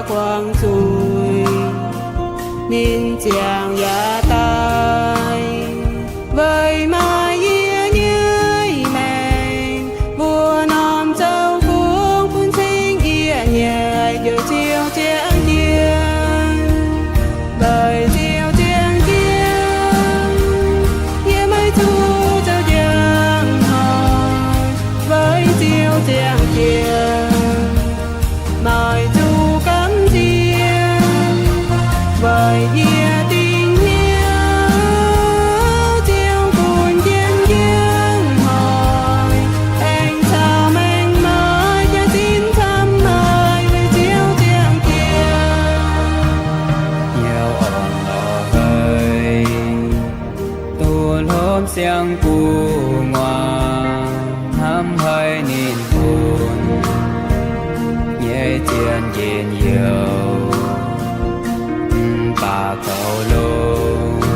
guangc zuiz, ninh ziangh yaac daaih. Weic maaih yie nyei maengc, mbuo norm zoux fungx bun cing yie nyei, heuc Ziouv ziangh jienv. Weic Ziouv ziangh jienv, yie maiv zuqc zoux njang hnoi. Weic Ziouv ziangh jienv, maiv zuqc gamh nziex. Weic yie dingc hnyouv Ziouv bun jienv njang hnoi, aengx caux maengc maaiz jaax zinh camv haic. Weic Ziouv ziangh jienv, hnyouv orn lorz haic, duqv hlopv siang-gu'nguaaz, hnamv haiz ninh bun nyei zien njien-youh. Mv baac goux longx,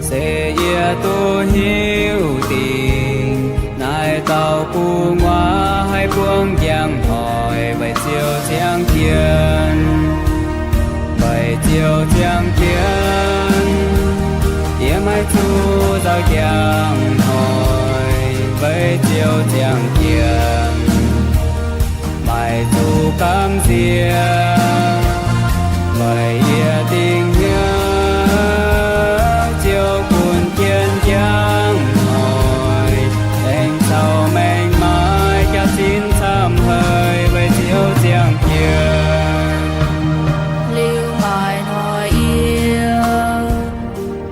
se yie duqv hiuv dingc, naaiv dauh gu'nguaaz haih buangv njang hnoi. Weic Ziouv ziangh jienv, weic Ziouv ziangh jienv, yie maiv zuqc zoux njang hnoi. Weic Ziouv ziangh jienv, maiv zuqc gamh nziex. Weic yie dingc hnyouv Ziouv bun jienv njang hnoi, aengx caux maengc maaiz jaax zinh camv haic. Weic Ziouv ziangh jienv, liuz maaih hnoi yie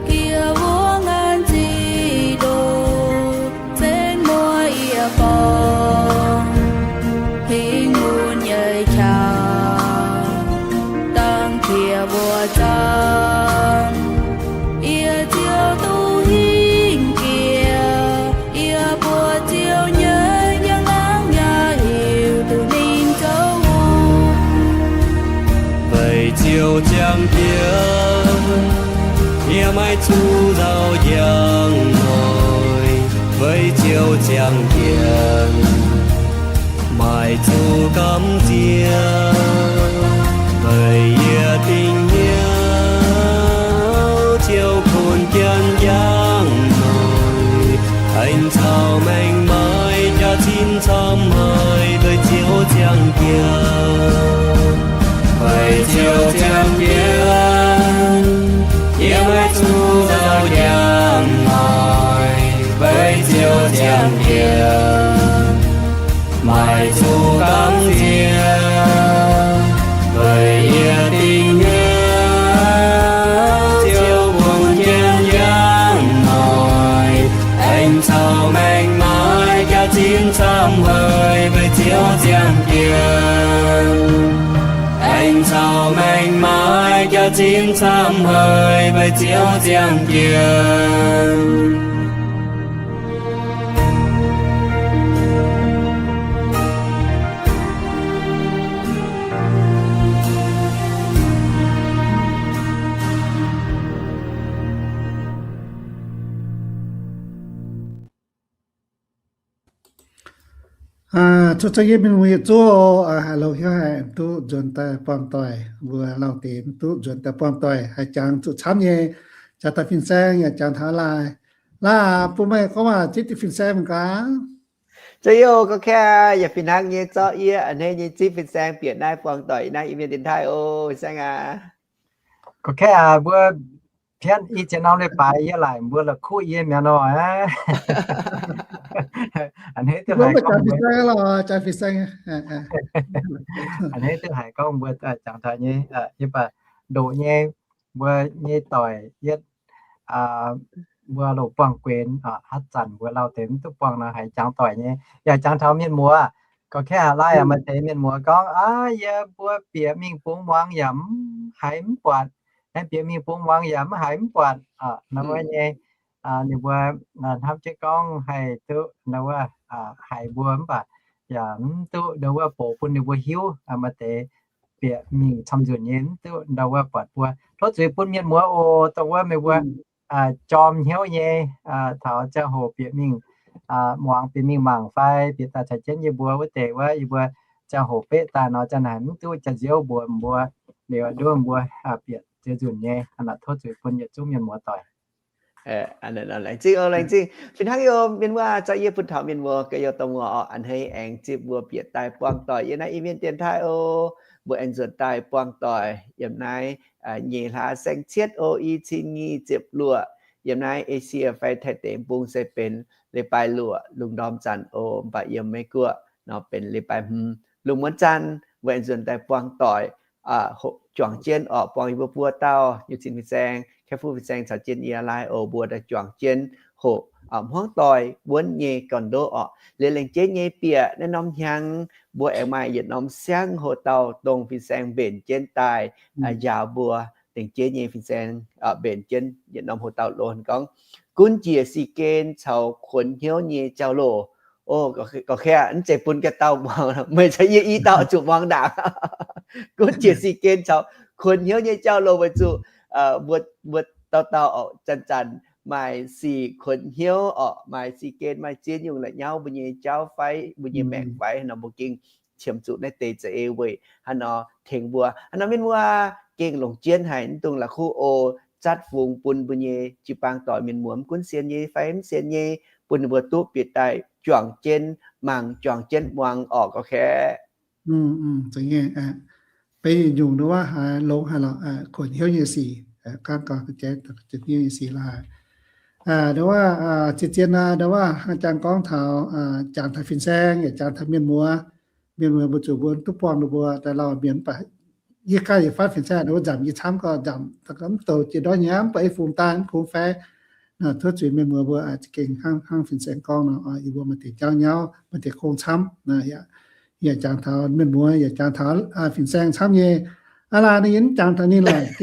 gieh wuov ngaanc zic ndoh, zenv muoz yie borngz, hingh mun nyei qaqv, dangh qiex mbuo zaangv. Yie Ziouv duqv hingh jiex, yie mbuo Ziouv nyei njang-laangc yaac hiuv duqv ninh zoux hungh. Weic Ziouv ziangh jienv, yie maiv zuqc nzauh njang hnoi. Weic Ziouv ziangh jienv, maiv zuqc gamh nziex. Weic yie dingc hnyouv Ziouv bun jienv njang hnoi, aengx caux maengc maaiz jaax zinh camv haic. Weic Ziouv ziangh jienv, weic Ziouv ziangh jienv, yie maiv zuqc nzauh njang hnoi. Weic Ziouv ziangh jienv, maiv zuqc gamh nziex. Weic yie dingc hnyouv Ziouv bun jienv njang hnoi, aengx caux maengc maaiz jaax zinh camv haic. Weic Ziouv ziangh jienv, aengx caux maengc maaiz jaax zinh camv haic. Weic Ziouv ziangh jienv. Zuqc za'gengh mienh muoz yietc zungv, haaix louh hnyouv haic duqv nzuonx daaih buangh doic, mbuo lauh deix duqv nzuonx daaih buangh doic, haih jangx zuqc camv nyei, jangx taux fin-saeng yaac jangx taux laaih. Laaih bun meih gorngv waac zipv diuh fin-saeng mangc gaax. Za'gengh gorngv kaav yaac fih hnangv nyei zorqv yie a'hneiv nyei zipv fin-saeng bieqc naaiv buangh doic naaiv Iu-Mienh dienx taaih oc, fin-saeng aac. Gorngv kaav aac, mbuo pienv i ziex norm leiz-baaix yie laaic mbuo la'kuqv yie mi'aqv nor. A'hneiv duqv haiz gorngv mbuo, a'hneiv duqv haiz gorngv mbuo jangx taux nyei, yie baac ndoqc nyei, mbuo nyei doic yietv, mbuo loc buangh guenx, haaix zanc mbuo lauh deix mv duqv buangh nor haiz jangx doic nyei. Yaac jangx taux mienh muoz, gorngv kaav aac, laaih maaih deix mienh muoz gorngv, aa, yie mbuo bieqc mingh bungx muangx yaac mv haiz mv buatc, aengx bieqc mingh bungx muangx yaac mv haiz mv buatc, nor wuov nyei. Ninh mbuo hnamv jienv gorngv haih duqv nor wuov, haiz mbuo mv baac yaac mv duqv nor wuov bouc bun ninh mbuo hiuv. Maaih deix bieqc mingh camv nzunc nyei mv duqv nor wuov buatc mbuo. Tov zuiz bun mienh muoz oc, dongh wuov meih mbuo jorm hnyouv nyei, taux ziangh hoc bieqc mingh muangx, bieqc mingh mangc fai bieqc daaih caux jienv yie mbuo wuov deix wuov, yie mbuo ziangh hoc beqv daaih nor, ziangh naaic mv duqv jaax-nziouv mbuox mbuo, liuz nduov mbuo bieqc ziex nzunc nyei. Hnangv naaic tov zuiz bun yietc zungv mienh muoz doic. Laengz zingh oc, laengz zingh. Fih hnangv yie mienh muoz, za'gengh yie bun taux mienh muoz ga'youz dongh muoz oc, a'hneiv aengx zipv mbuo bieqc daaih buangh doic yiem naaiv Iu-Mienh dienx taaih oc. Mbuo aengx nzuonx daaih buangh doic yiem naaiv nyei hlaax saeng cietv oc, i cin nyic ziepc luoqc. Yiem naaiv Esie fai Taiv deic-bung se benx leiz-baaix luoqc lungh ndorm zanc oc, mv baac yiem Meiv Guoqv nor benx leiz-baaix hmz lungh muonz zanc. Mbuo aengx nzuonx daaih buangh doic, juangc jienv oc, buangh yie mbuo buo dauh nyei cin fin-saeng, Kaeqv Fu fin-saeng caux jienv yie laai oc, mbuo daaih juangc jienv hoqc hmuangv doic wuonv nyei gorn-ndoqv oc. Liuz lengc jeiv nyei bieqc naaiv norm hnyangx, mbuo aengx maaih yietc norm siangv hoc-dauh dongh fin-saeng mbenc jienv daaih njaaux mbuo. Lengc jeiv nyei fin-saeng mbenc jienv yietc norm hoc-dauh loz gorngv, gunv njiec si gen caux kuonx hnyouv nyei jauv-louc. O, gorqv-kaeqv, mv zeiz bun ga'dauh muangx, meih caux yie i dauh zuqc muangx ndaangc. Gunv njiec si gen caux kuonx hnyouv nyei jauv-louc weic zuqc mbuo dauh dauh oc, zanc-zanc maaih sic kuonx hnyouv oc, maaih si gen, maaih ziex nyungc la'nyauv mbuo nyei jauv fai mbuo nyei maengc fai nor, mbuo gengh qiemx zuqc naaiv deix za'eix weic haaix nor tengx mbuo. Hnangv nor mienh muoz gengh longc jienv haic, mv dungx la'kuqv oc, zatv fungx bun mbuo nyei jiu-baang doic mienh muoz, mv gunv sienx nyei fai mv sienx nyei, bun ninh mbuo duqv bieqc daaih juangc jienv mangc, juangc jienv muangx oc, gorqv-kaeqv. Beiv nyungc nduov haaix longx haaix lorqc, kuonx hnyouv nyei sic, gaanv gauh jaiv kuonx hnyouv nyei sic lorqc. Nduov zien-zien nduov hnangv jangx gorngv taux, jangx taux fin-saeng yaac jangx taux mienh muoz. Mienh muoz mbuo zuqc mbuo duqv buangh ninh mbuo daaih lauh mienh mv baac yie ganh yietc fatv fin-saeng nduov nzamc yie camv gauh nzamc mv douc jiex ndortv nyei, mv baac i fungx daaih mv kungx fai. Tov zuiz mienh muoz mbuo za'gengh hnangv fin-saeng gorngv nor, yie mbuo maaih deix jauv nyauv, maaih deix gong camv. Yaac jangx taux mienh muoz, yaac jangx taux fin-saeng camv nyei. Aa laanh ninh yaac mv jangx taux ninh lorqc,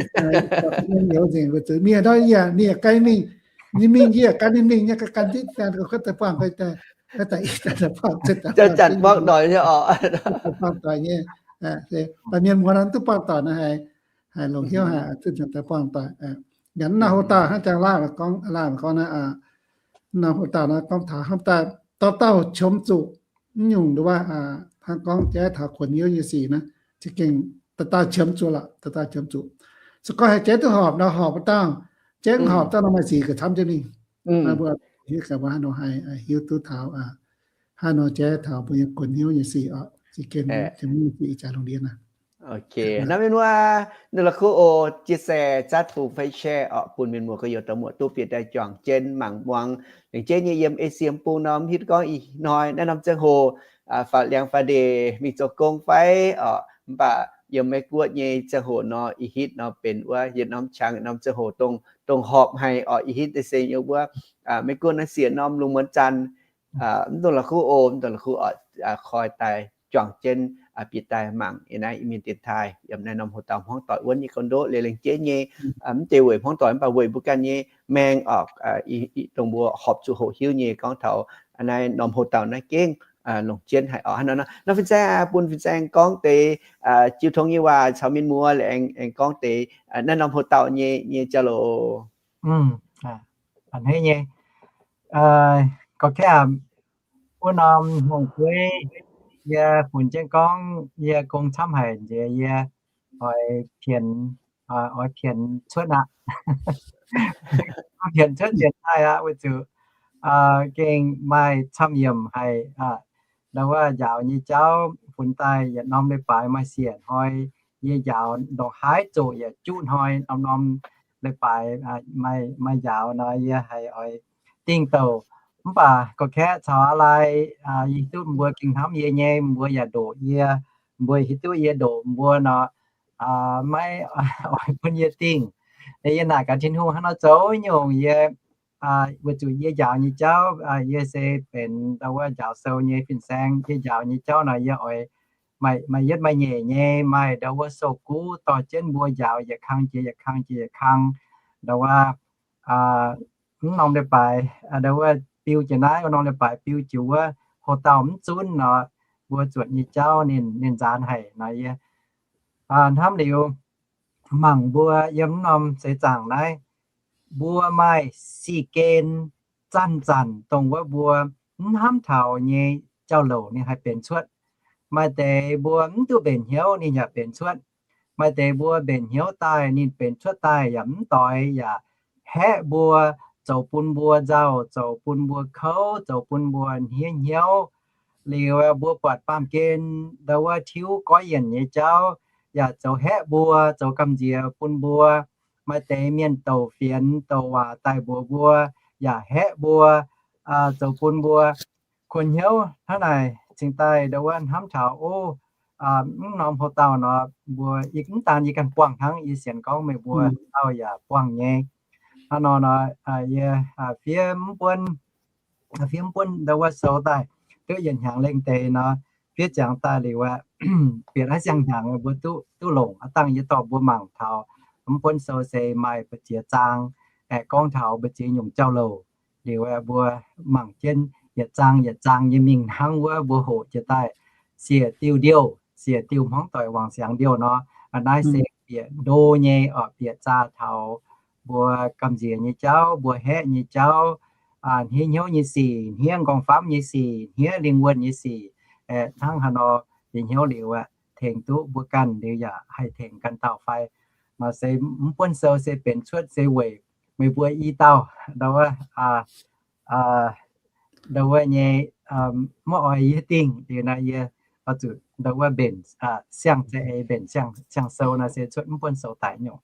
ninh youz nzengc weic zuqc mienh ndortv yie, ninh yaac gan mingh, ninh mingh yie yaac gan ninh mingh nyei, gan gan ditv gan gorqv daaih buangh, daaih i daaih buangh, zanc-zanc buangh doic nyei oc, buangh doic nyei. Baac mienh muoz nor duqv buangh doic nor haiz, haiz longc hnyouv haic, duqv nzuonx daaih buangh doic. Yaac naaiv hoc-dauh hnangv jangx laanh gorngv, laanh gorngv naaiv, naaiv hoc-dauh nor gorngv taux hnamv daaih dauh dauh qiemx zuqc mv nyungc nduov, hnangv gorngv jaiv taux kuonx hnyouv nyei sic naaiv, za'gengh dauh dauh qiemx zuqc lorqc, dauh dauh qiemx zuqc. Se gorngv haiz jaiv duqv horpc nor horpc wuov dauh, jaiv mv horpc dauh nor maaih sic gauh camv jienv mingh. Mbuo hiuv gaax mbuo hnangv nor haih hiuv duqv taux, hnangv nor jaiv taux mbuo nyei kuonx hnyouv nyei sic oc, za'gengh qiemx nyei sic jaax lungh ndiev naaiv. Ok, hnamv mienh muoz, ninh la'kuqv oc, chia sẻ, zatv fungx fai share oc, bun mienh muoz gorx-youz dauh muoz duqv bieqc daaih juangc jienv mangc muangx. Lengc jeiv nyei yiem Esie bung norm hiuv duqv gorngv ih hnoi naaiv norm ziangh hoc, faaux liangx faaux ndeic mingh zoux gong fai oc, mv baac yiem Meiv Guoqv nyei ziangh hoc nor, ih hitv nor benx wuov yietc norm qangx norm ziangh hoc dongh, dongh horpc haic oc, ih hitv deix se yiem wuov Meiv Guoqv naaiv siec norm lungh muonz zanc. Mv dungx la'kuqv oc, mv dungx la'kuqv oc, koi daaih juangc jienv bieqc daaih mangc yiem naaiv Iu-Mienh dienx taaih yiem naaiv norm hoc-dauh hmuangv doic wuonv nyei gong-ndoqv liuz lengc jeiv nyei, mv deix weic hmuangv doic mv baac weic mbuo ganh nyei maeng oc, dongh mbuo horpc zuqc hoqc hiuv nyei gorngv taux naaiv norm hoc-dauh naaiv gengh longc jienv haic oc. Hnangv nor, nor fin-saeng bun fin-saeng gorngv deix jiu tong nyei waac caux mienh muoz aengx gorngv deix naaiv norm hoc-dauh nyei, nyei jauv-louc. A'hneiv nyei. Gorqv-kaeqv, wuov norm hnyangx-gueiv yie funx jienv gorngv yie gong camv haic nziex yie oix pienx, oix pienx cuotv aqv. Pienx cuotv dienx taaih aqv weic zuqc gengh maaih camv-yiemc haic. Ndau wuov njaaux nyei jauv funx daaih yietc norm leiz-baaix maaih siec hnoi, yie njaaux ndongc haaix zoqc yaac juqv hnoi, norm-norm leiz-baaix maaih njaaux nor yie haiz oix dingh douc. Mv baac gorqv-kaeqv caux aa lai, yie hiuv duqv mbuo gengh hnamv yie nyei, mbuo yaac ndoqc yie, mbuo hiuv duqv yie ndoqc mbuo nor, maiv oix bun yie dingh. Yie naaic gaax Tin-Hungh hnangv nor zoux nyungc yie, weic zuqc yie njaaux nyei jauv, yie se benx ndau wuov njaaux sou nyei fin-saeng, yie njaaux nyei jauv nor yie oix maaih yietv maaih nyeic nyei, maaih ndau wuov sou-guv dorh jienv mbuo njaaux yietc kang jiex yietc kang jiex yietc kang. Ndau wuov mv norm leiz-baaix, ndau wuov biu jiex naaiv, wuov norm leiz-baaix biu jiex wuov, hoc-dauh mv zunv nor, mbuo zuotc nyei jauv ninh, ninh nzaanx haic nor yie hnamv liuz, mangc mbuo yiem mv norm seix zaangc naaiv, mbuo maaih si gen zanc-zanc dongh wuov mbuo mv hnamv taux nyei jauv-louc ninh haih benx cuotv. Maaih deix mbuo mv duqv mbenc hnyouv ninh yaac benx cuotv. Maaih deix mbuo mbenc hnyouv daaih ninh benx cuotv daaih yaac mv doix yaac haeqv mbuo, zoux bun mbuo nzauh, zoux bun mbuo kouv, zoux bun mbuo hniev hnyouv. Liuz mbuo buatc baamh gen ndau wuov tiuv goiv yienc nyei jauv yaac zoux haeqv mbuo, zoux gamh nziex bun mbuo. Maaih deix mienh douc fienx douc waac daaih mbuox mbuo yaac haeqv mbuo, zoux bun mbuo kuonx hnyouv. Hnangv naaic cingx daaih ndau wuov hnamv taux, o, mv norm houx-dauh nor, mbuo mv daan yie ganh buangh hnangv, yie sienx gorngv meih mbuo dauh yaac buangh nyei. Hnangv nor nor, yie fiev mv buonv, fiev mv buonv ndau wuov sou daaih duqv yietc hnyangx lengh deix nor, fiev ziangx daaih liuz aqv, bieqc naaiv siang-hnyangx mbuo duqv, duqv longc aqv. Dangh yie dorh mbuo mangc taux mv buonv sou se maaih mbu'ziex zaang, aengx gorngv taux mbu'ziex nyungc jauv-louc. Liuz mbuo mangc jienv yietc zaang yietc zaang nyei mingh hnangv wuov mbuo hoqc jiez daaih siec diuh ndiouh, siec diuh hmuangv doic wangc siangx ndiouh nor, naaiv se bieqc ndo nyei oc, bieqc zaah taux mbuo gamh nziex nyei jauv, mbuo haeqv nyei jauv, hniev hnyouv nyei sic, hniev nqorngv-famv nyei sic, hniev lingh wuonh nyei sic, hnangv haaix nor, bieqc hnyouv liuz aeqv, tengx duqv mbuo ganh liuz yaac haih tengx ganh dauh fai? Nor se mv buonv sou se benx cuotv se weic meih mbuo i dauh ndau wuov, ndau wuov nyei, maiv oix yie dingh liuz naaiv yie oix zuqc ndau wuov mbenc siang-zeiv, mbenc siang-sou nor se cuotv mv buonv sou daic nyungc.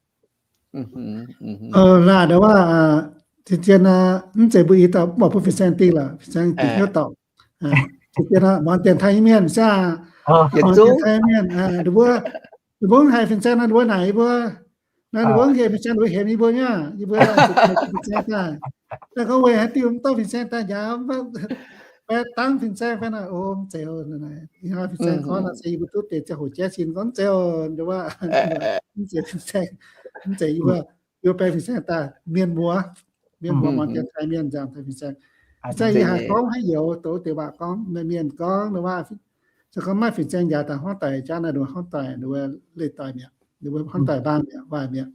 Laah ndau wuov, zien-zien mv zeiz mbuo i dauh, mv baac bun fin-saeng dingh lorqc, fin-saeng dingh hnyouv dorngc. Zien-zien muangx dienx taaih nyei mienh saah, muangx dienx taaih nyei mienh, ninh mbuo, ninh mbuo mv haiz fin-saeng nor, ninh mbuo naaic yie mbuo, naaiv ninh mbuo mv hemx fin-saeng, ninh mbuo hemx yie mbuo nyei, yie mbuo zuqc fin-saeng daaih. Daaih gorngv weic haaix diuc mv dorh fin-saeng daaih njaaux, fai dangv fin-saeng fai naaic, o, mv zeiz, fin-saeng gorngv nor se yie mbuo duqv deix ziangh hoc jaiv sin gorngv mv zeiz, mv zeiz fin-saeng, mv zeiz yie mbuo, yie mbuo baeng fin-saeng daaih mienh muoz, mienh muoz muangx dienx taaih mienh nzangc daaih fin-saeng. Fin-saeng yaac haih gorngv haaix youz, douz deix waac gorngv, mienh gorngv ndau wuov, se gorngv maaih fin-saeng njaaux daaih hmuangv doic jaav naaiv, ninh mbuo hmuangv doic, ninh mbuo leih doic mi'aqv, ninh mbuo hmuangv doic mbaanh mi'aqv, waaic mi'aqv.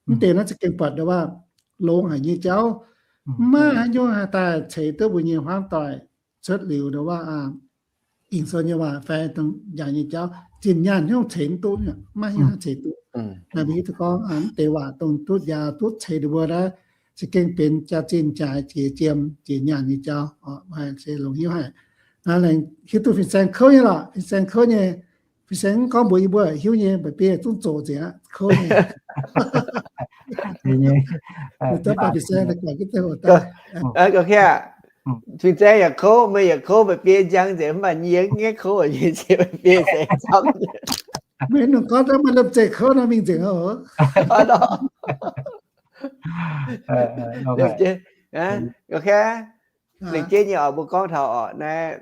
Mv deix naaiv za'gengh buatc ndau wuov longx haic nyei jauv, mv maaih haaix nyungc haih daaih ceix duqv mbuo nyei hmuangv doic cuotv liuz ndau wuov Ging-Sou nyei waac fai dongh njaaux nyei jauv, zinh nyaanh hnyouv ceix mv duqv, maiv hiuv duqv ceix duqv. Naaiv mbuo hiuv duqv gorngv mv deix waac dongh duqv njaaux duqv ceix ninh mbuo naaiv, za'gengh benx jaax-zinh jaax jiex jiem jiex nyaanh nyei jauv, se longx hiuv haic. Naaiv laengz hiuv duqv fin-saeng kouv nyei lorqc, fin-saeng kouv nyei. Fin-saeng mv gorngv mbuox yie mbuo hiuv nyei, mba'biei zungv zoqc nzengc aqv, kouv nyei. Fin-saeng yaac kouv, meih yaac kouv, mba'biei njang nzengc, mv baac yie ngaeqv kouv nyei, mba'biei se camv. Meih nungc gorngv maaih lomh nzoih kouv nor mingh nzengc oc. Lengc jeiv nyei oc, mbuo gorngv taux oc naaiv,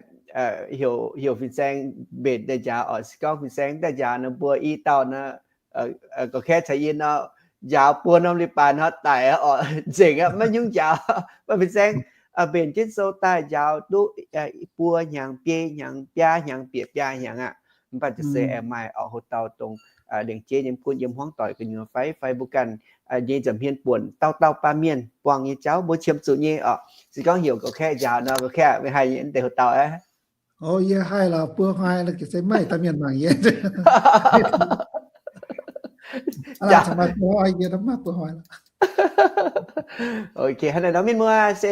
heuc fin-saeng mbenc daaih njaaux oc, se gorngv fin-saeng daaih njaaux nor mbuo i dauh nor, gorqv-kaeqv caux yie nor, njaaux buo norm leiz-baaix nor daic oc, nzengc aqv, maiv nyungc njaaux. Mv baac fin-saeng mbenc jienv sou daaih njaaux duqv buo hnyangx, biei hnyangx, biaa hnyangx, bieqc biaa hnyangx aqv. Mv baac se aengx maaih oc, hoc-dauh dongh lengc jeiv nyei mv gunv yiem hmuangv doic gu'nyuoz fai, fai mbuo ganh nyei nza'hmien buonc dauh dauh baamh mienh buangh nyei jauv mbuo qiemx zuqc nyei oc. Se gorngv heuc gorqv-kaeqv njaaux nor, gorqv-kaeqv meih haih nyei mv deix hoc-dauh aqv? O, yie haih lorqc, buo hnoi se maiv dauh mienh mangc yie. Ok, hnangv naaiv nor mienh muoz se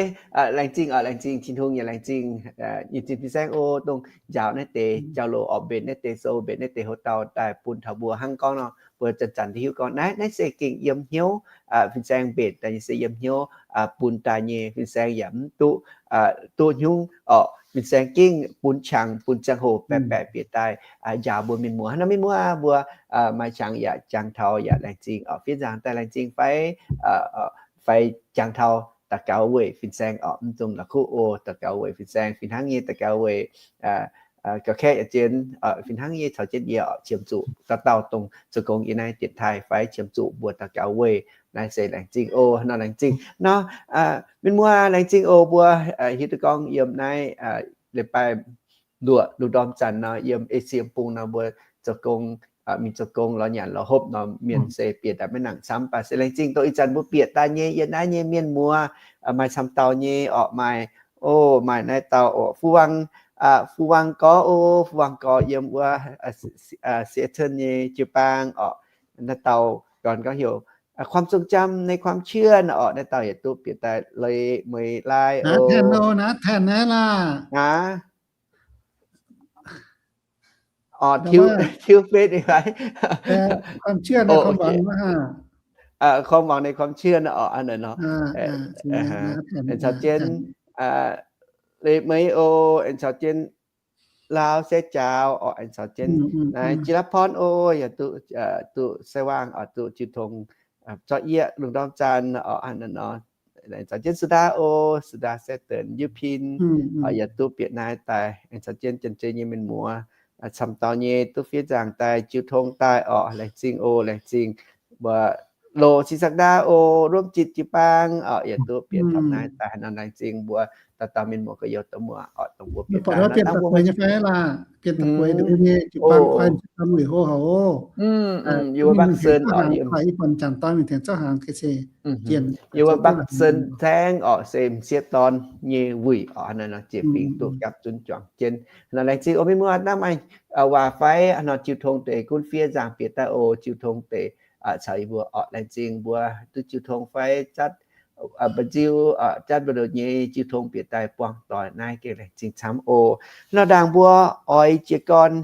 laengz zingh oc, laengz zingh Tin-Hungh yaac laengz zingh, laengz zingh fin-saeng o, dongh njaaux naaiv deix jauv-louc oc, mbenc naaiv deix sou, mbenc naaiv deix hoc-dauh daaih bun taux mbuo hnangv gorngv nor, mbuo zanc-zanc hiuv gorngv naaiv, naaiv se gengh yiem hnyouv, fin-saeng mbenc daaih nyei se yiem hnyouv, bun daaih nyei, fin-saeng yaac mv duqv duqv hnyungv oc. Fin-saeng gengh bun qangx bun ziangh hoc baeqc baeqc bieqc daaih njaaux mbuo mienh muoz. Hnangv naaiv mienh muoz mbuo maaih qangx yaac jangx taux yaac laengz zingh oc, fiev nzangc daaih laengz zingh fai, fai jangx taux daux gaux weic fin-saeng oc, mv dungx la'kuqv o, daux gaux weic fin-saeng fih hnangv nyei, daux gaux weic gorqv-kaeqv yaac zien fih hnangv nyei caux jienv yie oc, qiemx zuqc dauh dauh dongh zoux gong yiem naaiv dienx taaih fai qiemx zuqc mbuo daux gaux weic. Naaiv se laengz zingh o, nor laengz zingh nor, mienh muoz laengz zingh o, mbuo hiuv duqv gorngv yiem naaiv leiz-baaix luoqc lungh ndorm zanc nor, yiem Esie Bung nor mbuo zoux gong, mingh zoux gong lorz nyanc lorz hopv nor, mienh se bieqc daaih maiv nangc camv, mv baac se laengz zingh dongh ih zanc mbuo bieqc daaih nyei yiem naaiv nyei mienh muoz, maaih camv dauh nyei orqc, maaih, o, maaih naaiv dauh orqc, Fu Wang, Fu Wang Gorx oc, Fu Wang Gorx yiem wuov Seattle nyei jiu-baang orqc. Naaiv dauh gorngv heuc ความทรงจำในความเชื่อ orqc. Naaiv dauh yaac duqv bieqc daaih, Leiz Meih Laai oc. Naaiv, orqc, ความเชื่อในความเชื่อ orqc, ความหวังในความเชื่อ naaiv orqc, naaiv nor. Aengx caux jienv Leiz Meih oc, aengx caux jienv Laauv Sai Jaaux orqc, aengx caux jienv naaiv Jiex Laav Porn oc, yaac duqv, duqv sai waangh orqc, duqv jiu tong zorqv yieqv lungh ndorm zanh orqc, naaiv nor. Aengx caux jienv Su Ndaa oc, Su Ndaa Sai Denc, Yiu Pin orqc, yaac duqv bieqc naaiv daaih. Aengx caux jienv Janx-Zei nyei mienh muoz camv dauh nyei duqv fiev nzaangc daaih jiu tong daaih orqc. Laengz zingh oc, laengz zingh mbuo loz Sing Sang Ndaa oc, Ruomv Jitc jiu-baang orqc, yaac duqv bieqc taux naaiv daaih. Nor laengz zingh mbuo dauh dauh mienh muoz gorx-youz dongh mbuo orqc, dongh mbuo bieqc daaih naaiv dangh mbuo nyei fai laac, yie mbuo Bach Sen orqc, yie mbuo Bach Sen saengv orqc, se m'sieqv dorn nyei wuic orqc, naaiv nor ziec fingx duqv gapv zunv juangc jienv. Nor laengz zingh oc mienh muoz, hnangv maaih waac fai nor jiu tong deix gunv fiev nzaangc bieqc daaih oc, jiu tong deix caux yie mbuo orqc. Laengz zingh mbuo duqv jiu tong fai zatv mba'nziu, zatv mba'ndoqc nyei jiu tong bieqc daaih buangh doic naaiv gengh laengz zingh camv oc. Nor ndaangc mbuo oix jiez gorn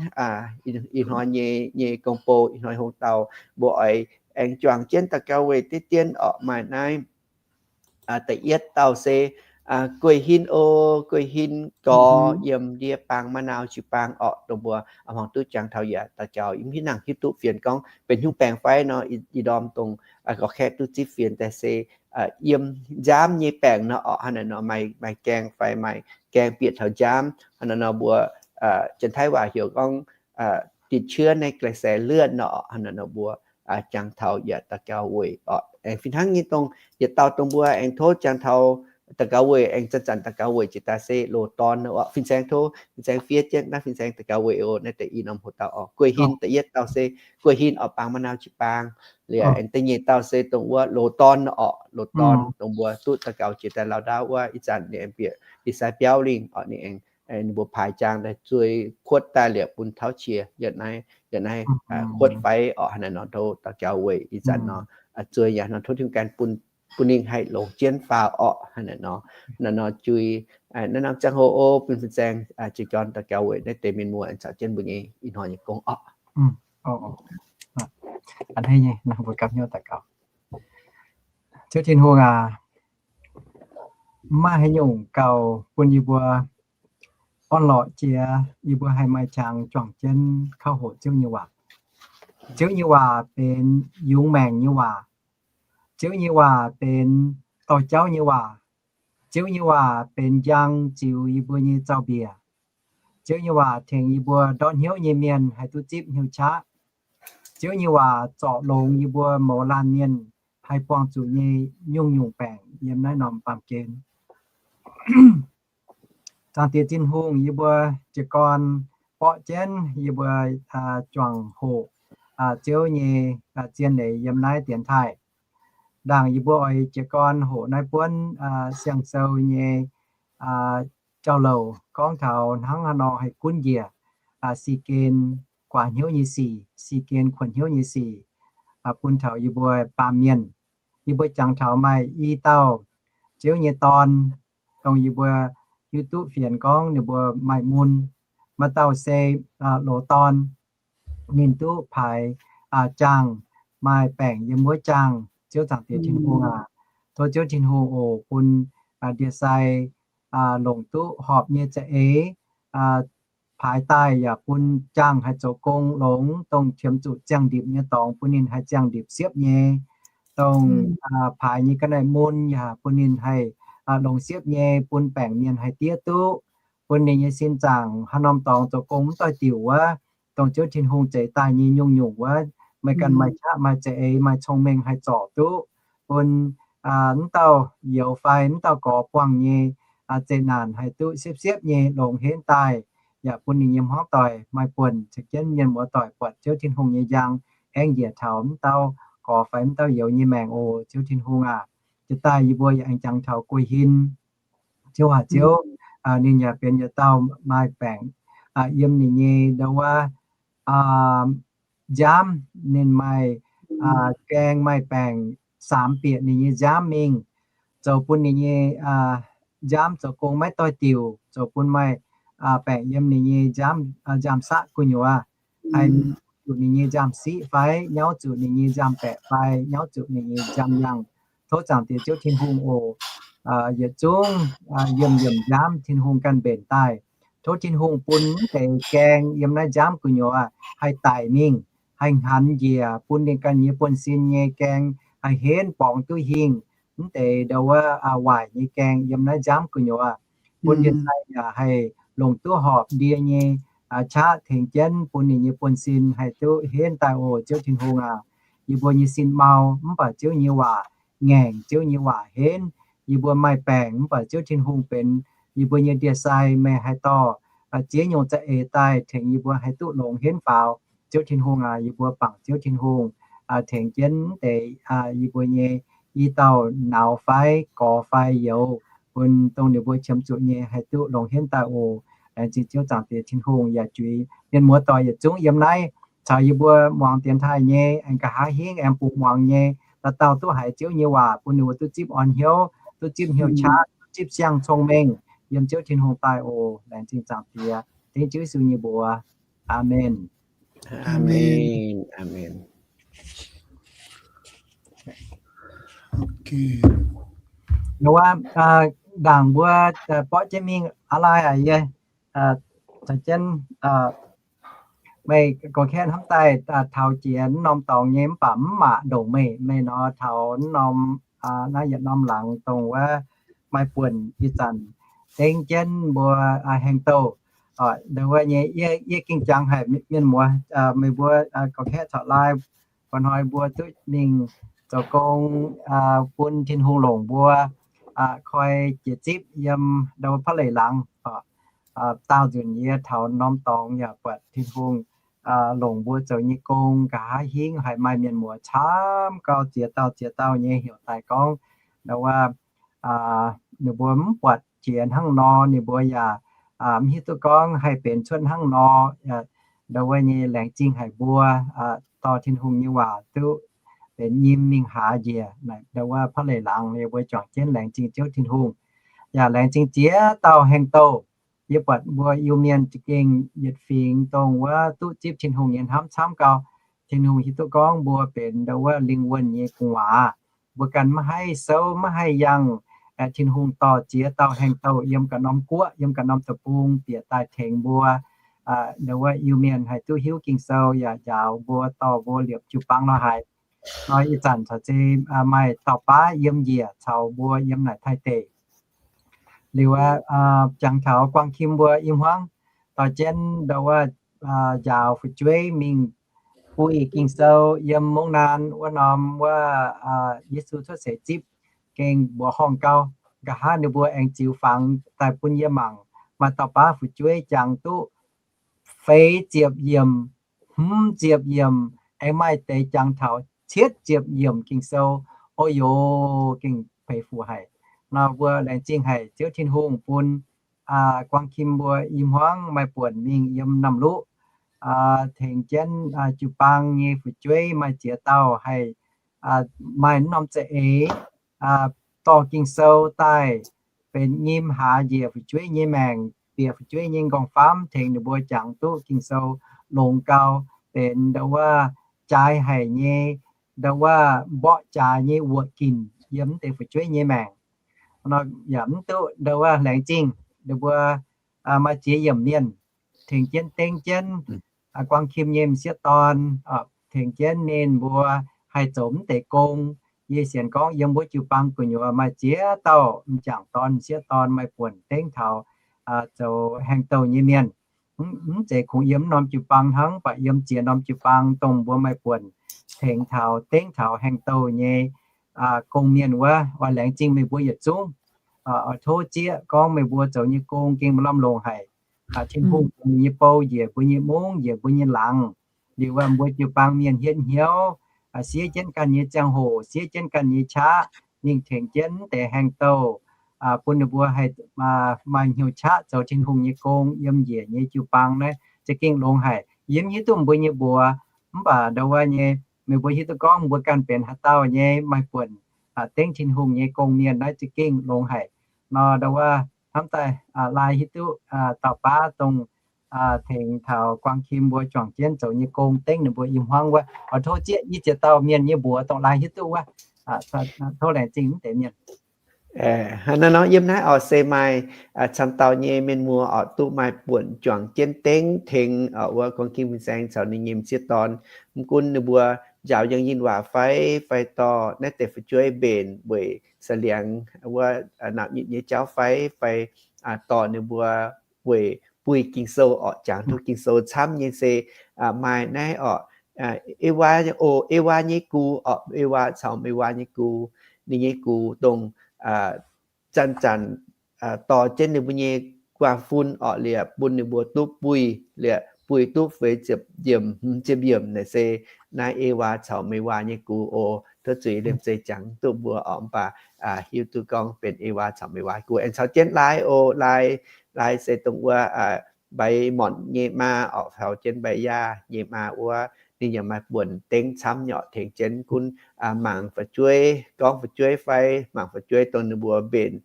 ih hnoi nyei, nyei gong-bou, ih hnoi hungh dauh mbuo oix aengx juangc jienv daux gaux weic deix dien orqc, maaih naaiv da'yietv dauh se Guei Hin oc, Guei Hin Gorx yiem ndiev baang Ma'nau jiu-baang orqc, dongh mbuo hmuangx duqv jangx taux yaac daux gaux, mv hiuv nangc hiuv duqv fienx gorngv benx hnyouv baengc fai nor. Ih ndorm dongh gorx-kaeqv duqv zipv fienx daaih se yiem nziaamv nyei baengc nor orqc, hnangv naaiv nor maaih gaeng fai maaih gaeng bieqc taux nziaamv, hnangv naaiv nor mbuo Janx-Taiv waac heuc gorngv ติดเชื้อในกระแสเลือด nor orqc, hnangv naaiv nor mbuo jangx taux yaac daux gaux weic orqc. Aengx fih hnangv nyei dongh yietc dauh dongh mbuo aengx tov jangx taux daux gaux weic, aengx zanc-zanc daux gaux weic jiex daaih se loz-dorn orqc. Fin-saeng tov fin-saeng fiev jienv naaiv fin-saeng daux gaux weic oc. Naaiv deix i norm hoc dauh orqc, Guei Hin da'yietv dauh se Guei Hin orqc, baang Ma'nau jiu-baang. Liuz aengx da'nyeic dauh se dongh wuov loz-dorn orqc, loz-dorn dongh mbuo duqv daux gaux jiex daaih lauh ndaauv wuov, ih zanc ninh aengx bieqc i sai biauv lingh orqc, ninh aengx ninh mbuo paaix jaang daaih zuei kuotv daaih liepc bun tauv qiex yaac naaiv, yaac naaiv kuotv fai orqc, hnangv naaiv nor tov daux gaux weic ih zanc nor zuei yaac nor tov Tin-Hungh gan bun, bun ninh haih longx jienv faaux orqc, hnangv naaiv nor. Naaiv nor jangx-hoc oc, bun fin-saeng jiez gorn daux gaux weic naaiv deix mienh muoz aengx caux jienv mbuo nyei ih hnoi nyei gong orqc. Ziouv Tin-Hungh aac, mv maaih haaix nyungc gauh bun yie mbuo orn-lorqc jiex, yie mbuo haih maaih qangx juangc jienv kauv hoqc Ziouv nyei waac. Ziouv nyei waac benx yungz maengc nyei waac. Ziouv nyei waac benx dorh jauv nyei waac. Ziouv nyei waac benx njang ziux yie mbuo nyei zaux-mbiec. Ziouv nyei waac tengx yie mbuo ndortv hnyouv nyei mienh haih duqv zipv hnyouv qaqv. Ziouv nyei waac zorc longx yie mbuo mouz laanh mienh haih buangh zuqc nyei nyungc-nyungc baengc yiem naaiv norm baamh gen. Zaangc Diex Tin-Hungh, yie mbuo jiez gorn borqv jienv yie mbuo juangc hoqc Ziouv nyei zien leiz yiem naaiv dienx taaih. Ndaangc yie mbuo oix jiez gorn hoqc naaiv buonv Siang-Sou nyei jauv-louc gorngv taux hnangv haaix nor haih gunv njiec si gen guaax hnyouv nyei sic, si gen kuonx hnyouv nyei sic, bun taux yie mbuo baamh mienh. Yie mbuo jangx taux maaih i dauh Ziouv nyei dorn, dongh yie mbuo hiuv duqv fienx gorngv ninh mbuo maaih mun. Maaih dauh se loz-dorn, ninh duqv paaix jaangh, maaih baengc yiem wuov jaangh. Ziouv Zaangc Diex Tin-Hungh aac, tov Ziouv Tin-Hungh oc bun ndie-sai longc duqv horpc nyei za'eix paaix daaih yaac bun jaangh haih zoux gong longx, dongh qiemx zuqc ziangh ndipc nyei dorngx bun ninh haih ziangh ndipc siepv nyei, dongh paaix nyei ga'naaiv mun yaac bun ninh haih longx siepv nyei, bun baengc mienh haih diev duqv, bun ninh nyei sin zaangc haaix norm dorngx zoux gong mv doix-diuc wuov, dongh Ziouv Tin-Hungh zeix daaih nyei nyungc-nyungc wuov, meih ganh maaih qaqv maaih za'eix maaih cong-mengh haih zorc duqv, bun mv dauh youz fai mv dauh gorx buangh nyei zeqc naanc haih duqv siepv-siepv nyei longx henv daaih, yaac bun ninh nyei hmuangv doic maaih buonc caux jienv mienh muoz doic buatc Ziouv Tin-Hungh nyei njang aengx njiec taux mv dauh gorx fai mv dauh youz nyei maengc oc. Ziouv Tin-Hungh aac, jiex daaih yie mbuo yaac aengx jangx taux Guei Hin. Ziouv aac, Ziouv, Ninh yaac benx yietc dauh maaih baengc yiem ninh nyei ndau wuov nziaamv. Ninh maaih gaeng maaih baengc samx bieqc ninh nyei nziaamv mingh, zoux bun ninh nyei nziaamv zoux gong maiv doix-diuc, zoux bun maaih baengc yiem ninh nyei nziaamv, nziaamv-saqv gu'nyuoz, haih zuqc ninh nyei nziaamv-siqv fai nyauv zuqc ninh nyei nziaamv-baeqc fai nyauv zuqc ninh nyei nziaamv-yangh. Tov Zaangc Diex Ziouv Tin-Hungh oc, yietc zungv yiemh yiemh nziaamv Tin-Hungh ganh mbenc daaih. Tov Tin-Hungh bun mv deix gaeng yiem naaiv nziaamv gu'nyuoz haih daic mingh, haih hnaanx njiec, bun ninh ganh nyei buonv-sin nyei gaeng haih henv borngz duqv hingh mv deix ndau wuov waaic nyei gaeng yiem naaiv nziaamv gu'nyuoz. Bun ndie-sai yaac haih longc duqv horpc ndie nyei qaqv tengx jienv bun ninh nyei buonv-sin haih duqv henv daaih oc. Ziouv Tin-Hungh aac, yie mbuo nyei sin mau mv baac Ziouv nyei waac ngaengc, Ziouv nyei waac henv. Yie mbuo maaih baengc mv baac Ziouv Tin-Hungh benx yie mbuo nyei ndie-sai. Meih haih dorh ziex nyungc za'eix daaih tengx yie mbuo haih duqv longx henv faaux. Ziouv Tin-Hungh aac, yie mbuo bangc Ziouv Tin-Hungh tengx jienv mv deix yie mbuo nyei i dauh nauz fai gorx fai youz, bun dongh ninh mbuo qiemx zuqc nyei haih duqv longx henv daaih oc. Laengz zingh Ziouv Zaangc Diex Tin-Hungh yaac juix mienh muoz doic yietc zungv yiem naaiv caux yie mbuo muangx dienx taaih nyei, aengx nqa'haav hingv aengx bungx muangx nyei, dauh dauh duqv haiz Ziouv nyei waac bun ninh mbuo duqv zipv orn hnyouv, duqv zipv hnyouv qaqv, duqv zipv siang-cong-mengh yiem Ziouv Tin-Hungh daaih oc. Laengz zingh Zaangc Diex, dengv Ziouv Yesu nyei mbuox. Aamen. Aamen. Aamen. Wuov, ndaangc mbuo borqv jienv mingh aqv lai aac, yie caux jienv meih gorngv kaeqv hnamv daaih taux jiex norm dorngx nyei mv baac mv maac ndongc meih, meih nor taux norm, naaiv yietc norm laangz dongh wuov maaih buonc ih zanc dengv jienv mbuo haengh douh. Ndongc wuov nyei yie gengh jangx haic mienh muoz, meih mbuo gorngv kaeqv taux lai, bun hnoi mbuo duqv mingh zoux gong bun Tin-Hungh longc mbuo koi jiex zipv yiem ndau wuov Pa'leic Laangz. Daauh nzunc yie taux norm dorngx yaac buatc Tin-Hungh longc mbuo zoux nyei gong. Nqa'haav hingv haiz maaih mienh muoz camv gau ziex dauh ziex dauh nyei heuc daaih gorngv ndau wuov ninh mbuo mv buatc jiex hnangv nor, ninh mbuo yaac mv hiuv duqv gorngv haih benx cuotv hnangv nor. Ndau wuov nyei laengz zingh haic mbuo dorh Tin-Hungh nyei waac duqv benx nyim mingh haaz njiec ndau wuov Pa'leic Laangz, yie mbuo juangc jienv laengz zingh Ziouv Tin-Hungh. Yaac laengz zingh ziex dauh haengh douh. Yie buatc mbuo Iu-Mienh za'gengh yietc fingx dongh wuov duqv zipv Tin-Hungh nyei hnamv camv gau. Tin-Hungh hiuv duqv gorngv mbuo benx ndau wuov lingh wuonh nyei gu'nguaaz. Mbuo ganh maiv haih souv maiv haih yangh. Tin-Hungh dorh ziex dauh haengh douh yiem ganh norm guoqv yiem ganh norm deic-bung bieqc daaih tengx mbuo ndau wuov Iu-Mienh haih duqv hiuv Ging-Sou yaac njaaux mbuo dorh mbuo liepc jiu-baang lorh haic. Nor ih zanc caux zeiz maaih dauh baav yiem njiec caux mbuo yiem naaic Taiv deic. Liuz aqv, jangx taux guang kim mbuo i hmuangv dorh jienv ndau wuov njaaux fu'jueiv mingh buih Ging-Sou yiem mungv naan wuov norm wuov Yesu cuotv seix zipv gengh mbuoqc horngh gau. Nqa'haav ninh mbuo aengx ziux fangx daaih bun yie mangc. Maaih dauh baav fu'jueiv jangx duqv feix ziepc yiemc, hmz ziepc yiemc, aengx maaih deix jangx taux cietv ziepc yiemc Ging-Sou. O yoc, gengh peix fuc haic. Nor mbuo laengz zingh haic Ziouv Tin-Hungh bun guang kim mbuo i hmuangv maaih buonc mingh yiem Namh Luqv tengx jienv jiu-baang nyei fu'jueiv maaih ziex dauh haih maaih norm za'eix dorh Ging-Sou daaih benx nyim haaz njiec fu'jueiv nyei maengc, bieqc fu'jueiv nyei nqorngv-famv tengx ninh mbuo jangx duqv Ging-Sou longx gau, benx ndau wuov jaaix haic nyei, ndau wuov mborqv jaax nyei wuoqc ginc yiem mv deix fu'jueiv nyei maengc. Nor yaac mv duqv ndau wuov laengz zingh ninh mbuo maaih ziex yiemc mienh tengx jienv dengv jienv guang kim nyei m'sieqv dorn, tengx jienv ninh mbuo haih zoux mv deix gong. Yie sienx gorngv yiem wuov jiu-baang gu'nyuoz maaih ziex dauh m'jangc dorn m'sieqv dorn maaih buonc dengv taux zoux haengh douh nyei mienh. Mv zeiz kungx yiem norm jiu-baang hnangv, mv baac yiem ziex norm jiu-baang dongh mbuo maaih buonc tengx taux dengv taux haengh douh nyei gong-mienh wuov. Oix laengz zingh meih mbuo yietc zungv. Oix tov zieqv gorngv meih mbuo zoux nyei gong gengh maaih lamh longc haic. Tin-Hungh nyei bou njiec mbuo nyei mungv, njiec mbuo nyei laangz. Liuz mbuo jiu-baang mienh hietv hnyouv, siev jienv ganh nyei ziangh hoc, siev jienv ganh nyei qaqv, mingh tengx jienv mv deix haengh douh, bun ninh mbuo haih maaih hnyouv qaqv zoux Tin-Hungh nyei gong yiem njiec nyei jiu-baang naaiv za'gengh longx haic. Yie mv hiuv duqv mbuo nyei mbuox, mv baac ndau wuov nyei, meih mbuo hiuv duqv gorngv mbuo ganh benx haaix dauh nyei maaih buonc dengv Tin-Hungh nyei gong mienh naaiv za'gengh longx haic. Nor ndau wuov hnamv daaih lai hiuv duqv dauh baav dongh tengx taux guang kim mbuo juangc jienv zoux nyei gong dengv ninh mbuo i hmuangv wuov. Oix tov zieqv i ziex dauh mienh nyei mbuox dongh lai hiuv duqv wuov. Tov laengz zingh mv deix mienh. Hnangv naaiv nor yiem naaiv oix se maaih camv dauh nyei mienh muoz oix duqv maaih buonc juangc jienv dengv tengx wuov guang kim fin-saeng caux ninh nyei m'sieqv dorn. Mv gunv ninh mbuo njaaux yangh yinh waac fai, fai dorh naaiv deix fu'jueiv mbenc weic sa'liangx wuov napc nyitc nyei jauv fai, fai dorh ninh mbuo weic buih Ging-Sou orqc, jangx duqv Ging-Sou camv nyei se maaih naaiv orqc, Ewaa, o, Ewaa nyei gux orqc, Ewaa caux Mewaa nyei gux, ninh nyei gux dongh zanc-zanc dorh jienv ninh mbuo nyei guaav fun orqc liepc bun ninh mbuo duqv buih liepc, buih duqv feix ziepc yiemc, hmz ziepc yiemc naaic se naaiv Ewaa caux Mewaa nyei gux oc. Tov zuiz liemh zeih jangx duqv mbuo orqc, mv baac hiuv duqv gorngv benx Ewaa caux Mewaa gux. Aengx caux jienv Lai oc, Lai, Lai se dongh wuov Mbaix Mortc nyei maa orqc, caux jienv Mbaix Yaac nyei maa wuov, ninh yaac maaih buonc dengv camv nyei orqc, tengx jienv gunv mangc fu'jueiv, gorngv fu'jueiv fai mangc fu'jueiv dongh ninh mbuo mbenc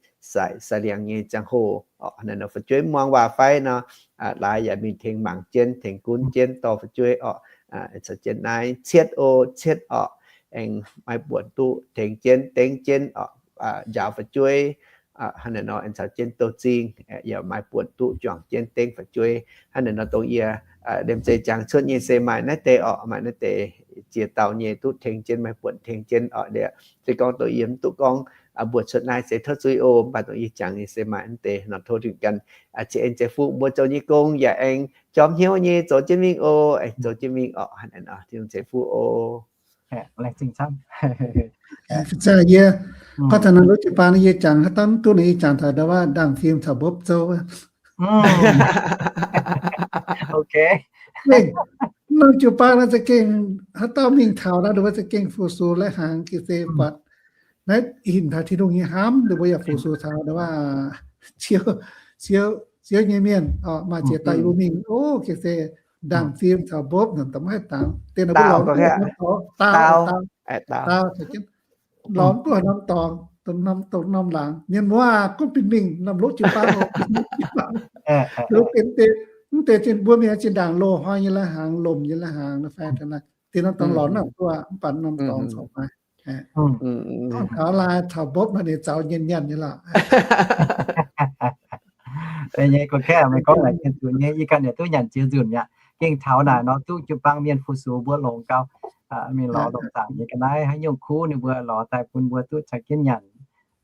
sa'liangx nyei ziangh hoc orqc, naaiv nor fu'jueiv muangx waac fai nor, Lai yaac mingh tengx mangc jienv, tengx gunv jienv dorh fu'jueiv orqc. Caux jienv naaiv Cietv oc, Cietv orqc, aengx maaih buonc duqv tengx jienv dengv jienv orqc, njaaux fu'jueiv. Hnangv naaiv nor aengx caux jienv Douz Zingh yaac maaih buonc duqv juangc jienv dengv fu'jueiv. Hnangv naaiv nor dongh yie liemh zeih jangx cuotv nyei se maaih naaiv deix orqc, maaih naaiv deix ziex dauh nyei duqv tengx jienv, maaih buonc tengx jienv orqc. Liuz se gorngv dongh yie mv duqv gorngv mbuox cuotv naaiv se tov zuiz oc, mv baac dongh yie jangx nyei se maaih naaiv deix nor tov dingc ganh ceix en ceix fuqv mbuo zoux nyei gong yaac aengx jorm hnyouv nyei zoux jienv mingh oc, aengx zoux jienv mingh orqc. Hnangv naaiv nor Tin-Hungh ceix fuqv oc. Fin-saeng yie, gorngv taux naaiv lov jiu-baang yie jangx haaix dauh mv duqv naaic yie jangx taux ndau wuov ndaangc fim caux mbopv zouv. Mv, norm jiu-baang naaiv za'gengh haaix dauh mingh taux naaiv ndau wuov za'gengh fu-sux lai-hnaangx ga'sie buatc. Naaiv hinc taux Tin-Hungh nyei hnamv, ndau wuov yaac fu-sux taux ndau wuov Ziouv, Ziouv nyei mienh orqc, maaih ziex dauh yie mbuo mingh, o, ga'sie ndaangc fim caux mbopv nor, da'maiv haih dangx. Deix naaic mbuo lorz mv duqv norm dorngx, daauh, daauh, lorz mv duqv norm dorngx, dongh norm, dongh norm laangz. Mienh muoz aac, gunv binc mingh norm lov jiu-baang oc. Mv deix zinh mbuo mingh zinh ndaangc loz-hnoi nyei lai-hnaangx, lomc nyei lai-hnaangx fai deix norm dorngx lorz mv duqv, mv baac norm dorngx corc maaih. Gorngv taux lai caux mbopv nor ninh zaux nyanc nyanc nyei lorqc. Nyei, gorngv kaeqv meih gorngv naaic zien nzunc nyei, yie ganh yaac duqv nyanc zien nzunc mi'aqv. Gengh taux naaic nor duqv jiu-baang mienh fu-sux mbuo longx gau. Mingh lorz lomc zaangc nyei ga'naaiv haaix nyungc kuv ninh mbuo lorz daaih bun mbuo duqv caux jienv nyanc.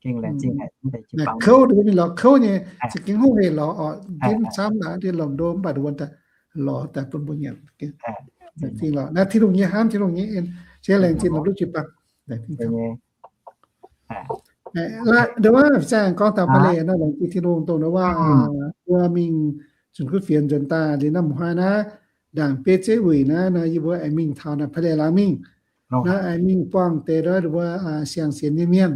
Gengh laengz zingh haic mv deix jiu-baang. Kouv, ninh lorz kouv nyei, za'gengh hungh hec lorz oc, jienv camv naaic ndie lomc ndo mv baac wuov lorz daaih bun mbuo nyanc. Laengz zingh lorqc. Naaiv Tin-Hungh nyei hnamv, Tin-Hungh nyei en, se laengz zingh lomc duqv jiu-baang. Ndau wuov zaah gorngv taux Pa'leic nor, laengz zingh Tin-Hungh dongh ndau wuov mbuo mingh zunh kuv fienx nzuonx daaih liuz naaiv m'hnoi naaiv, ndaangc bieiv zeiv wuic naaiv nor, yie mbuo aengx mingh taux naaiv Pa'leic laangz mingh. Naaiv aengx mingh buangh deix ndau wuov siang-sienx nyei mienh.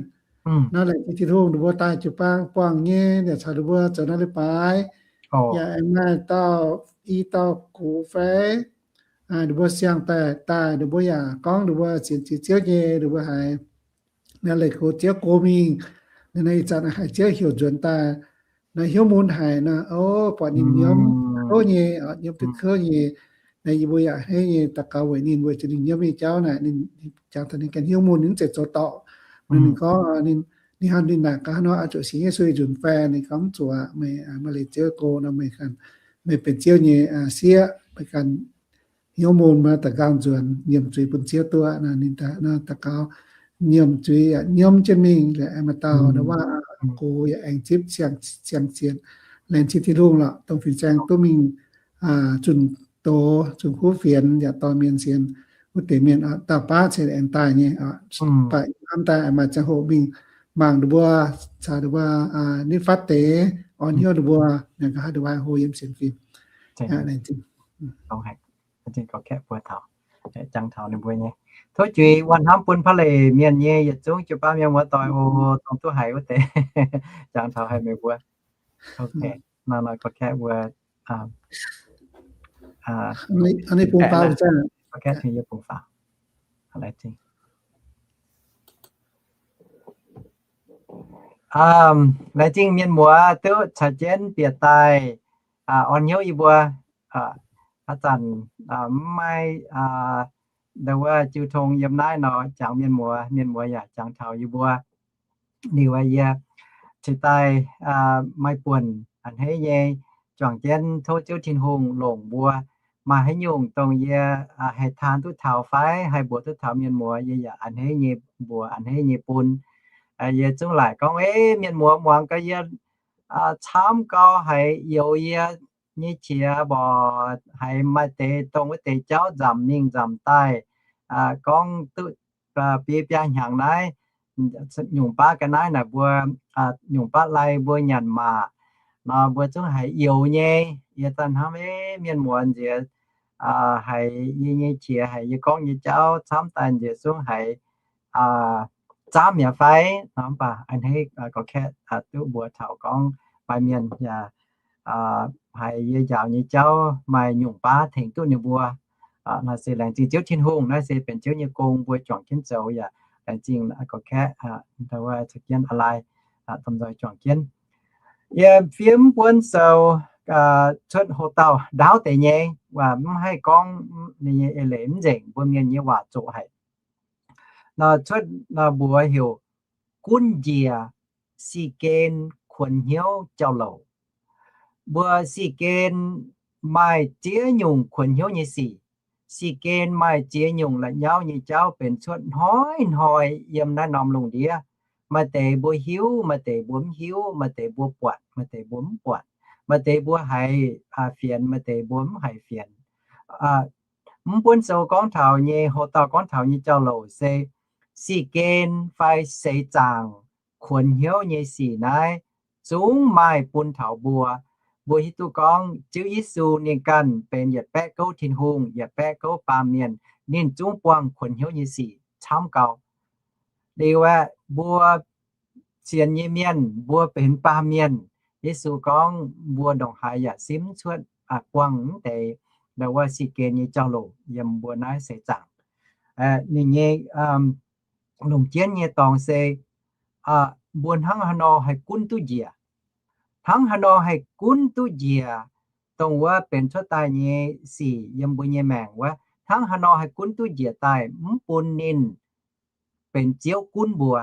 Naaiv laengz zingh Tin-Hungh, ninh mbuo daaih jiu-baang buangh nyei, yaac caux ninh mbuo zoux naaiv leiz-baaix. Yaac aengx maaih dauh, i dauh gox fai, ninh mbuo siang daaih, daaih ninh mbuo yaac gorngv ninh mbuo sienx Ziouv nyei, ninh mbuo haiz naaiv leih gox Ziouv go mingh. Naaiv ih zanc haiz Ziouv heuc nzuonx daaih, naaiv hnyouv mun haic nor, o, buatc ninh nyiemv kouv nyei, nyiemv duqv kouv nyei. Naaiv yie mbuo yaac hneiv nyei daux gaux weic ninh, weic zuqc ninh nyiemv nyei jauv naaic, ninh jangx daaih ninh ganh hnyouv mun, ninh mv zeiz zoux dorngc. Ninh gorngv, ninh hnangv ninh naaic gaax nor, oix zuqc sienx Yesu nzunc fai? Ninh gorngv mv zuqc aqv. Meih maaih leih Ziouv go nor, meih benx Ziouv nyei sieqv, meih ganh hnyouv mun, maaih daux gaux nzuonx, nyiemc zuiz bun Ziouv duqv nor. Ninh daux gaux nyiemc zuiz yaac nyiemv jienv mingh. Liuz aengx maaih dauh ndau wuov gox yaac aengx zipv siang-sienx. Laengz zingh Tin-Hungh lorqc, dongh fin-saeng duqv mingh zunh doz, zunh kuv fienx yaac dorh mienh sienx. Wuov deix mienh dauh baav cingx aengx daaih nyei, baac hnamv daaih maaih ziangh hoc mingh mangc ninh mbuo, caux ninh mbuo nitv fatv deix, orn hnyouv ninh mbuo, nqa'haav ndau wuov hlo yiem sienx fim. Laengz zingh. Gorngv kaeqv mbuo taux, jangx taux ninh mbuo nyei. Tov juiz wuov hnamv bun พาเลท mienh nyei yietc zungv jiu-baang mienh muoz-doic oc, dongh duqv haiz wuov deix jangx taux haiz meih mbuo. Ok, nor nor gorqv-kaeqv mbuo, gorqv-kaeqv tengx yie bungx faaux. Laengz zingh mienh muoz duqv caux jienv bieqc daaih orn hnyouv yie mbuo. Ih zanc maiv maaih ndau wuov jiu tong yiem naaiv nor, jangx mienh muoz, mienh muoz yaac jangx taux yie mbuo. Liuz yie ceix daaih maaih buonc a'hneiv nyei juangc jienv tov Ziouv Tin-Hungh longc mbuo. Maaih haaix nyungc dongh yie haih taan duqv taux fai haih mbuox duqv taux mienh muoz, yie yaac a'hneiv nyei mbuox, a'hneiv nyei bun. Yie zungv laaic gorngv, ei, mienh muoz muangx gaax yie camv gau, haiz youx yie nyei qiex mborqc, haiz maaih deix dongh wuov deix jauv nzamc mingh nzamc daaih, gorngv duqv biei biaa hnyangx naaiv, nyungc baav ga'naaiv naaic mbuo, nyungc baav lai mbuo nyanc maac nor, mbuo zungv haiz youx nyei. Yie zanc hnamv, ei, mienh muoz nziex haiz yie nyei qiex, haiz yie gorngv nyei jauv camv daaih nziex zungv haiz zaamv mi'aqv fai? Nor mv baac a'hneiv gorqv-kaeqv duqv mbuox taux gorngv maaih mienh yaac haiz yie njaaux nyei jauv maaih nyungc baav tengx duqv ninh mbuo. Naaiv se laengz zingh Ziouv Tin-Hungh, naaiv se benx Ziouv nyei gong mbuo juangc jienv zoux yaac laengz zingh gorqv-kaeqv caux jienv a'laaih domh nzoih juangc jienv. Yie fiev mv buonv sou cuotv houx-dauh ndaauv deix nyei, mv haih gorngv ninh nyei eix leiz mv nzengc, mbuo mienh nyei waac zoqc haic. Nor cuotv mbuox heuc gunv njiec si gen kuonx hnyouv jauv-louc. Mbuo si gen maaih ziex nyungc kuonx hnyouv nyei sic. Si gen maaih ziex nyungc la'nyauv nyei jauv benx cuotv hnoi-hnoi yiem naaiv norm lungh ndiev. Maaih deix mbuo hiuv, maaih deix mbuo mv hiuv, maaih deix mbuo buatc, maaih deix mbuo mv buatc, maaih deix mbuo haiz fienx, maaih deix mbuo mv haiz fienx. Mv buonv sou gorngv taux nyei, houx-dauh gorngv taux nyei jauv-louc se si gen fai seix zaangc kuonx hnyouv nyei sic naaiv zungv maaih bun taux mbuo. Mbuo hiuv duqv gorngv Ziouv Yesu ninh ganh benx yietc baeqv gouv Tin-Hungh, yietc baeqv gouv baamh mienh, ninh zungv buangh kuonx hnyouv nyei sic camv gau. Liuz aeqv, mbuo sienx nyei mienh, mbuo benx baamh mienh, Yesu gorngv mbuo ndongc haaix yaac simv cuotv, buangh mv deix ndau wuov si gen nyei jauv-louc yiem mbuo naaiv seix zaangc. Ninh nyei longc jienv nyei dorngx se mbuo hnangv haaix nor haih gunv duqv njiec, hnangv haaix nor haih gunv duqv njiec dongh wuov benx cuotv daaih nyei sic yiem mbuo nyei maengc wuov, hnangv haaix nor haih gunv duqv njiec daaih mv bun ninh benx ziouv gunv mbuo,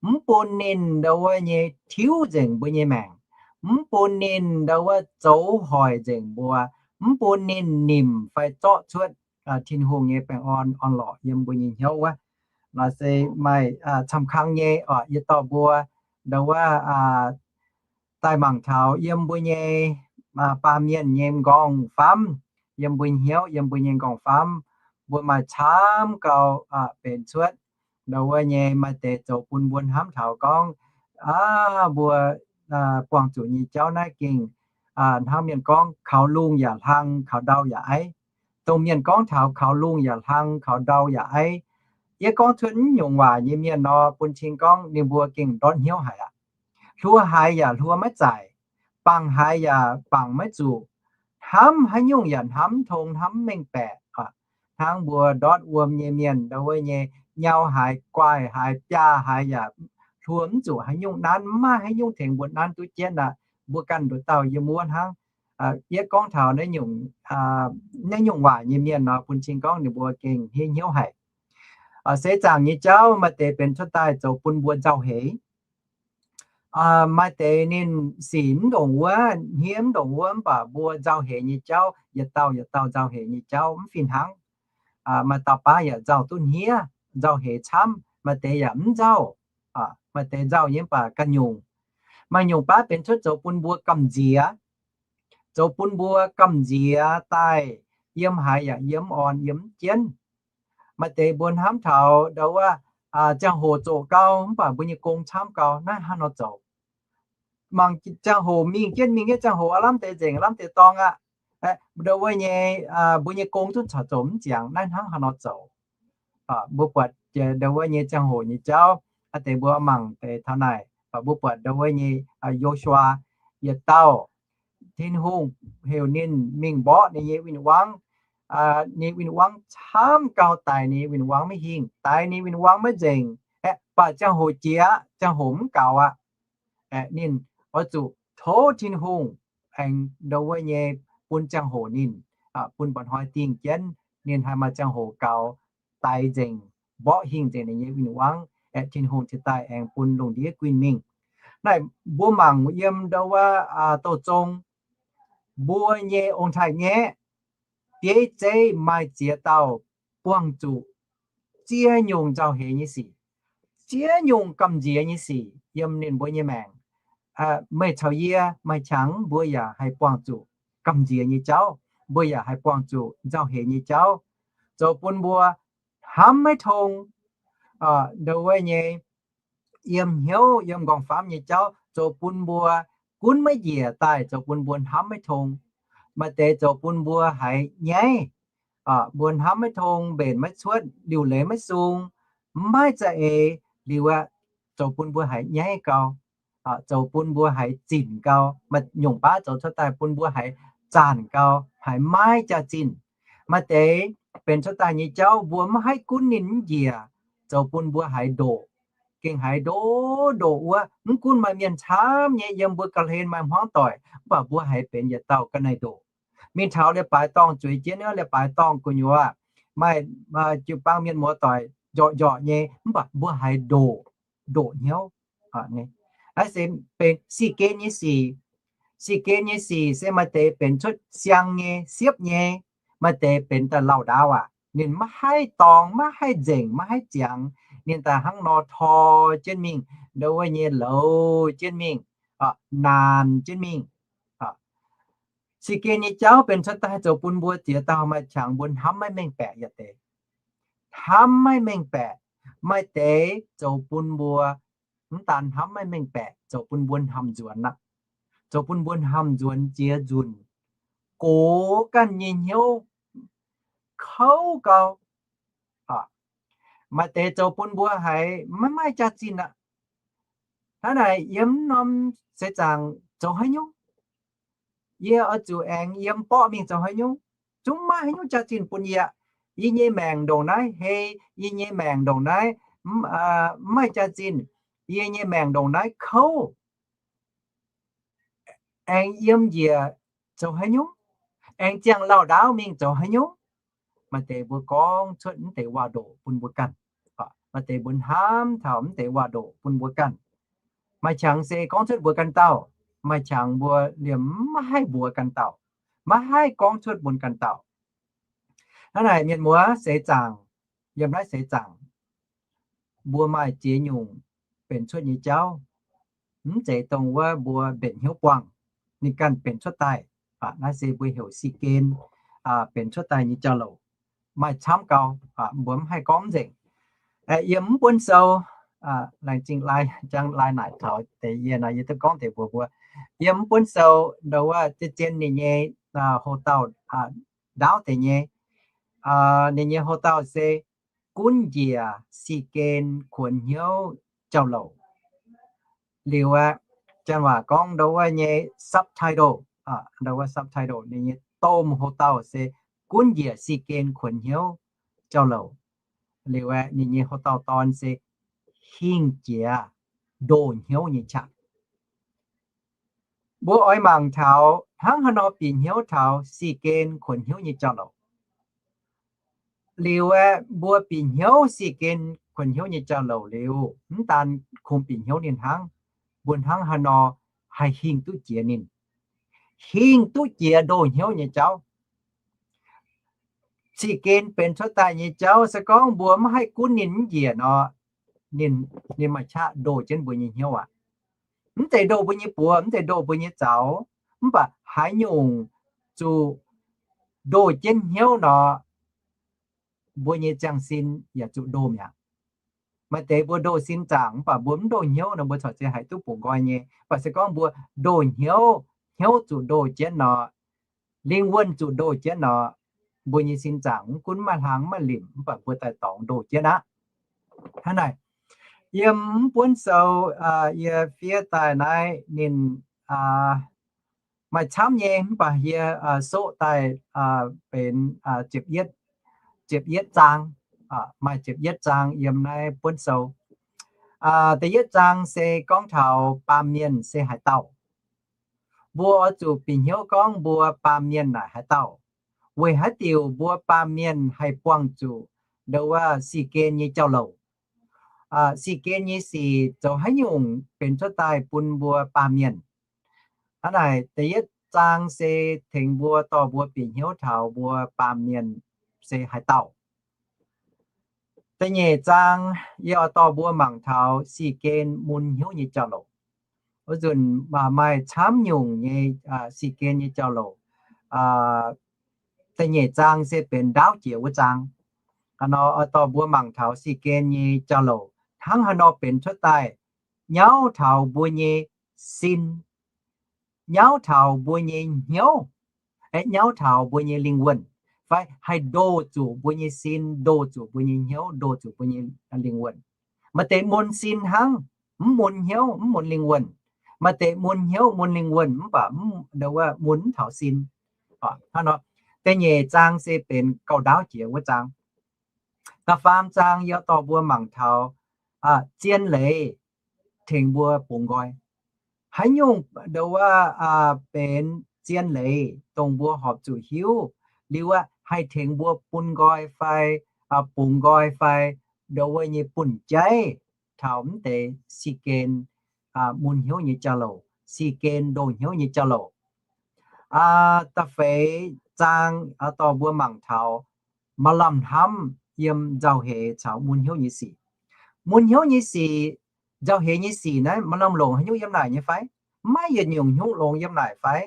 mv bun ninh ndau wuov nyei tiuv nzengc mbuo nyei maengc, mv bun ninh ndau wuov zoux hoic nzengc mbuo, mv bun ninh nimc fai zorqv cuotv Tin-Hungh nyei baengh orn orn-lorqc yiem mbuo nyei hnyouv wuov. Naaiv se maaih camv kang nyei oc, yie dorh mbuo ndau wuov daaih mangc taux yiem mbuo nyei baamh mienh nyei m'nqorngv-famv, yiem mbuo nyei hnyouv, yiem mbuo nyei m'nqorngv-famv, mbuo maaih camv gau benx cuotv ndau wuov nyei maaih deix zoux bun mbuo hnamv taux gorngv, aav, mbuo buangh zuqc nyei jauv naaiv gengh hnangv mienh gorngv kaux lungh yaac hlang, kaux ndau yaac aiv. Dongh mienh gorngv taux kaux lungh yaac hlang, kaux ndau yaac aiv, yie gorngv cuotv mv nyungc waac nyei mienh nor, bun cing gorngv ninh mbuo gengh ndortv hnyouv haic aqv. Hluo haiz yaac hluo maiv zaaic, bangc haiz yaac bangc maiv zuqc, hnamv haaix nyungc yaac hnamv mv tong, hnamv mv mengh baeqc. Hnangv mbuo ndortv wuom nyei mienh ndau wuov nyei, nyau haiz, guaaih haiz, biaa haiz yaac hluo mv zuqc haaix nyungc nanv, mv maaih haaix nyungc tengx mbuo nanv duqv jienv aqv. Mbuo ganh nduqc dauh yiem wuov hnangv. Yie gorngv taux naaiv nyungc waac nyei mienh nor, bun cing gorngv ninh mbuo gengh hniev hnyouv haic. Seix zaangc nyei jauv maaih deix benx cuotv daaih zoux bun mbuo nzauh heix. Maaih deix ninh sic mv ndongc wuov, hniev mv ndongc wuov, mv baac mbuo nzauh heix nyei jauv, yietc dauh yietc dauh nzauh heix nyei jauv mv fih hnangv. Maaih dauh baav yaac nzauh duqv hniev, nzauh heix camv, maaih deix yaac mv nzauh. Maaih deix nzauh nyei mv baac ganh nyungc. Maaih nyungc baav benx cuotv zoux bun mbuo gamh nziex, zoux bun mbuo gamh nziex daaih, yiem haaix yaac yiem mv orn, yiem mv jienv. Maaih deix mbuo hnamv taux ndau wuov ziangh hoc zoqc gau, mv baac mbuo nyei gong camv gau, naaiv hnangv nor zoux. Mangc ziangh hoc mingh jienv, mingh jienv ziangh hoc aav lamh deix nzengc, aav lamh deix dorngx aqv. Ndau wuov nyei, mbuo nyei gong zungv corc zoux mv ziangx, naaiv hnangv haaix nor zoux? Mbuo buatc jiex ndo wuov nyei ziangh hoc nyei jauv, aa deix mbuo mangc deix taux naaic, mv baac mbuo buatc ndo wuov nyei Yo^su^waa yietc dauh, Tin-Hungh heuc ninh mingh mborqv ninh nyei win-wangv. Ninh win-wangv camv gau, daix ninh nyei win-wangv maiv hingh, daix ninh win-wangv maiv nzengc. Aeqv, mv baac ziangh hoc jiex, ziangh hoc mv gaux aqv. Aeqv, ninh oix zuqc tov Tin-Hungh aengx ndo wuov nyei bun ziangh hoc ninh, bun mba'hnoi dingh jienv ninh haih maaih ziangh hoc gaux, daix nzengc, mborqv hingh nzengc ninh nyei win-wangv. Aeqv, Tin-Hungh cingx daaih aengx bun lungh ndiev guinh mingh. Naaiv mbuo mangc yiem ndo wuov Douh Zong, mbuo nyei ong-taaix-ngaeqv bieiv zeiv maaih ziex dauh buangh zuqc ziex nyungc nzauh heix nyei sic, ziex nyungc gamh nziex nyei sic yiem ninh mbuo nyei maengc. Meih caux yie maaih qangx mbuo yaac haih buangh zuqc gamh nziex nyei jauv, mbuo yaac haih buangh zuqc nzauh heix nyei jauv, zoux bun mbuo hnamv maiv tong. Ndo wuov nyei yiem hnyouv yiem nqorngv-famv nyei jauv zoux bun mbuo gunv maiv njiec daaih, zoux bun mbuo hnamv maiv tong. Maaih deix zoux bun mbuo haiz nyaiv, mbuo hnamv maiv tong, mbenc maiv cuotv, liuc leiz maiv sung, maiv za'eix liuz aqv, zoux bun mbuo haiz nyaiv gau, zoux bun mbuo haiz zinc gau. Maaih nyungc baav zoux cuotv daaih bun mbuo haiz zaanc gau, haiz maiv jaax-zinh. Maaih deix benx cuotv daaih nyei jauv mbuo maiv haih gunv ninh mv njiec, zoux bun mbuo haiz ndoqc, gengh haiz ndoqc ndoqc wuov. Mv gunv maaih mienh camv nyei yiem mbuo ga'hlen maaih hmuangv doic, mv baac mbuo haiz benx yietc dauh ga'naaiv ndoqc. Mingh taux leiz-baaix dorngh zueiz jienv, leiz-baaix dorngh gu'nyuoz maaih jiu-baang mienh muoz-doic njorqc njorqc nyei, mv baac mbuo haiz ndoqc, ndoqc hnyouv. Naaiv se benx sic gen nyei sic. Sic gen nyei sic se maaih deix benx cuotv siang nyei, siepv nyei, maaih deix benx daaih lauh ndaauv aqv. Ninh maiv haih dorngx, maiv haih nzengc, maiv haih ziangx. Ninh daaih hnangv nor tor jienv mingh, ndo wuov nyei louz jienv mingh, naanc jienv mingh. Sic gen nyei jauv benx cuotv daaih zoux bun mbuo ziex dauh maaih qangx mbuo hnamv maiv mengh baeqc yietc deix. Hnamv maiv mengh baeqc. Maaih deix zoux bun mbuo mv daan hnamv maiv mengh baeqc, zoux bun mbuo hnamv nzuonx aqv. Zoux bun mbuo hnamv nzuonx jiex nzunc, gox ganh nyei hnyouv kouv gau. Maaih deix zoux bun mbuo haiz maiv maaih jaax-zinh aqv. Hnangv naaic yiem norm seix zaangc zoux haaix nyungc? Yie oix zuqc aengx yiem borqv mingh zoux haaix nyungc? Zungv maiv maaih haaix nyungc jaax-zinh bun yie. Yie nyei maengc ndongc naaiv hei, yie nyei maengc ndongc naaiv mv maaih jaax-zinh, yie nyei maengc ndongc naaiv kouv. Aengx yiem njiec zoux haaix nyungc? Aengx ziangh lauh ndaauv mingh zoux haaix nyungc? Maaih deix mbuo gorngv cuotv mv deix waac-ndoqc bun mbuo ganh. Maaih deix mbuo hnamv taux mv deix waac-ndoqc bun mbuo ganh. Maaih qangx se gorngv cuotv mbuox ganh dauh, maaih qangx mbuo liemh maiv haih mbuox ganh dauh, maiv haih gorngv cuotv bun ganh dauh. Hnangv naaic mienh muoz seix zaangc, yiem naaiv seix zaangc, mbuo maaih ziex nyungc benx cuotv nyei jauv. Mv zeiz dongh wuov mbuo mbenc hnyouv buangh, ninh ganh benx cuotv daaih. Naaiv se mbuo heuc sic gen benx cuotv daaih nyei jauv-louc. Maaih camv gau, mbuo mv haih gorngv mv nzengc. Yiem mv buonv sou, laengz zingh lai jangx lai naaic taux deix yie nor, yie duqv gorngv deix mbuox mbuo. Yiem mv buonv sou ndo wuov zien-zien ninh nyei ho dauh ndaauv deix nyei, ninh nyei ho dauh se Gunv Njiec Sic Gen Kuonx Hnyouv Jauv-Louc. Liuz aeqv, janx waac gorngv ndo wuov nyei subtitle, ndo wuov subtitle ninh nyei domh ho dauh se Gunv Njiec Sic Gen Kuonx Hnyouv Jauv-Louc. Liuz aeqv, ninh nyei ho dauh dorn se Hingh Jiex Ndoh Hnyouv Nyei Qaqv. Mbuo oix mangc taux hnangv haaix nor bieqc hnyouv taux sic gen kuonx hnyouv nyei jauv-louc. Liuz aeqv, mbuo bieqc hnyouv sic gen kuonx hnyouv nyei jauv-louc liuz, mv daan kungx bieqc hnyouv ninh hnangv, mbuo hnangv haaix nor haih hingh duqv jiex ninh, hingh duqv jiex ndoh hnyouv nyei jauv. Sic gen benx cuotv daaih nyei jauv, se gorngv mbuo mv haih gunv ninh mv njiec nor, ninh, ninh maaih qaqv ndoh jienv mbuo nyei hnyouv aqv. Mv zeiz ndoh mbuo nyei buoz, mv zeiz ndoh mbuo nyei zaux, mv baac haaix nyungc zuqc ndoh jienv hnyouv nor, mbuo nyei ziangh sin yaac zuqc ndoh mi'aqv. Maaih deix mbuo ndoh sin zaangc mv baac mbuo mv ndoh hnyouv nor, mbuo corc ziouc haiz duqv bungx nqoi nyei. Mv baac se gorngv mbuo ndoh hnyouv, hnyouv zuqc ndoh jienv nor, lingh wuonh zuqc ndoh jienv nor, mbuo nyei sin zaangc, mv gunv maaih hlang maaih limc, mv baac mbuo daaih dorngx ndoh jienv aqv. Hnangv naaic, yiem mv buonv sou yie fiev daaih naaiv ninh maaih camv nyei, mv baac yie soqv daaih benx ziepc yietv zaang, maaih ziepc yietv zaang yiem naaiv buonv sou. Da'yietv zaang se gorngv taux baamh mienh se haaix dauh. Mbuo oix zuqc bieqc hnyouv gorngv mbuo baamh mienh naaic haaix dauh. Weic haaix diuc mbuo baamh mienh haih buangh zuqc ndo wuov si gen nyei jauv-louc? Si gen nyei sic zoux haaix nyungc benx cuotv daaih bun mbuo baamh mienh? Hnangv naaic, da'yietv zaang se tengx mbuo dorh mbuo bieqc hnyouv taux mbuo baamh mienh se haaix dauh. Da'nyeic zaang yie oix dorh mbuo mangc taux si gen mun hnyouv nyei jauv-louc. Wuov nzunc maaih camv nyungc nyei si gen nyei jauv-louc. Da'nyeic zaang se benx ndaauv jiex wuov zaang. Hnangv nor oix dorh mbuo mangc taux si gen nyei jauv-louc hnangv haaix nor benx cuotv daaih, nyauv taux mbuo nyei sin, nyauv taux mbuo nyei hnyouv, aeqv, nyauv taux mbuo nyei lingh wuonh, fai haih ndoh zuqc mbuo nyei sin, ndoh zuqc mbuo nyei hnyouv, ndoh zuqc mbuo nyei lingh wuonh. Maaih deix mun sin hnangv, mv mun hnyouv, mv mun lingh wuonh. Maaih deix mun hnyouv, mun lingh wuonh, mv baac ndo wuov mun mv taux sin. Hnangv nor, da'nyeic zaang se benx gauh ndaauv jiex wuov zaang. Da'faam zaang yie dorh mbuo mangc taux zien leiz tengx mbuo bungx nqoi. Haaix nyungc ndo wuov benx zien leiz dongh mbuo horpc zuqc hiuv liuz aqv, haih tengx mbuo bun nqoi fai bungx nqoi fai ndo wuov nyei bun jaiv taux mv deix si gen mun hnyouv nyei jauv-louc, si gen ndoh hnyouv nyei jauv-louc. Da'feix zaang dorh mbuo mangc taux maaih lamh hnamv yiem nzauh heix caux mun hnyouv nyei sic. Mun hnyouv nyei sic, nzauh heix nyei sic naaiv maaih lamh longc haaix nyungc yiem naaic nyei fai? Maiv yietc nyungc hnyouv longx yiem naaic fai?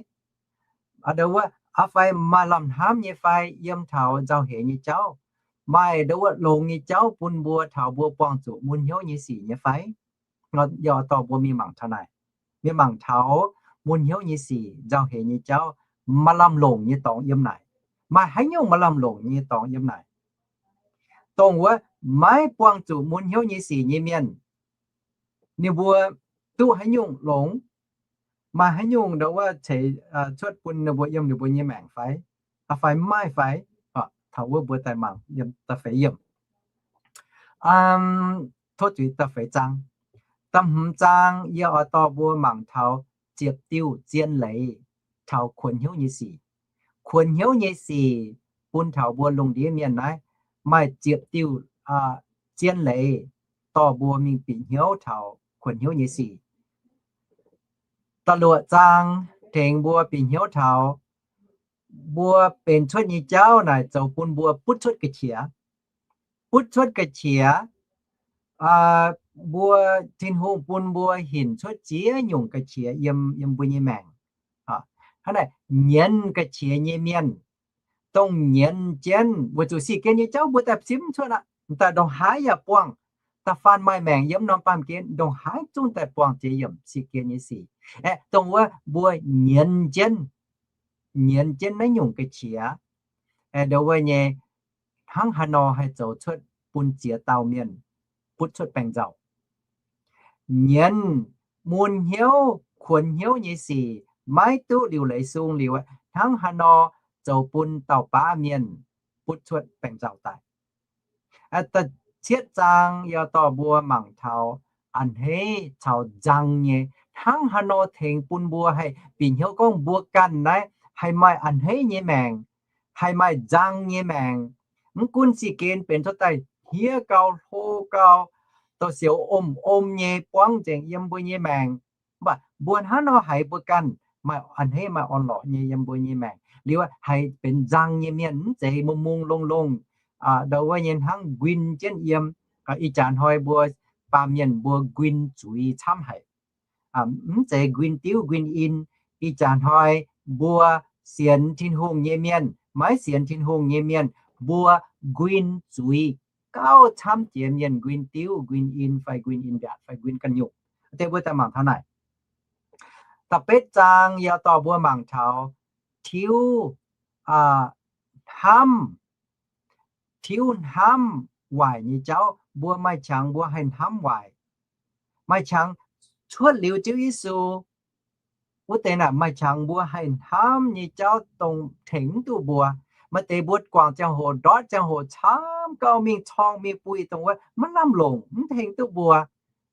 Ndo wuov, fai maaih lamh hnamv nyei fai yiem taux nzauh heix nyei jauv? Maaih ndo wuov longx nyei jauv bun mbuo taux mbuo buangh zuqc mun hnyouv nyei sic nyei fai? Yie dorh mbuo mingh mangc taux naaic, mingh mangc taux mun hnyouv nyei sic, nzauh heix nyei jauv, maaih lamh longc nyei dorngx yiem naaic. Maaih haaix nyungc maaih lamh longc nyei dorngx yiem naaic? Dongh wuov maiv buangh zuqc mun hnyouv nyei sic nyei mienh, ninh mbuo duqv haaix nyungc longx? Maaih haaix nyungc ndo wuov ceix cuotv bun ninh mbuo yiem ninh mbuo nyei maengc fai? Fai maiv maaih fai? Taux wuov mbuo daaih mangc yiem da'feix yiemc. Tov zuiz, da'feix zaang. Da'hmz zaang yie oix dorh mbuo mangc taux ziepc diuh zien leiz taux kuonx hnyouv nyei sic. Kuonx hnyouv nyei sic bun taux mbuo lungh ndiev mienh naaiv maaih ziepc diuh zien leiz dorh mbuo mingh bieqc hnyouv taux kuonx hnyouv nyei sic. Da'luoqc zaang tengx mbuo bieqc hnyouv taux mbuo benx cuotv nyei jauv naaic zoux bun mbuo butv cuotv ga'qiex. Butv cuotv ga'qiex, mbuo, Tin-Hungh bun mbuo hinc cuotv ziex nyungc ga'qiex yiem, yiem mbuo nyei maengc. Hnangv naaic, nyienz ga'qiex nyei mienh, dongh nyienz jienv weic zuqc si gen nyei jauv mbuo daaih simv cuotv aqv, daaih ndongc haaix yaac buangh. Da'faanh maaih maengc yiem norm baamh gen ndongc haaix zungv daaih buangh jiex yiemc si gen nyei sic. Aeqv, dongh wuov mbuo nyienz jienv, nyienz jienv naaiv nyungc ga'qiex, aeqv, ndo wuov nyei, hnangv haaix nor haih zoux cuotv bun ziex dauh mienh butv cuotv baengc nzauh. Nyienz mun hnyouv, kuonx hnyouv nyei sic maiv duqv liuc leiz sung liuz, hnangv haaix nor zoux bun dauh baav mienh butv cuotv baengc nzauh daaih. Cietv zaang yie dorh mbuo mangc taux a'hneiv caux nzang nyei, hnangv haaix nor tengx bun mbuo haih bieqc hnyouv gorngv mbuo ganh naaiv haih maaih a'hneiv nyei maengc, haih maaih nzang nyei maengc. Mv gunv si gen benx cuotv daaih hniev gau, hlo gau, douz-sioux om-om nyei buangv nzengc yiem mbuo nyei maengc. Mv baac mbuo hnangv nor haiz mbuo ganh maaih a'hneiv maaih orn-lorqc nyei yiem mbuo nyei maengc liuz, haiz benx nzang nyei mienh, mv zeiz mungh mungh longh longh, ndo wuov nyei hnangv nquin jienv yiem. Ih jaax hnoi mbuo baamh mienh mbuo nquin zuiz camv haic. Mv zeiz nquin diuv nquin in. Ih jaax hnoi mbuo sienx Tin-Hungh nyei mienh, maiv sienx Tin-Hungh nyei mienh, mbuo nquin zuiz gauh camv jiex mienh nquin diuv nquin in fai nquin in mbiaatc fai nquin ganh nyungc. Deix mbuo daaih mangc taux naaic. Da'betv zaang yie dorh mbuo mangc taux tiuv, hnamv, tiuv hnamv waaic nyei jauv. Mbuo maaih qangx mbuo haih hnamv waaic. Maaih qangx cuotv liuz Ziouv Yesu wuov deix naaic, maaih qangx mbuo haih hnamv nyei jauv dongh tengx mv duqv mbuo. Maaih deix mbuo guangc ziangh hoc, ndortv ziangh hoc camv gau mingh corng mingh buih dongh wuov maiv lamh longc, mv tengx duqv mbuo.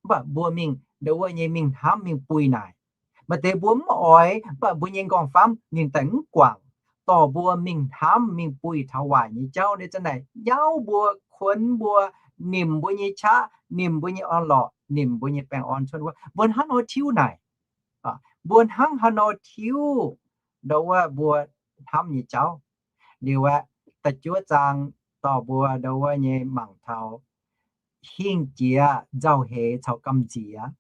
Mv baac mbuo mingh ndo wuov nyei mingh hnamv mingh buih naaic. Maaih deix mbuo mv oix, mv baac mbuo nyei nqorngv-famv ninh daaih mv guangc, dorh mbuo mingh hnamv mingh buih taux waaic nyei jauv. Ninh za'naaic nyauv mbuo, kuonx mbuo, nimc mbuo nyei qaqv, nimc mbuo nyei orn-lorqc, nimc mbuo nyei baengh orn cuotv wuov. Mbuo hnangv nor tiuv naaic, mbuo hnangv haaix nor tiuv ndo wuov mbuo hnamv nyei jauv. Liuz aeqv, da'juov zaang dorh mbuo ndo wuov nyei mangc taux hingh jiex nzauh heix caux gamh nziex.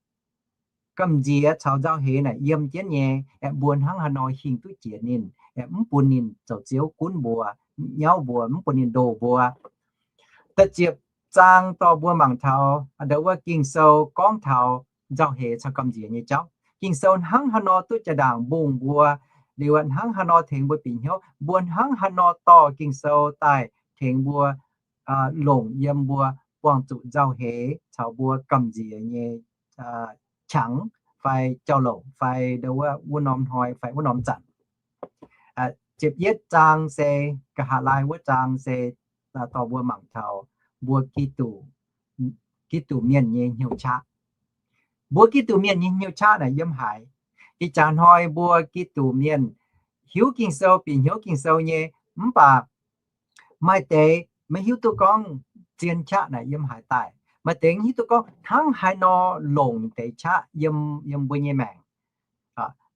Gamh nziex caux nzauh heix naaic yiem jienv nyei, aeqv, mbuo hnangv haaix nor hingh duqv jiex ninh, aeqv, mv bun ninh zoux ziouv gunv mbuo, nyauv mbuo, mv bun ninh ndoh mbuo. Da'ziepc zaang dorh mbuo mangc taux ndo wuov Ging-Sou gorngv taux nzauh heix caux gamh nziex nyei jauv. Ging-Sou hnangv haaix nor duqv jaa-ndaangc mbungh mbuo, liuz hnangv haaix nor tengx mbuo bieqc hnyouv, mbuo hnangv haaix nor dorh Ging-Sou daaih tengx mbuo longc yiem mbuo buangh zuqc nzauh heix caux mbuo gamh nziex nyei qangx fai jauv-louc fai ndo wuov, wuov norm hnoi fai wuov norm zanc. Ziepc yietv zaang se, nqa'haav laai wuov zaang se dorh mbuo mangc taux mbuo Giduc, Giduc Mienh nyei hnyouv qaqv. Mbuo Giduc Mienh nyei hnyouv qaqv naaic yiem haaix? Ih jaax hnoi mbuo Giduc Mienh hiuv Ging-Sou, bieqc hnyouv Ging-Sou nyei, mv baac maaih deix maiv hiuv duqv gorngv zien qaqv naaic yiem haaix daaih. Maaih deix maiv hiuv duqv gorngv hnangv haaix nor longc deix qaqv yiem, yiem mbuo nyei maengc.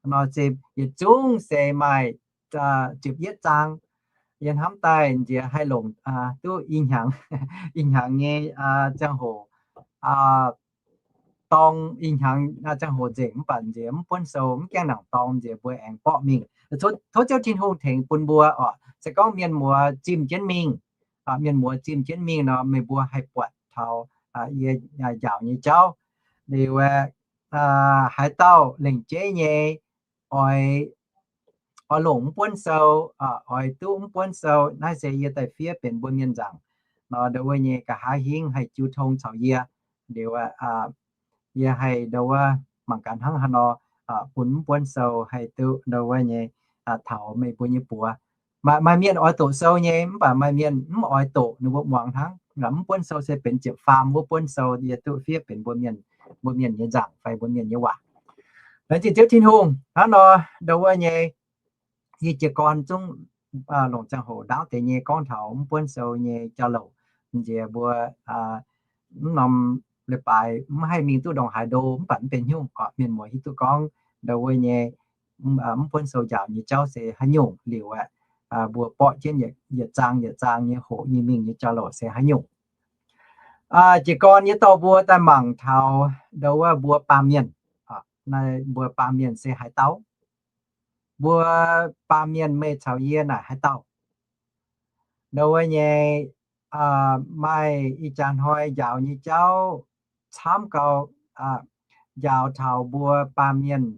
Nor se yietc zungv se maaih ziepc yietv zaang. Yie hnamv daaih nziex haih longc duqv i hnyangx, i hnyangx nyei ziangh hoc dorng, i hnyangx ziangh hoc nzengc, mv baac nziex mv buonv sou, mv gaengh nangc dorng, nziex mbuo aengx borqv mingh. Tov Ziouv Tin-Hungh tengx bun mbuo oc. Se gorngv mienh muoz zimh jienv mingh, mienh muoz zimh jienv mingh nor, meih mbuo haih buatc taux yie njaaux nyei jauv. Liuz aeqv, haaix dauh lengc jeiv nyei oix, oix longc mv buonv sou, oix duqv mv buonv sou, naaiv se yie daaih fiev benx mbuo mienh nzaangc nor, ndo wuov nyei nqa'haav hingv haih jiu tong caux yie. Liuz yie haih ndo wuov mangc gaax hnangv haaix nor bun mv buonv sou haih duqv ndo wuov nyei taux meih mbuo nyei buoz. Maaih mienh oix doqc sou nyei, mv baac maaih mienh mv oix doqc, ninh mbuo muangx hnangv. Mv buonv sou se benx ziepc faam wuov buonv sou, yie duqv fiev benx mbuo mienh, mbuo mienh nyei nzaangc fai mbuo mienh nyei waac. Laengz zingh Ziouv Tin-Hungh. Hnangv nor ndo wuov nyei, yie jiez gorn zungv longc ziangh hoc ndaauv deix nyei gorngv taux mv buonv sou nyei jauv-louc. Nziex mbuo mv norm leiz-baaix mv haih mingh duqv ndongc haaix ndo, mv baac mv benx haaix nyungc, mienh muoz hiuv duqv gorngv ndo wuov nyei mv buonv sou njaaux nyei jauv se haaix nyungc liuz aeqv, mbuo borqv jienv yietc zaang yietc zaang nyei hoqc nyei mingh nyei jauv-louc se haaix nyungc. Jiez gorn yie dorh mbuo daaih mangc taux ndo wuov mbuo baamh mienh. Naaiv mbuo baamh mienh se haaix dauh? Mbuo baamh mienh meih caux yie naaic haaix dauh? Ndo wuov nyei, maaih ih jaax hnoi njaaux nyei jauv camv gau, njaaux taux mbuo baamh mienh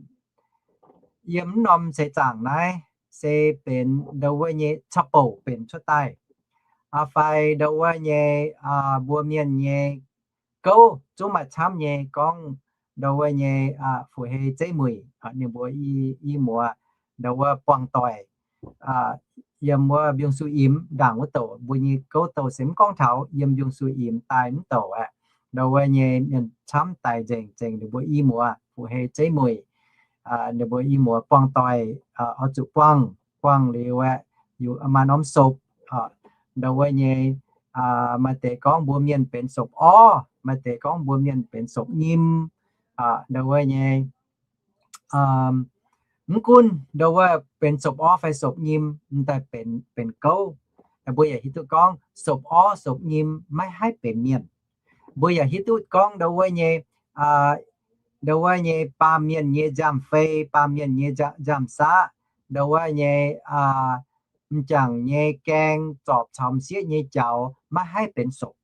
yiem mv norm seix zaangc naaiv se benx ndo wuov nyei caqv-bouc benx cuotv daaih, fai ndo wuov nyei mbuo mienh nyei gouv zungv maaih camv nyei gorngv ndo wuov nyei fu'hei zeiv muic, ninh mbuo i muoz ndo wuov buangh doic yiem wuov mbiungc-suiv-imx ndaangc wuov douc, mbuo nyei gouv douh se mv gorngv taux yiem mbiungc-suiv-imx daaih mv douc aeqv, ndo wuov nyei mienh camv daic nzengc, zengc ninh mbuo i muoz fu'hei zeiv muic, ninh mbuo i muoz buangh doic, oix zuqc buangh, buangh liuz aeqv, maaih norm sopc, ndo wuov nyei, maaih deix gorngv mbuo mienh benx sopc-orv, maaih deix gorngv mbuo mienh benx sopc-nyim, ndo wuov nyei, mv gunv ndo wuov benx sopc-orv fai sopc-nyim, m'daaih benx, benx gouv, mbuo yaac hiuv duqv gorngv sopc-orv sopc-nyim maiv haih benx mienh. Mbuo yaac hiuv duqv gorngv ndo wuov nyei, ndo wuov nyei baamh mienh nyei nziaamv-fei, baamh mienh nyei nziaamv-saqv, ndo wuov nyei m'jangc nyei gaeng zorpc caux m'sieqv nyei jaux maiv haih benx sopc.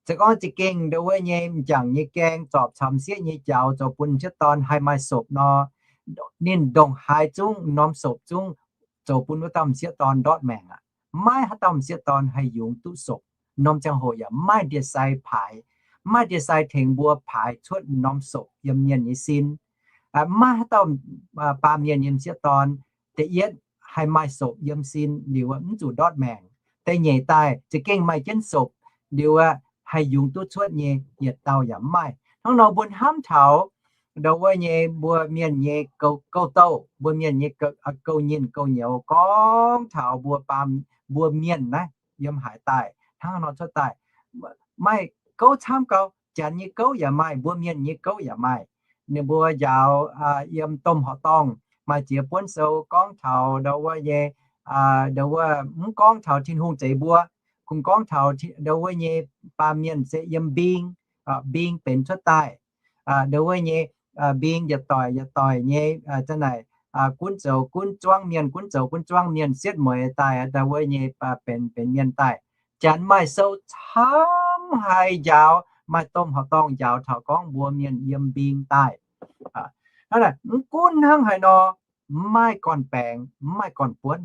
Se gorngv za'gengh ndo wuov nyei m'jangc nyei gaeng zorpc caux m'sieqv nyei jaux zoux bun m'sieqv dorn haih maaih sopc nor, ninh ndongc haaix zungv, norm sopc zungv zoux bun wuov dauh m'sieqv dorn ndortv maengc aqv. maiv haaix dauh m'sieqv dorn haih yungz duqv sopc. Norm ziangh hoc yaac maiv maaih ndie-sai paaix, maiv maaih ndie-sai tengx mbuo paaix cuotv norm sopc yiem mienh nyei sin. Maiv haaix dauh baamh mienh nyei m'sieqv dorn da'yietv haih maaih sopc yiem sin liuz mv zuqc ndortv maengc. Da'nyeic daaih za'gengh maaih jienv sopc liuz haih yungz duqv cuotv nyei yietc dauh yaac mv maaih. Hnangv nor mbuo hnamv taux ndau wuov nyei mbuo mienh nyei gouv-douh, mbuo mienh nyei gouv nyinh gouv nyouz gorngv taux mbuo, mbuo mienh naaiv yiem haaix daaih hnangv nor cuotv daaih, maaih gouv camv gau. Janx nyei gouv yaac maaih, mbuo mienh nyei gouv yaac maaih. Ninh mbuo njaaux yiem domh horqc dorngh maaih ziex buonv sou gorngv taux ndau wuov nyei, ndau wuov mv gorngv taux Tin-Hungh zeix mbuo, kungx gorngv taux ndau wuov nyei baamh mienh se yiem mbing, mbing benx cuotv daaih. Ndau wuov nyei mbing yietc doic yietc doic nyei za'naaic gunv zoux gunv zuangv mienh, gunv zoux gunv zuangv mienh sietv mueiz daaih ndau wuov nyei benx, benx mienh daaih. Janx maaih sou camv haic njaaux, maaih domh horqc dorngh njaaux taux gorngv mbuo mienh yiem mbing daaih. Hnangv naaic mv gunv hnangv haaix nor, mv maaih gorn-baengx, mv maaih gorn-buonv.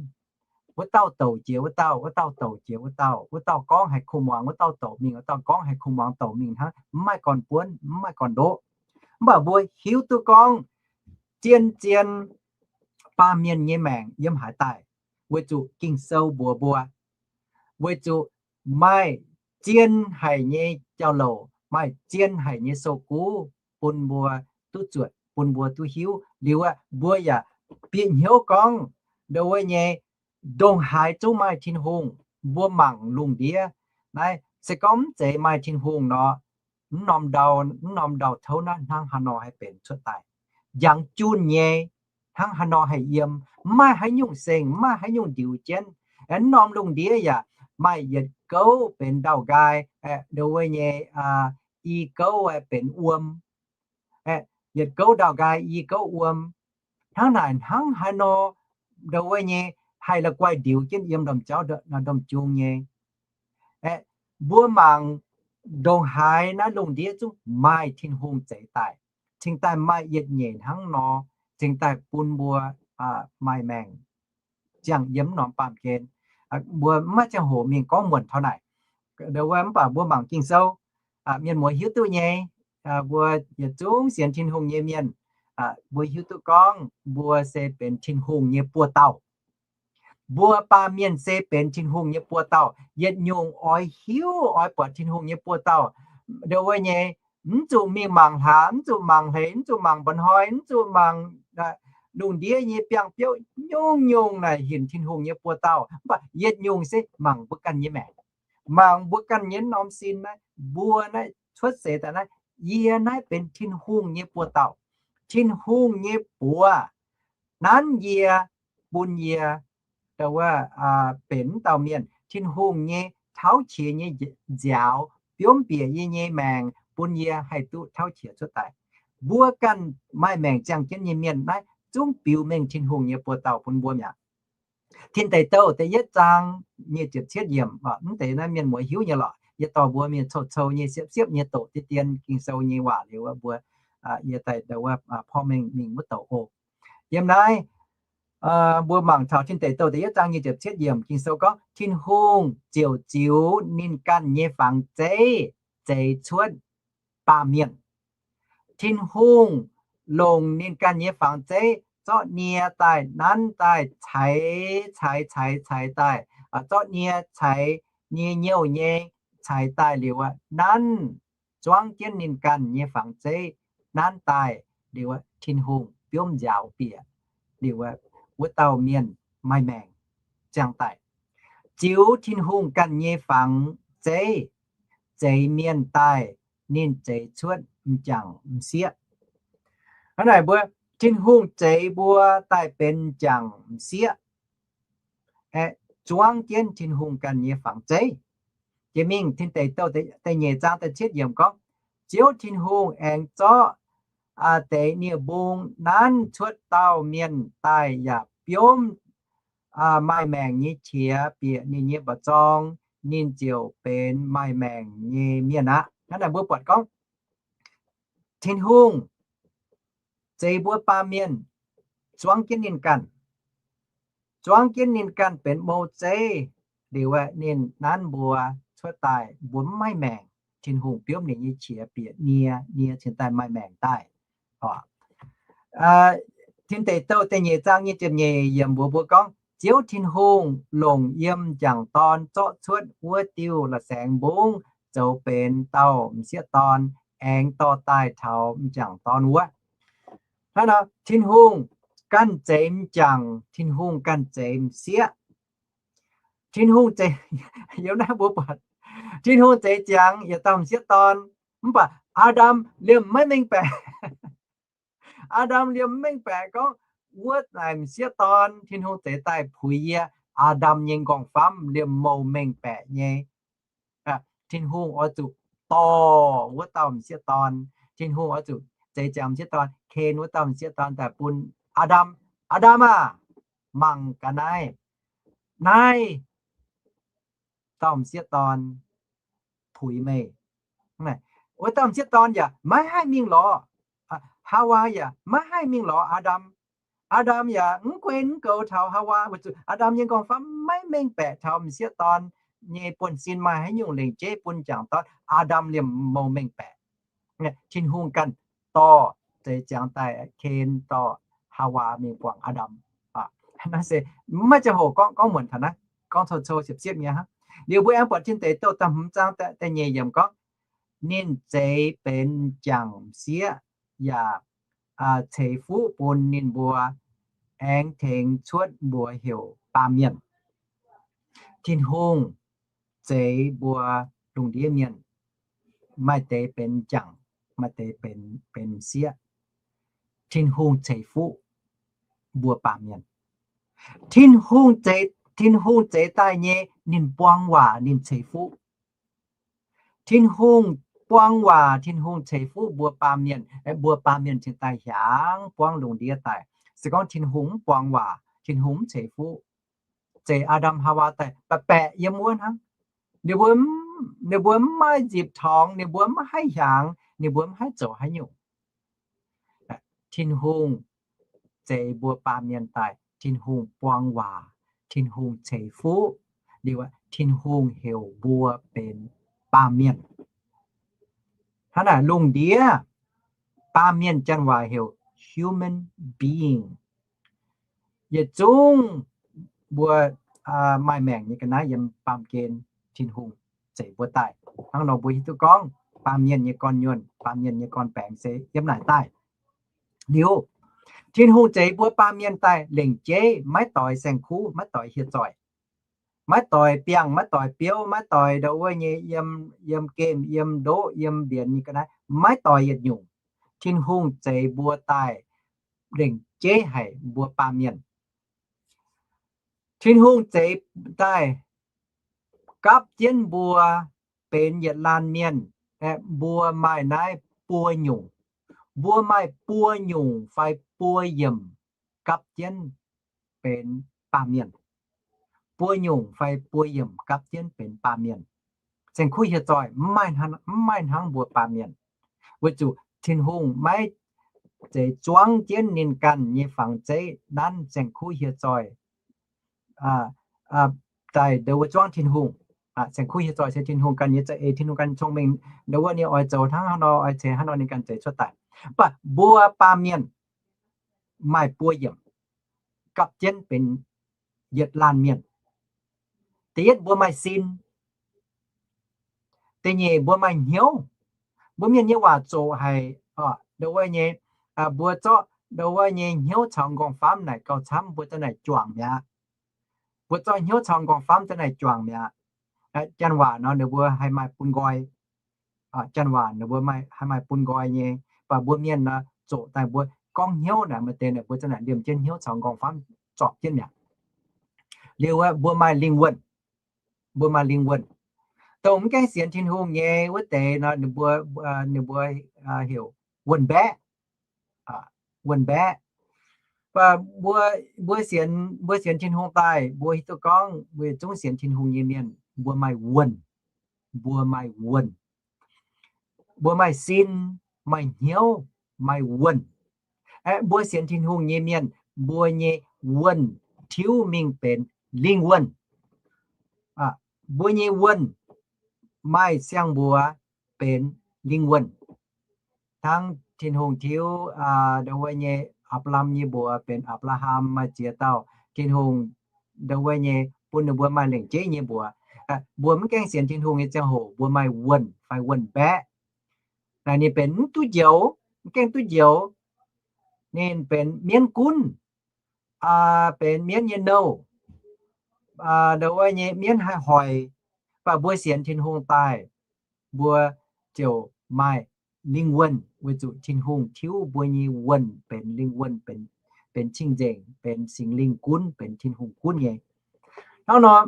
Wuov dauh douc jiex wuov dauh, wuov dauh douc jiex wuov dauh, wuov dauh gorngv haiz kuh muangx wuov dauh douc mingh, wuov dauh gorngv haiz kuh muangx douc mingh hnangv, mv maaih gorn-buonv, mv maaih gorn-ndoqv. Mv baac mbuo hiuv duqv gorngv zien-zien baamh mienh nyei maengc yiem haaix daaih, weic zuqc Ging-Sou mbuox mbuo, weic zuqc maaih zien haic nyei jauv-louc, maaih zien haic nyei sou-guv bun mbuo duqv zuotc, bun mbuo duqv hiuv. Liuz aeqv, mbuo yaac bieqc hnyouv gorngv ndau wuov nyei ndongc haaix zungv maaih Tin-Hungh. Mbuo mangc lungh ndiev naaiv, se gorngv mv zeiz maaih Tin-Hungh nor, mv norm ndau, mv norm ndau-touv naaiv hnangv haaix nor haih benx cuotv daaih. Njangx junh nyei, hnangv haaix nor haih yiem, mv maaih haaix nyungc seng, mv maaih haaix nyungc ndiux jienv. Aeqv, mv norm lungh ndiev yaac maaih yietc gouv benx ndau-nqaai, ndau wuov nyei i gouv benx wuom, yietc gouv ndau-nqaai i gouv wuom. Hnangv naaic hnangv haaix nor ndau wuov nyei haih la'guaih ndiux jienv yiem ndorm jauv ndorm jung nyei. Aeqv, mbuo mangc ndongc haaix naaiv lungh ndiev zungv maaih Tin-Hungh zeix daaih, cingx daaih maaih yietc nyeic hnangv nor, cingx daaih bun mbuo maaih maengc ziangh yiem mv norm baamh gen. Mbuo mv maaih ziangh hoc mingh gorngv muonc taux naaic. Ndau wuov mv baac mbuo mangc Ging-Sou, mienh muoz hiuv duqv nyei, mbuo yietc zungv sienx Tin-Hungh nyei mienh, mbuo hiuv duqv gorngv mbuo se benx Tin-Hungh nyei buoz-dauh. Mbuo baamh mienh se benx Tin-Hungh nyei buoz-dauh. Yietc nyungc oix hiuv, oix buatc Tin-Hungh nyei buoz-dauh, ndau wuov nyei, mv zuqc mingh mangc hlaax, mv zuqc mangc hleix, mv zuqc mangc mba'hnoi, mv zuqc mangc lungh ndiev nyei biangh biouv, nyungc-nyungc naaic hinc Tin-Hungh nyei buoz-dauh. Mv baac yietc nyungc se mangc mbuo ganh nyei maengc, mangc mbuo ganh nyei norm sin naaiv, mbuo naaiv cuotv seix daaih naaiv, yie naaiv benx Tin-Hungh nyei buoz-dauh. Tin-Hungh nyei buoz nanv yie, bun yie, ndau wuov, benx mv dauh mienh. Tin-Hungh nyei tauv qiex nyei nziaaux biomv bieqc yie nyei maengc, bun yie haih duqv tauv qiex cuotv daaih. Mbuo ganh maaih maengc ziangh jienv nyei mienh naaiv zungv biux mengh Tin-Hungh nyei buoz-dauh bun mbuo mi'aqv. Tin Deic Douh da'yietv zaang nyic ziepc cietv yiemc, mv deix naaiv mienh muoz hiuv nyei lorqc. Yie dorh mbuo mienh cou-cou nyei siepv-siepv nyei doqc deix dien Ging-Sou nyei waac liuz mbuo, yie daaih ndau wuov porv mengh mingh wuov douc oc. Yiem naaiv mbuo mangc taux Tin Deic Douh da'yietv zaang nyic ziepc cietv yiemc, Ging-Sou gorngv, Tin-Hungh ziouc ziux ninh ganh nyei fangx zeiv zeix cuotv baamh mienh. Tin-Hungh longc ninh ganh nyei fangx zeiv zorqv nie daaih, nanv daaih, caix, caix, caix, caix daaih, zorqv nie caix, nie nyouh nyei caix daaih liuz, nanv, zuangv jienv ninh ganh nyei fangx zeiv nanv daaih liuz, Tin-Hungh biomv nziaaux bieqc liuz, wuov dauh mienh maaih maengc ziangh daaih. Ziux Tin-Hungh ganh nyei fangx zeiv zeix mienh daaih, ninh zeix cuotv m'jangc m'sieqv. Hnangv naaic mbuo, Tin-Hungh zeix mbuo daaih benx m'jangc m'sieqv, aeqv, zuangv jienv Tin-Hungh ganh nyei fangx zeiv. Jiex mingh Tin Deic Douh da'nyeic zaang da'cietv yiemc gorngv, Ziouv Tin-Hungh aengx zorqv deix nie-mbung nanv cuotv dauh mienh daaih yaac biomv maaih maengc nyei qiex bieqc ninh nyei mba'zorng, ninh ziouc benx maaih maengc nyei mienh aqv. Hnangv naaic mbuo buatc gorngv Tin-Hungh zeix mbuo baamh mienh zuangv jienv ninh ganh, zuangv jienv ninh ganh benx mou zeiv, Liuz aeqv, ninh nanv mbuo cuotv daaih, mbuo mv maaih maengc. Tin-Hungh biomv ninh nyei qiex bieqc nie, nie cingx daaih maaih maengc daaih. Tin Deic Douh da'nyeic zaang nyei ziepc nyeic yiemc mbuox mbuo gorngv, Ziouv Tin-Hungh longc yiem m'jangc dorn zorqv cuotv wuov diuh la'saengx mbungv zoux benx dauh m'sieqv dorn, aengx dorh daaih taux m'jangc dorn wuov. Hnangv nor, Tin-Hungh ganh zeix m'jangc, Tin-Hungh ganh zeix m'sieqv. Tin-Hungh zeix, yiem naaiv mbuo buatc, Tin-Hungh zeix ziangx yietc dauh m'sieqv dorn, mv baac Aa^ndam liemh maiv mengh baeqc. Aa^ndam liemh maiv mengh baeqc gorngv, wuov naaic m'sieqv dorn Tin-Hungh zeix daaih puix yie, Aa^ndam nyei m'nqorngv-famv liemh mouh mengh baeqc nyei. Tin-Hungh oix zuqc dorh wuov dauh m'sieqv dorn, Tin-Hungh oix zuqc zeix ziangx m'sieqv dorn, Kain wuov dauh m'sieqv dorn daaih bun Aa^ndam, Aa^ndam aah! Mangc gaax naaiv, naaiv dauh m'sieqv dorn puix meih. Wuov dauh m'sieqv dorn yaac maiv haih mingh lorz Haawaa, yaac maiv haih mingh lorz Aa^ndam. Aa^ndam yaac mv gunv mv goux taux Haawaa, weic zuqc Aa^ndam nyei m'nqorngv-famv maiv mengh baeqc taux m'sieqv dorn nyei buonv-sin maaih haaix nyungc lengc jeiv bun m'jangc dorn. Aa^ndam liemh mouh mengh baeqc. Tin-Hungh ganh dorh, zeix ziangx daaih Kain dorh Haawaa mingh buangh Aa^ndam. Naaiv se maiv ziangh hoc gorngv, gorngv muonc taux naaiv, gorngv cou-cou siepv-siepv nyei hnangv. Liuz mbuo aengx buatc Tin Deic Douh da'hmz zaang da'nyeic yiemc gorngv, ninh zeix benx m'jangc m'sieqv yaac ceix fuqv bun ninh mbuo, aengx tengx cuotv mbuox heuc baamh mienh. Tin-Hungh zeix mbuo lungh ndiev mienh, maaih deix benx m'jangc, maaih deix benx, benx m'sieqv. Tin-Hungh ceix fuqv mbuo baamh mienh. Tin-Hungh zeix, Tin-Hungh zeix daaih nyei ninh buang waac, ninh ceix fuqv. Tin-Hungh buang waac, Tin-Hungh ceix fuqv mbuo baamh mienh, mbuo baamh mienh cingx daaih hiaangx buangv lungh ndiev daaih. Se gorngv Tin-Hungh mv buang waac, Tin-Hungh mv ceix fuqv, zeix Aa^ndam Haawaa daaih baeqc baeqc yiem wuov hnangv. Ninh mbuo, ninh mbuo mv maaih nzipc torngx, ninh mbuo mv haih hiaangx, ninh mbuo mv haih zoux haaix nyungc. Tin-Hungh zeix mbuo baamh mienh daaih, Tin-Hungh buang waac, Tin-Hungh ceix fuqv, liuz Tin-Hungh heuc mbuo benx baamh mienh. Hnangv naaic lungh ndiev, baamh mienh janx waac heuc human being. Yietc zungv mbuo maaih maengc nyei ga'naaiv yiem baamh gen Tin-Hungh zeix mbuo daaih. Hnangv nor mbuo hiuv duqv gorngv baamh mienh nyei gorn-nyuonh, baamh mienh nyei gorn-baengx se yiem naaic daaih. Liuz, Tin-Hungh zeix mbuo baamh mienh daaih lengc jeiv maiv doix saeng-kuv, maiv doix hieh zoih, maiv doix biangh, maiv doix biouv, maiv doix ndau wuov nyei yiem, yiem gemh, yiem ndoqv, yiem mbienx nyei ga'naaiv, maiv doix yietc nyungc. Tin-Hungh zeix mbuo daaih lengc jeiv haic mbuo baamh mienh. Tin-Hungh zeix daaih gapv jienv mbuo benx yietc laanh mienh, mbuo maaih naaiv buo nyungc. Mbuo maaih buo nyungc fai buo yiemc gapv jienv benx baamh mienh. Buo nyungc fai buo yiemc gapv jienv benx baamh mienh. Saeng-kuv hieh zoih mv maaih hnangv mbuo baamh mienh, weic zuqc Tin-Hungh maiv zeiz zuangv jienv ninh ganh nyei fangx zeiv nanv saeng-kuv hieh zoih daaih ndongc wuov zuangv Tin-Hungh. Saeng-kuv hieh zoih se Tin-Hungh ganh nyei za'eix, Tin-Hungh ganh cong-mengh ndongc wuov ninh oix zoux hnangv haaix nor, oix ceix haaix nor ninh ganh zeix cuotv daaih. Mv baac mbuo baamh mienh maaih buo yiemc gapv jienv benx yietc laanh mienh. Da'yietv mbuo maaih sin. Da'nyeic mbuo maaih hnyouv. Mbuo mienh nyei waac zoqc haic, ndongc wuov nyei, mbuo zorqv ndongc wuov nyei hnyouv caux m'nqorngv-famv naaic gauh camv mbuo za'naaic juangc mi'aqv. Mbuo zorqv hnyouv caux m'nqorngv-famv za'naaic juangc mi'aqv. Janx waac nor ninh mbuo haih maaih bun nqoi. Janx waac ninh mbuo haih maaih bun nqoi nyei, mv baac mbuo mienh nor zoqc daaih mbuo gorngv hnyouv naaic maaih deix naaic mbuo za'naaic liemh jienv hnyouv caux m'nqorngv-famv zorpc jienv mi'aqv. Liuz mbuo maaih lingh wuonh. Mbuo maaih lingh wuonh. Dongh mv gaengh sienx Tin-Hungh nyei wuov deix nor ninh mbuo, ninh mbuo heuc wuonh mbaeqv. Wuonh mbaeqv. Mbuo, mbuo sienx, mbuo sienx Tin-Hungh daaih mbuo hiuv duqv gorngv mbuo yietc zungv sienx Tin-Hungh nyei mienh mbuo maaih wuonh. Mbuo maaih wuonh. Mbuo maaih sin, maaih hnyouv, maaih wuonh. Aeqv, mbuo sienx Tin-Hungh nyei mienh mbuo nyei wuonh tiuv mingh benx lingh wuonh. mbuo nyei wuonh maaih siang-mbuox benx lingh wuonh. Hnangv Tin-Hungh tiuv, aa, ndau wuov nyei Apc^laam nyei mbuox benx Apc^laa^ham, maaih ziex dauh Tin-Hungh ndau wuov nyei bun ninh mbuo maaih lengc jeiv nyei mbuox. Aa, mbuo mv gaengh sienx Tin-Hungh nyei ziangh hoc mbuo maaih wuonh fai wuonh mbaeqv. Naaic ninh benx mv duqv njoux, mv gaengh duqv njoux. Ninh benx mienv gunv, aa, benx mienv nyei nouh, aa, ndau wuov nyei mienv haih hoic. Mv baac mbuo sienx Tin-Hungh daaih, mbuo ziouc maaih lingh wuonh, weic zuqc Tin-Hungh tiuv mbuo nyei wuonh benx lingh wuonh, benx, benx cing-nzengc, benx Singx Lingh gunv, benx Tin-Hungh gunv nyei. Hnangv nor,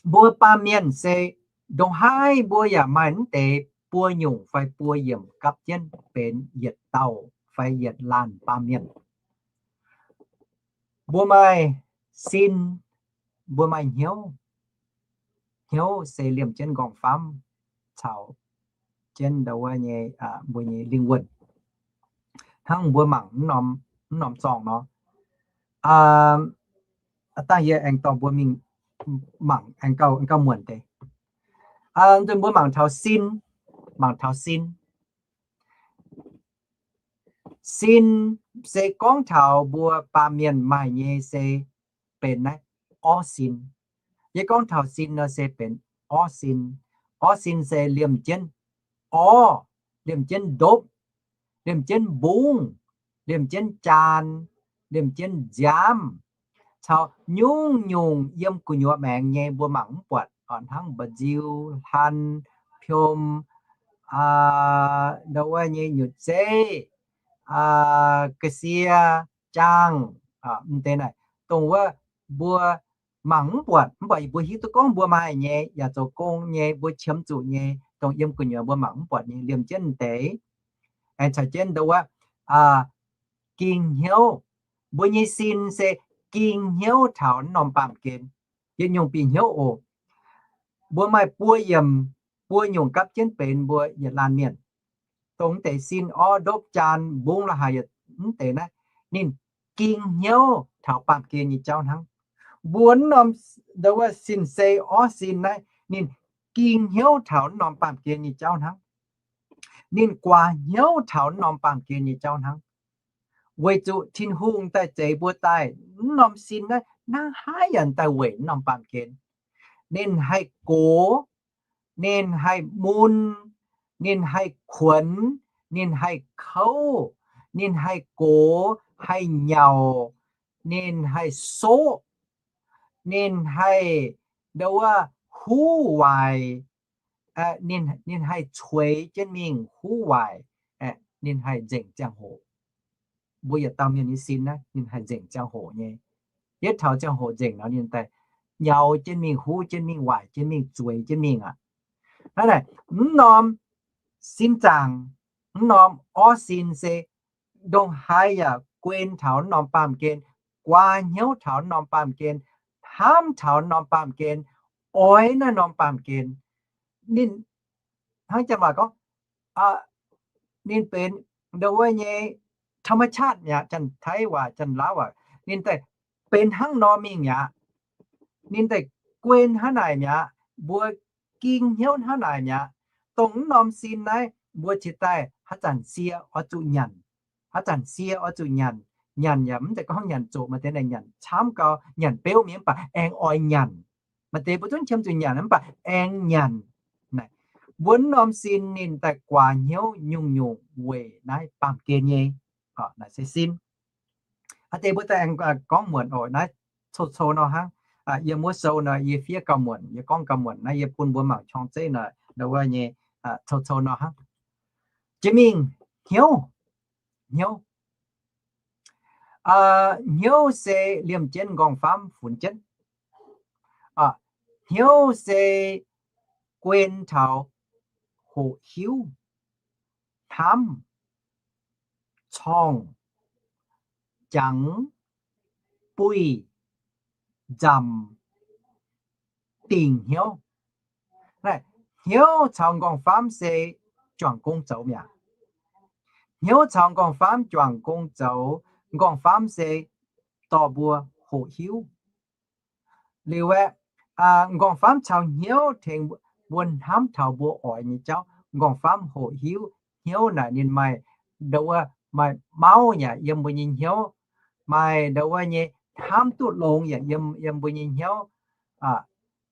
mbuo baamh mienh se ndongc haaix mbuo yaac maaih mv deix buo nyungc fai buo yiemc gapv jienv benx yietc dauh fai yietc laanh baamh mienh. Mbuo maaih sin, mbuo maaih hnyouv. Hnyouv se liemh jienv nqorngv-famv caux jienv ndau wuov nyei, aa, mbuo nyei lingh wuonh. Hnangv mbuo mangc mv norm, mv norm zorngh nor, aa, dangh yie aengx dorh mbuo mingh mangc aengx gauh, gauh muonc deix. Aa, nzunc mbuo mangc taux sin, mangc taux sin. Sin se gorngv taux mbuo baamh mienh maaih nyei se benx naaiv orv sin. Yie gorngv taux sin nor se benx orv sin. Orv sin se liemh jienv orv, liemh jienv ndopv, liemh jienv mbungv, liemh jienv jaan, liemh jienv nziaamv, caux nyungc-nyungc yiem gu'nyuoz maengx nyei mbuo mangc mv buatc, hnangv mba'nziu, hlan, piom, aa, ndau wuov nyei nyutc zeiv, aa, ga'sie, jaang, aa, m'deix naaic, dongh wuov mbuo mangc mv buatc, mv baac mbuo hiuv duqv gorngv mbuo maaih nyei, yaac zoux gong nyei, mbuo qiemx zuqc nyei, dongh yiem gu'nyuoz mbuo mangc mv buatc nyei, liemh jienv m'deix. Aengx caux jienv ndau wuov, aa, ging hnyouv. Mbuo nyei sin se ging hnyouv taux norm baamh gen, yietc nyungc bieqc hnyouv oc. Mbuo maaih buo yiemc, buo nyungc gapv jienv benx mbuo yietc laanh mienh. Dongh mv deix sin, orv, ndopv, jaan, mbungv, la'haaix, yietc mv deix naaiv, ninh ging hnyouv taux baamh gen nyei jauv hnangv. Mbuo mv norm, ndau wuov sin-sei orv sin naaiv, ninh ging hnyouv taux mv norm baamh gen nyei jauv hnangv. Ninh guaax hnyouv taux mv norm baamh gen nyei jauv hnangv. Weic zuqc Tin-Hungh daaih zeix mbuo daaih, mv norm sin naaiv hnangv haaix yaac daaih weic mv norm baamh gen. Ninh haih gox, ninh haih mun, ninh haih kuonx, ninh haih kouv, ninh haih gox, haih nyauc, ninh haih soqv, ninh haih ndau wuov huv waaic, ninh, ninh haih cueix jienv mingh huv waaic, ninh haih nzengc ziangh hoc. Mbuo yietc dauh mienh nyei sin naaiv, ninh haih nzengc ziangh hoc nyei. Yietv taux ziangh hoc nzengc nor, ninh daaih nyaux jienv mingh, huv jienv mingh, waaic jienv mingh, zueiz jienv mingh aqv. Hnangv naaic, mv norm sin zaangc, mv norm orv sin se ndongc haaix yaac guen taux mv norm baamh gen, guaax hnyouv taux mv norm baamh gen, hnamv taux mv norm baamh gen, oix naaiv norm baamh gen. Ninh, hnangv janx waac gorngv, ninh benx ndau wuov nyei ธรรมชาติ mi'aqv. Janx-Taiv waac, Janx-Laauv waac, ninh daaih benx hnangv nor mingh mi'aqv. Ninh daaih guen hnangv naaic mi'aqv. Mbuo ging hnyouv hnangv naaic mi'aqv. Dongh mv norm sin naaiv mbuo cingx daaih haaix zanc sie oix zuqc nyanc. Haaix zanc sie oix zuqc nyanc. Nyanc yaac mv zeiz gorngv nyanc zoqc, maaih deix naaic nyanc camv gau, nyanc beuv mingh mv baac aengx oix nyanc. Maaih deix mbuo zungv qiemx zuqc nyanc mv baac aengx nyanc. Mbuo mv norm sin ninh daaih guaax hnyouv nyungc-nyungc weic naaiv baamh gen nyei. Naaic se sin. Aa, deix mbuo daaih aengx gorngv muonc oc. Naaiv cou-cou nor hnangv. Yiem wuov sou nor yie fiev gauh muonc, yie gorngv gauh muonc. Naaiv yie bun mbuo mangc qorng-zeiv nor, ndau wuov nyei, cou-cou nor hnangv. Jiex mingh hnyouv, hnyouv. Hnyouv se liemh jienv nqorngv-famv funx jienv. Hnyouv se guen taux hoqc hiuv, hnamv, corngh, jangx, buih, nzamc, dingc hnyouv. Hnyouv caux nqorngv-famv se juangc gong zoux mi'aqv. Hnyouv caux nqorngv-famv juangc gong zoux. Nqorngv-famv se dorh mbuo hoqc hiuv. Liuz aeqv, M'nqorngv-famv caux hnyouv tengx mbuo hnamv taux mbuo oix nyei jauv. M'nqorngv-famv hoqc hiuv hnyouv naaic ninh maaih, ndo wuov, maaih mauv yaac yiem mbuo nyei hnyouv, maaih ndo wuov nyei hnamv duqv longx yaac yiem, yiem mbuo nyei hnyouv.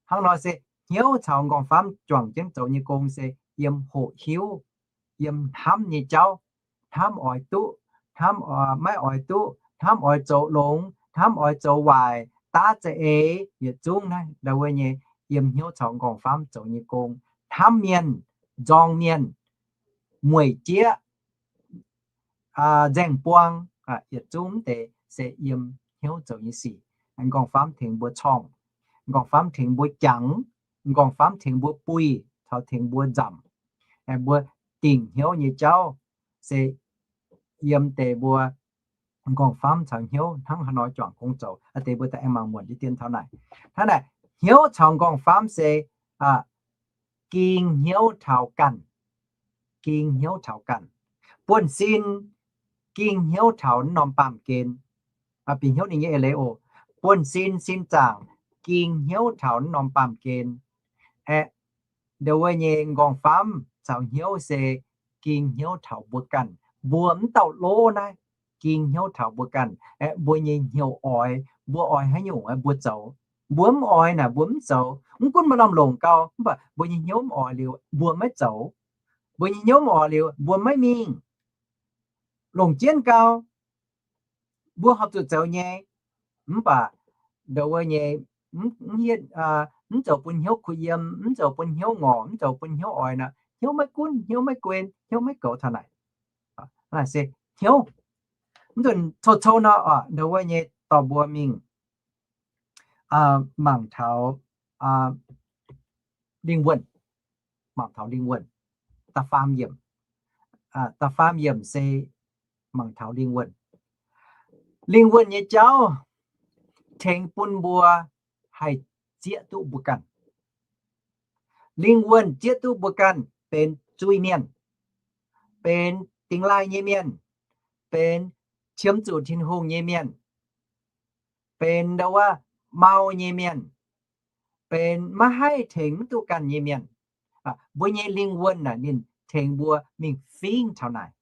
Hnangv nor se hnyouv caux m'nqorngv-famv juangc jienv zoux nyei gong se yiem hoqc hiuv, yiem hnamv nyei jauv, hnamv oix duqv, hnamv maiv oix duqv, hnamv oix zoux longx, hnamv oix zoux waaic, daav za'eix, yietc zungv naaiv ndo wuov nyei yiem hnyouv caux m'nqorngv-famv zoux nyei gong. Hnamv mienh, nzorng mienh, mueic jieqv, nzaeng buang, yietc zungv mv deix se yiem hnyouv zoux nyei sic. M'nqorngv-famv tengx mbuo corngh, m'nqorngv-famv tengx mbuo jangx, m'nqorngv-famv tengx mbuo buih caux tengx mbuo nzamc, mbuo dingc hnyouv nyei jauv se yiem deix mbuo m'nqorngv-famv caux hnyouv hnangv haaix nor juangc gong zoux. Deix mbuo daaih aengx mangc muonc diqv dien taux naaic. Hnangv naaic, hnyouv caux m'nqorngv-famv se ging hnyouv taux ganh, ging hnyouv taux ganh. Buonv-sin ging hnyouv taux naaiv norm baamh gen. Bieqc hnyouv ninh nyei eix leiz oc. Buonv-sin sin zaangc ging hnyouv taux naaiv norm baamh gen. Aeqv, ndo wuov nyei m'nqorngv-famv caux hnyouv se ging hnyouv taux mbuo ganh. Mbuo mv dauh lov naaiv ging hnyouv taux mbuo ganh. Aeqv, mbuo nyei hnyouv oix, mbuo oix haaix nyungc mbuo zoux. Mbuo mv oix naaic mbuo mv zoux. Mv gunv maaih norm longc gau, mv baac mbuo nyei hnyouv mv oix liuz mbuo maiv zoux. Mbuo nyei hnyouv mv oix liuz mbuo maiv mingh. Longc jienv gau, mbuo horpc zuqc zoux nyei. Mv baac ndo wuov nyei, mv zoux bun hnyouv kuh yiem, mv zoux bun hnyouv ngorc, mv zoux bun hnyouv oix nor, hnyouv maiv gunv, hnyouv maiv guen, hnyouv maiv goux taux naaic. Naaiv se hnyouv. Mv nzunc cou-cou nor, ndo wuov nyei dorh mbuo mingh mangc taux lingh wuonh, mangc taux lingh wuonh. Da'faam yiemc, da'faam yiemc se mangc taux lingh wuonh. Lingh wuonh nyei jauv tengx bun mbuo haih zieqv duqv mbuo ganh. Lingh wuonh zieqv duqv mbuo ganh benx zuiz-mienh, benx dingx laaih nyei mienh, benx qiemx zuqc Tin-Hungh nyei mienh, benx ndo wuov mau nyei mienh, benx maiv haih tengx mv duqv ganh nyei mienh. Mbuo nyei lingh wuonh naaic ninh tengx mbuo mingh fingv taux naaic.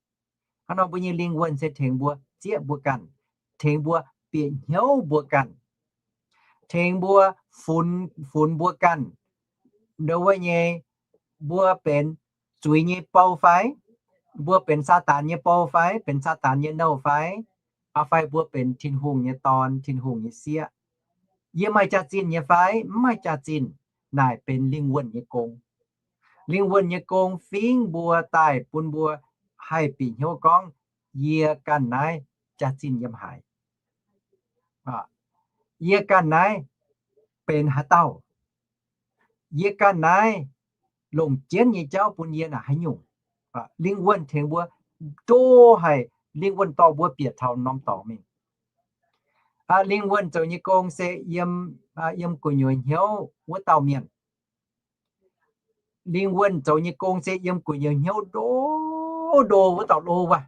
Hnangv nor mbuo nyei lingh wuonh se tengx mbuo zieqv mbuo ganh, tengx mbuo bieqc hnyouv mbuo ganh, tengx mbuo funx, funx mbuo ganh. Ndo wuov nyei, mbuo benx zuiz nyei bou fai? Mbuo benx Saadaan nyei bou fai? Benx Saadaan nyei nouh fai? Fai mbuo benx Tin-Hungh nyei dorn, Tin-Hungh nyei sieqv? Yie maaih jaax-zinh nyei fai mv maaih jaax-zinh? Naaic benx lingh wuonh nyei gong. Lingh wuonh nyei gong fingv mbuo daaih bun mbuo haih bieqc hnyouv gorngv, yie ganh naaiv jaax-zinh yiem haaix? Yie ganh naaiv benx haaix dauh? Yie ganh naaiv longc jienv nyei jauv bun yie naaic haaix nyungc? Lingh wuonh tengx mbuo ndo haic, lingh wuonh dorh mbuo bieqc taux norm dorngx mingh. Lingh wuonh zoux nyei gong se yiem, yiem gu'nyuoz hnyouv wuov dauh mienh. Lingh wuonh zoux nyei gong se yiem gu'nyuoz hnyouv ndo, ndo wuov dauh lo wuov.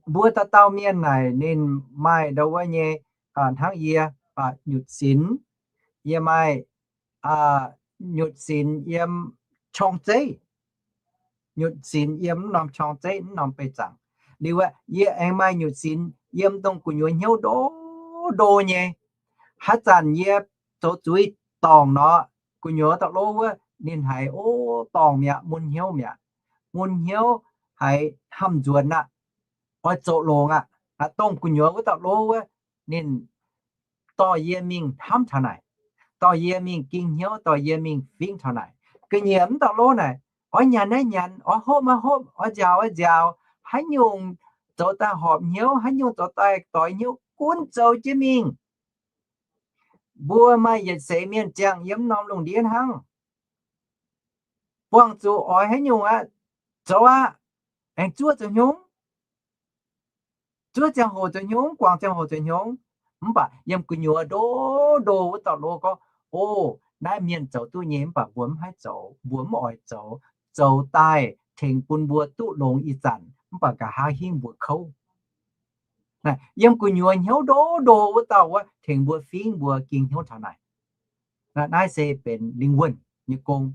Mbuo dauh dauh mienh naaic ninh maaih ndo wuov nyei, hnangv yie, nyutc sinx, yie maaih nyutc sinx yiem qorng-zeiv, nyutc sinx yiem mv norm qorng-zeiv, mv norm beih zaangc. Liuz aeqv, yie aengx maaih nyutc sinx yiem dongh gu'nyuoz hnyouv ndo, ndo nyei. Haaix zanc yie zoux zuiz dorngc nor, gu'nyuoz dauh lo wuov ninh haiz, o, dorngc mi'aqv, mun hnyouv mi'aqv. Mun hnyouv haiz hnamv nzuonx aqv, oix zoux longx aqv. Dongh gu'nyuoz wuov dauh lo wuov ninh dorh yie mingh hnamv taux naaic, dorh yie mingh ging hnyouv, dorh yie mingh fingv taux naaic. Ga'nyiec mv dauh lo naaic, oix nyanc naaiv nyanc, oix hopv maiv hopv, oix nziaaux oix nziaaux, haaix nyungc zoux daaih horpc hnyouv, haaix nyungc zoux daaih doix hnyouv, gunv zoux jienv mingh. Mbuo maaih yietc seix mienh ziangh yiem norm lungh ndiev hnangv. Buangh zuqc oix haaix nyungc aqv, zoux aqv. Aengx zuov zoux hnyungv, zuov ziangh hoc zoux hnyungv, guangc ziangh hoc zoux hnyungv. Mv baac yiem gu'nyuoz ndo, ndo wuov dauh lo gorngv, o, naaiv mienh zoux duqv nyei mv baac mbuo mv haih zoux, mbuo mv oix zoux. Zoux daaih tengx bun mbuo duqv longx ih zanc, mv baac nqa'haav hingv mbuo kouv. Yiem gu'nyuoz hnyouv ndo, ndo wuov dauh wuov tengx mbuo fingv mbuo ging hnyouv taux naaic. Naaiv se benx lingh wuonh nyei gong.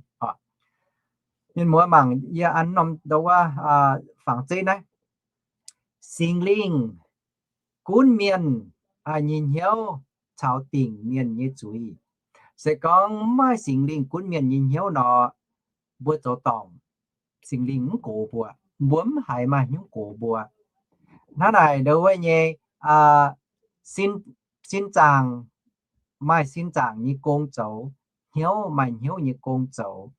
Mienh muoz mangc yie an norm ndau wuov fangx zeiv naaiv. Singx Lingh gunv mienh nyei hnyouv caux dingc mienh nyei zuiz. Se gorngv mv maaih Singx Lingh gunv mienh nyei hnyouv nor, mbuo zoux dorngc, Singx Lingh mv gox mbuo, mbuo mv haiz maaih hnyouv gox mbuo. Hnangv naaic ndau wuov nyei sin zaangc maaih sin zaangc nyei gong zoux, hnyouv maaih hnyouv nyei gong zoux,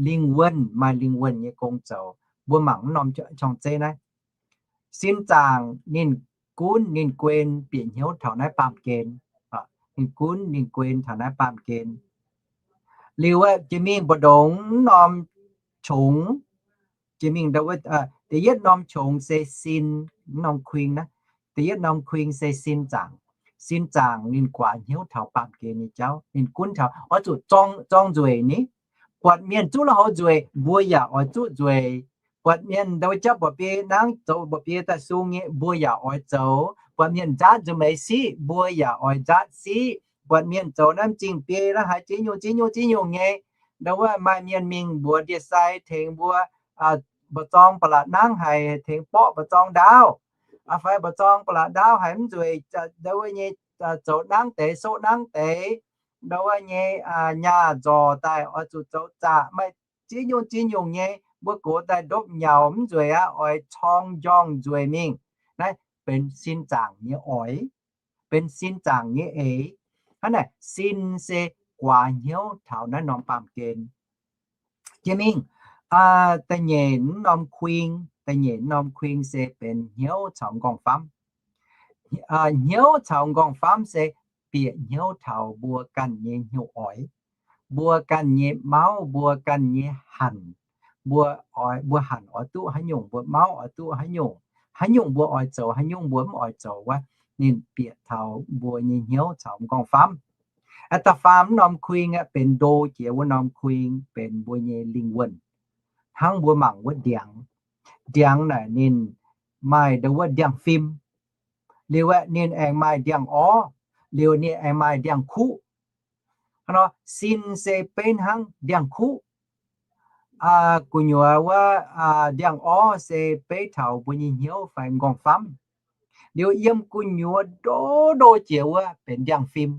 lingh wuonh maaih lingh wuonh nyei gong zoux. Mbuo mangc norm qorng-zeiv naaiv. Sin zaangc ninh gunv ninh guen bieqc hnyouv taux naaiv baamh gen. Ninh gunv ninh guen taux naaiv baamh gen. Liuz jiex mingh mbu'ndongx norm qongx, jiex mingh da'yietv norm qongx se sin, norm kuing naaiv. Da'yietv norm kuing se sin zaangc. Sin zaangc ninh guaax hnyouv taux baamh gen nyei jauv. Ninh gunv taux oix zuqc zorng nzueic ni. Buatc mienh zuqv lui-houx nzueic, mbuo yaac oix zuqv nzueic. Buatc mienh ndau wuov jauv mba'biei nangv, zoux mba'biei daaih sung nyei, mbuo yaac oix zoux. Buatc mienh nzaatv nzunc meix siqv, mbuo yaac oix nzaatv siqv. Buatc mienh zoux naaiv m'zing biei naaiv haaix ziex nyungc ziex nyungc ziex nyungc nyei, ndau wuov maaih mienh mingh mbuox ndie-sai tengx mbuo, mba'zorng ba'laqc nangv haic, tengx borqv mba'zorng ndaauv, fai mba'zorng ba'laqc ndaauv haic mv nzueic, ndau wuov nyei zoux nangv deix soqv nangv deix, ndau wuov nyei nyaah nzorc daaih oix zuqc zoux zaqc, maaih ziex nyungc ziex nyungc nyei, mbuo gox daaih ndopv nyaux mv nzueic aqv, oix corng njorngh nzueic mingh. Naaiv benx sin zaangc nyei oix, benx sin zaangc nyei eix. Hnangv naaic sin se guaax hnyouv taux naaiv norm baamh gen. Jiex mingh da'nyeic norm kuing, da'nyeic norm kuing se benx hnyouv caux nqorngv-famv. Hnyouv caux nqorngv-famv se bieqc hnyouv taux mbuo ganh nyei hnyouv oix, mbuo ganh nyei mauv, mbuo ganh nyei hanc, mbuo oix, mbuo hanc oix duqv haaix nyungc, mbuo mauv oix duqv haaix nyungc, haaix nyungc mbuo oix zoux, haaix nyungc mbuo mv oix zoux wuov, ninh bieqc taux mbuo nyei hnyouv caux nqorngv-famv. Da'faam norm kuing aeqv, benx ndo jiex wuov norm kuing benx mbuo nyei lingh wuonh. Hnangv mbuo mangc wuov ndiangx, ndiangx naaic ninh maaih ndo wuov ndiangx-fim, liuz aeqv ninh aengx maaih ndiangx-orv, liuz ninh aengx maaih ndiangx-kuqv. Hnangv nor sin se beiv hnangv ndiangx-kuqv. Gu'nyuoz wuov ndiangx-orv se beiv taux mbuo nyei hnyouv fai nqorngv-famv. Liuz yiem gu'nyuoz ndo ndo jiex wuov benx ndiangx-fim.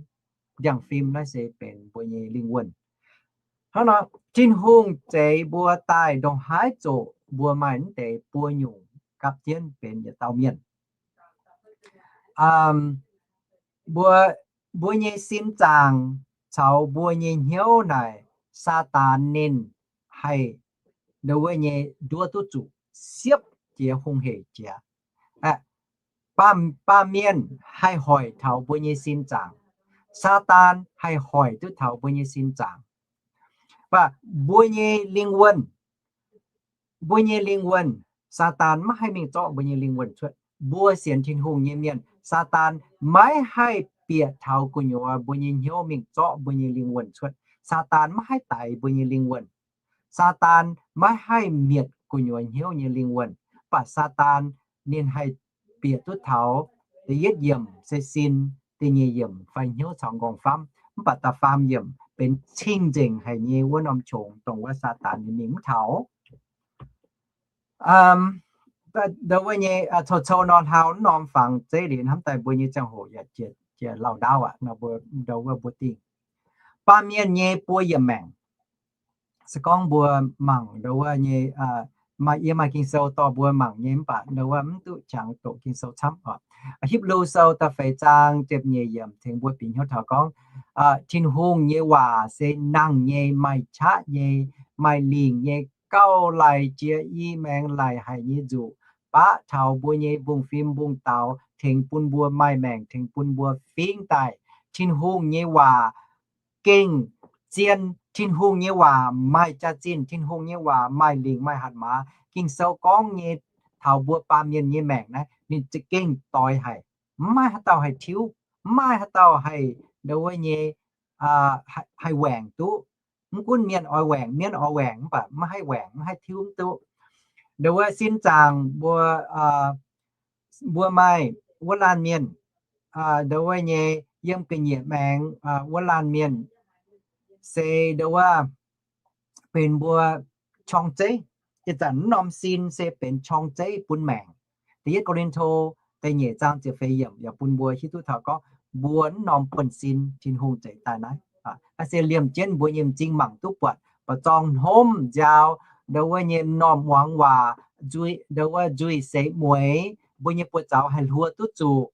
Ndiangx-fim naaiv se benx mbuo nyei lingh wuonh. Hnangv nor Tin-Hungh zeix mbuo daaih ndongc haaix zoqc mbuo maaih mv deix buo nyungc gapv jienv benx yietc dauh mienh. Mbuo, mbuo nyei sin zaangc caux mbuo nyei hnyouv naaic, Saadaan ninh haih ndo wuov nyei nduov duqv zuqc siepv jiex hungh heic jiex. Baamh, baamh mienh haih hoic taux mbuo nyei sin zaangc. Saadaan haih hoic duqv taux mbuo nyei sin zaangc. Mv baac mbuo nyei lingh wuonh, mbuo nyei lingh wuonh, Saadaan maiv haih mingh zorqv mbuo nyei lingh wuonh cuotv. Mbuo sienx Tin-Hungh nyei mienh, Saadaan maiv haih bieqc taux gu'nyuoz mbuo nyei hnyouv mingh zorqv mbuo nyei lingh wuonh cuotv. Saadaan maiv haih daix mbuo nyei lingh wuonh. Saadaan maiv haih mietc gu'nyuoz hnyouv nyei lingh wuonh. Mv baac Saadaan ninh haih bieqc duqv taux da'yietv yiemc se sin, da'nyeic yiemc fai hnyouv caux nqorngv-famv, mv baac da'faam yiemc benx cing-nzengc haic nyei wuov norm qongx dongh wuov Saadaan ninh mingh mv taux. Ndo wuov nyei cou-cou nor hlauv norm fangx zeiv liuz hnamv daaih mbuo nyei ziangh hoc yaac jiex lauh ndaauv aqv nor, mbuo ndo wuov mbuo dingh. Baamh mienh nyei buo yiemc maengc. Se gorngv mbuo mangc ndo wuov nyei, maaih, yie maaih Ging-Sou dorh mbuo mangc nyei, mv baac ndo wuov mv duqv qangx doqc Ging-Sou camv oc. Hipv^lu Sou da'feix zaang ziepc nyeic yiemc tengx mbuo bieqc hnyouv taux gorngv, Tin-Hungh nyei waac se nangh nyei, maaih qaqv nyei, maaih lingc nyei, gauh laic jiex i maengx laic haic nyei nzuqc, baqv taux mbuo nyei mbungv-fim mbungv-daux, tengx bun mbuo maaih maengc, tengx bun mbuo fingx daaih. Tin-Hungh nyei waac gengh zien. Tin-Hungh nyei waac maaih jaax-zinh. Tin-Hungh nyei waac maaih lingc maaih hatc maaz. Ging-Sou gorngv nyei taux mbuo baamh mienh nyei maengc naaiv ninh za'gengh doix haic. Mv maaih haaix dauh haih tiuv. Mv maaih haaix dauh haih ndo wuov nyei, haih waengc duqv. Mv gunv mienh oix waengc, mienh oix waengc mv baac maiv haih waengc, maiv haih tiuv mv duqv. Ndo wuov sin zaangc mbuo, mbuo maaih wuov laanh mienh, ndo wuov nyei yiem ga'nyiec maengx wuov laanh mienh, se ndo wuov benx mbuo qorng-zeiv. Ih zanc naaiv norm sin se benx qorng-zeiv bun maengc. Da'yietv Ko^lin^to da'nyeic zaang ziepc feix yiemc yaac bun mbuo hiuv duqv taux gorngv mbuo naaiv norm buonv-sin Tin-Hungh zeix daaih naaiv, naaiv se liemh jienv mbuo nyei m'zing mangc duqv buatc, ba'zorng hnomv nziaaux, ndo wuov nyei m'normh muangx waac, ndo wuov nzuih seix mueiz, mbuo nyei buoz-zaux haih hluo duqv zuqc,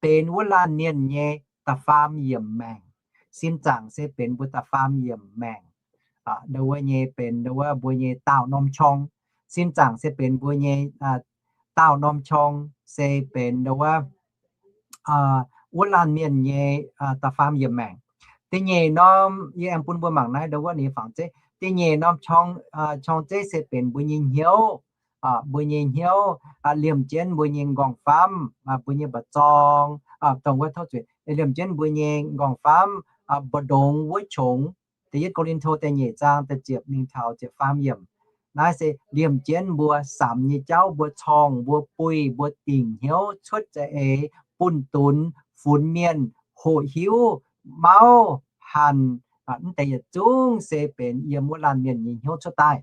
benx wuov laanh mienh nyei da'faam yiemc maengc. Sin zaangc se benx mbuo da'faam yiemc maengc. Ndo wuov nyei benx ndo wuov mbuo nyei daauh norm qorng. Sin zaangc se benx mbuo nyei daauh norm qorng, se benx ndo wuov, wuov laanh mienh nyei da'faam yiemc maengc. Da'nyeic norm, yie aengx bun mbuo mangc naaiv ndo wuov ninh fangx zeiv. Da'nyeic norm qorng-zeiv se benx mbuo nyei hnyouv, mbuo nyei hnyouv, liemh jienv mbuo nyei nqorngv-famv, mbuo nyei mba'zorng, dongh wuov tov zuiz, liemh jienv mbuo nyei nqorngv-famv, mbu'ndongx wuov qongx. Da'yietv Ko^lin^to da'nyeic zaang da'ziepc mingh taux ziepc faam yiemc. Naaiv se liemh jienv mbuo samx nyei jauv, mbuo corngh, mbuo buih, mbuo dingc hnyouv cuotv za'eix, bunh dunx, funx mienh, hoqc hiuv, mauv, hanc, mv deix yietc zungv se benx yiem wuov laanh mienh nyei hnyouv cuotv daaih.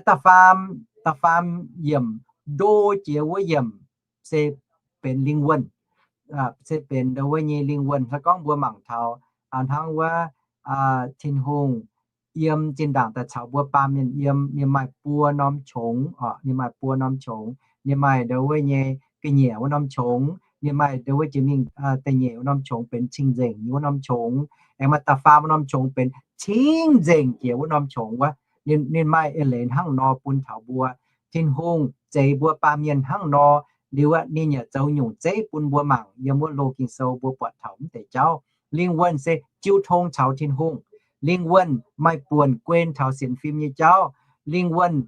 Da'faam, da'faam yiemc, ndo jiex wuov yiemc se benx lingh wuonh, se benx ndo wuov nyei lingh wuonh. Se gorngv mbuo mangc taux hnangv wuov Tin-Hungh yiem zinh ndaangc daaih caux mbuo baamh mienh yiem, ninh maaih buo norm qongx, ninh maaih buo norm qongx, ninh maaih ndo wuov nyei ga'nyiec wuov norm qongx, ninh maaih ndo wuov jiex mingh da'nyeic wuov norm qongx benx cing-nzengc nyei wuov norm qongx, aengx maaih da'faam wuov norm qongx benx cing-nzengc jiex wuov norm qongx wuov. Ninh maaih eix leiz hnangv nor bun taux mbuo. Tin-Hungh zeix mbuo baamh mienh hnangv nor liuz aqv, ninh yaac zoux nyungc zeiv bun mbuo mangc yiem wuov loz Ging-Sou mbuo buatc taux mv deix jauv. Lingh wuonh se jiu tong caux Tin-Hungh. Lingh wuonh maaih buonc guen taux sienx fim nyei jauv. Lingh wuonh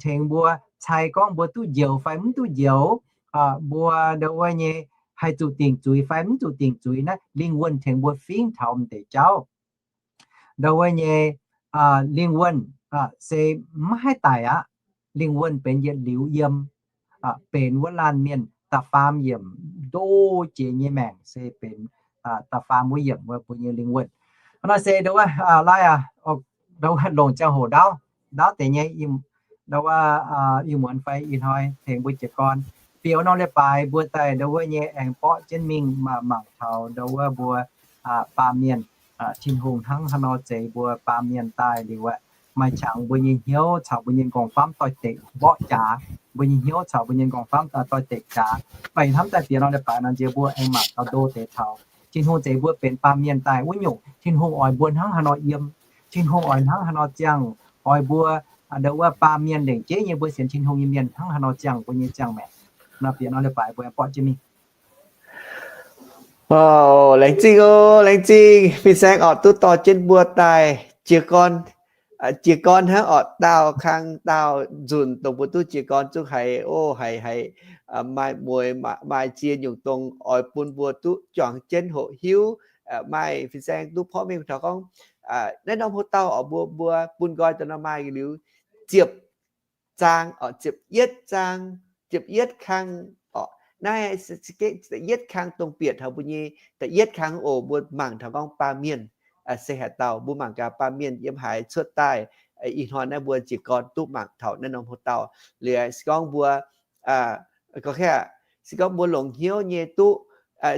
tengx mbuo cai gorngv mbuo duqv njoux fai mv duqv njoux, mbuo ndo wuov nyei haih zuqc dingc zuiz fai mv zuqc dingc zuiz naaiv, lingh wuonh tengx mbuo fingx taux mv deix jauv. Ndo wuov nyei lingh wuonh se maiv haih daic aqv. Lingh wuonh benx yietc liuz yiem, benx wuov laanh mienh da'faam yiemc ndo jiex nyei maengc se benx da'faam wuov yiemc wuov mbuo nyei lingh wuonh. Hnangv naaiv se ndo wuov laaiv aqv, ndo wuov longc ziangh hoc ndaauv, ndaauv deix nyei, ndo wuov ih muonz fai ih hnoi tengx mbuo jiez gorn bieqc wuov norm leiz-baaix mbuo daaih ndo wuov nyei aengx borqv jienv mingh mangc taux ndo wuov mbuo baamh mienh, Tin-Hungh hnangv haaix nor zeix mbuo baamh mienh daaih liuz aqv, maaih qangx mbuo nyei hnyouv caux mbuo nyei nqorngv-famv doix-dekc mborqv jaax, mbuo nyei hnyouv caux mbuo nyei nqorngv-famv doix-dekc jaax. Mv baac ih hnamv daaih bieqc norm leiz-baaix nor nziex mbuo aengx mangc gaax ndo deix taux Tin-Hungh zeix mbuo benx baamh mienh daaih wuov nyungc, Tin-Hungh oix mbuo hnangv haaix nor yiem, Tin-Hungh oix hnangv haaix nor ziangh, oix mbuo ndo wuov baamh mienh lengc jeiv nyei mbuo sienx Tin-Hungh nyei mienh hnangv haaix nor ziangh mbuo nyei ziangh maengc. Nor bieqc norm leiz-baaix mbuo aengx borqv jienv mingh. Laengz zingh oc, laengz zingh fin-saeng orqc duqv dorh jienv mbuo daaih jiez gorn. Jiez gorn hnangv orqc, daauh kang daauh nzunc dongh mbuo duqv jiez gorn zungv haiz, o, haiz, haiz maaih mueiz maaih ziex nyungc dongh oix bun mbuo duqv juangc jienv hoqc hiuv. Maaih fin-saeng duqv porv mengh taux gorngv naaiv norm hoc dauh orqc, mbuo, mbuo bun nqoi daaih nor maaih liuz ziepc zaang orqc, ziepc yietv zaang, ziepc yietv kang orqc. Naaiv se da'yietv kang dongh bieqc taux mbuo nyei da'yietv kang oc. Mbuo mangc taux gorngv baamh mienh se haaix dauh, mbuo mangc gaax baamh mienh yiem haaix cuotv daaih. Ih hnoi naaiv mbuo jiez gorn duqv mangc taux naaiv norm hoc dauh. Liuz se gorngv mbuo, se gorngv mbuo longc hnyouv nyei duqv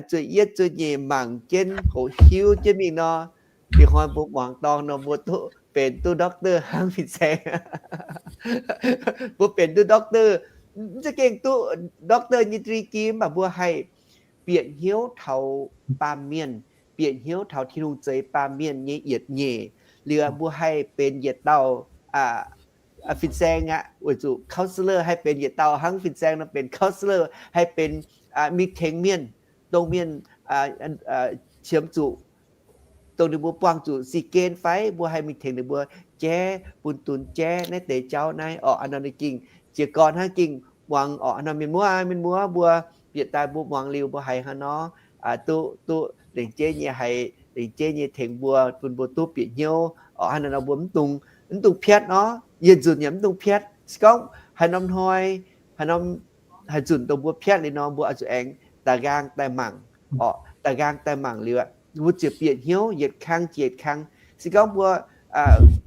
zueih yietv zueih nyeic mangc jienv hoqc hiuv jienv mingh nor, ih hnoi mbuo muangx dorngh nor mbuo duqv benx duqv doctor hnangv fin-saeng. Mbuo benx duqv doctor, mv za'gengh duqv doctor nyei degree, mv baac mbuo haih bieqc hnyouv taux baamh mienh, bieqc hnyouv taux Tin-Hungh zeix baamh mienh nyei yietc nyeic. Liuz mbuo haih benx yietc dauh fin-saeng aqv, weic zuqc counselor haih benx yietc dauh hnangv fin-saeng nor benx counselor, haih benx mingh tengx mienh, dongh mienh qiemx zuqc, dongh ninh mbuo buangh zuqc si gen fai, mbuo haih mingh tengx ninh mbuo jaiv, bun dunx jaiv naaiv deix jauv naaiv orqc. Hnangv nor ninh gengh jiez gorn hnangv gengh muangx orqc. Hnangv nor mienh muoz, mienh muoz mbuo bieqc daaih mbuo muangx liuz mbuo haiz hnangv nor duqv, duqv lengc jeiv nyei, haiz lengc jeiv nyei tengx mbuo, bun mbuo duqv bieqc hnyouv orqc. Hnangv nor mbuo mv dungx, mv dungx piatv nor, yietc nzunc yaac mv dungx piatv. Se gorngv haaix norm hnoi, haaix norm, haaix nzunc dongh mbuo piatv liuz nor, mbuo oix zuqc aengx da'nqaang daaih mangc orqc, da'nqaang daaih mangc liuz aqv. mbuo ziouc bieqc hnyouv yietc kang jiex yietc kang. Se gorngv mbuo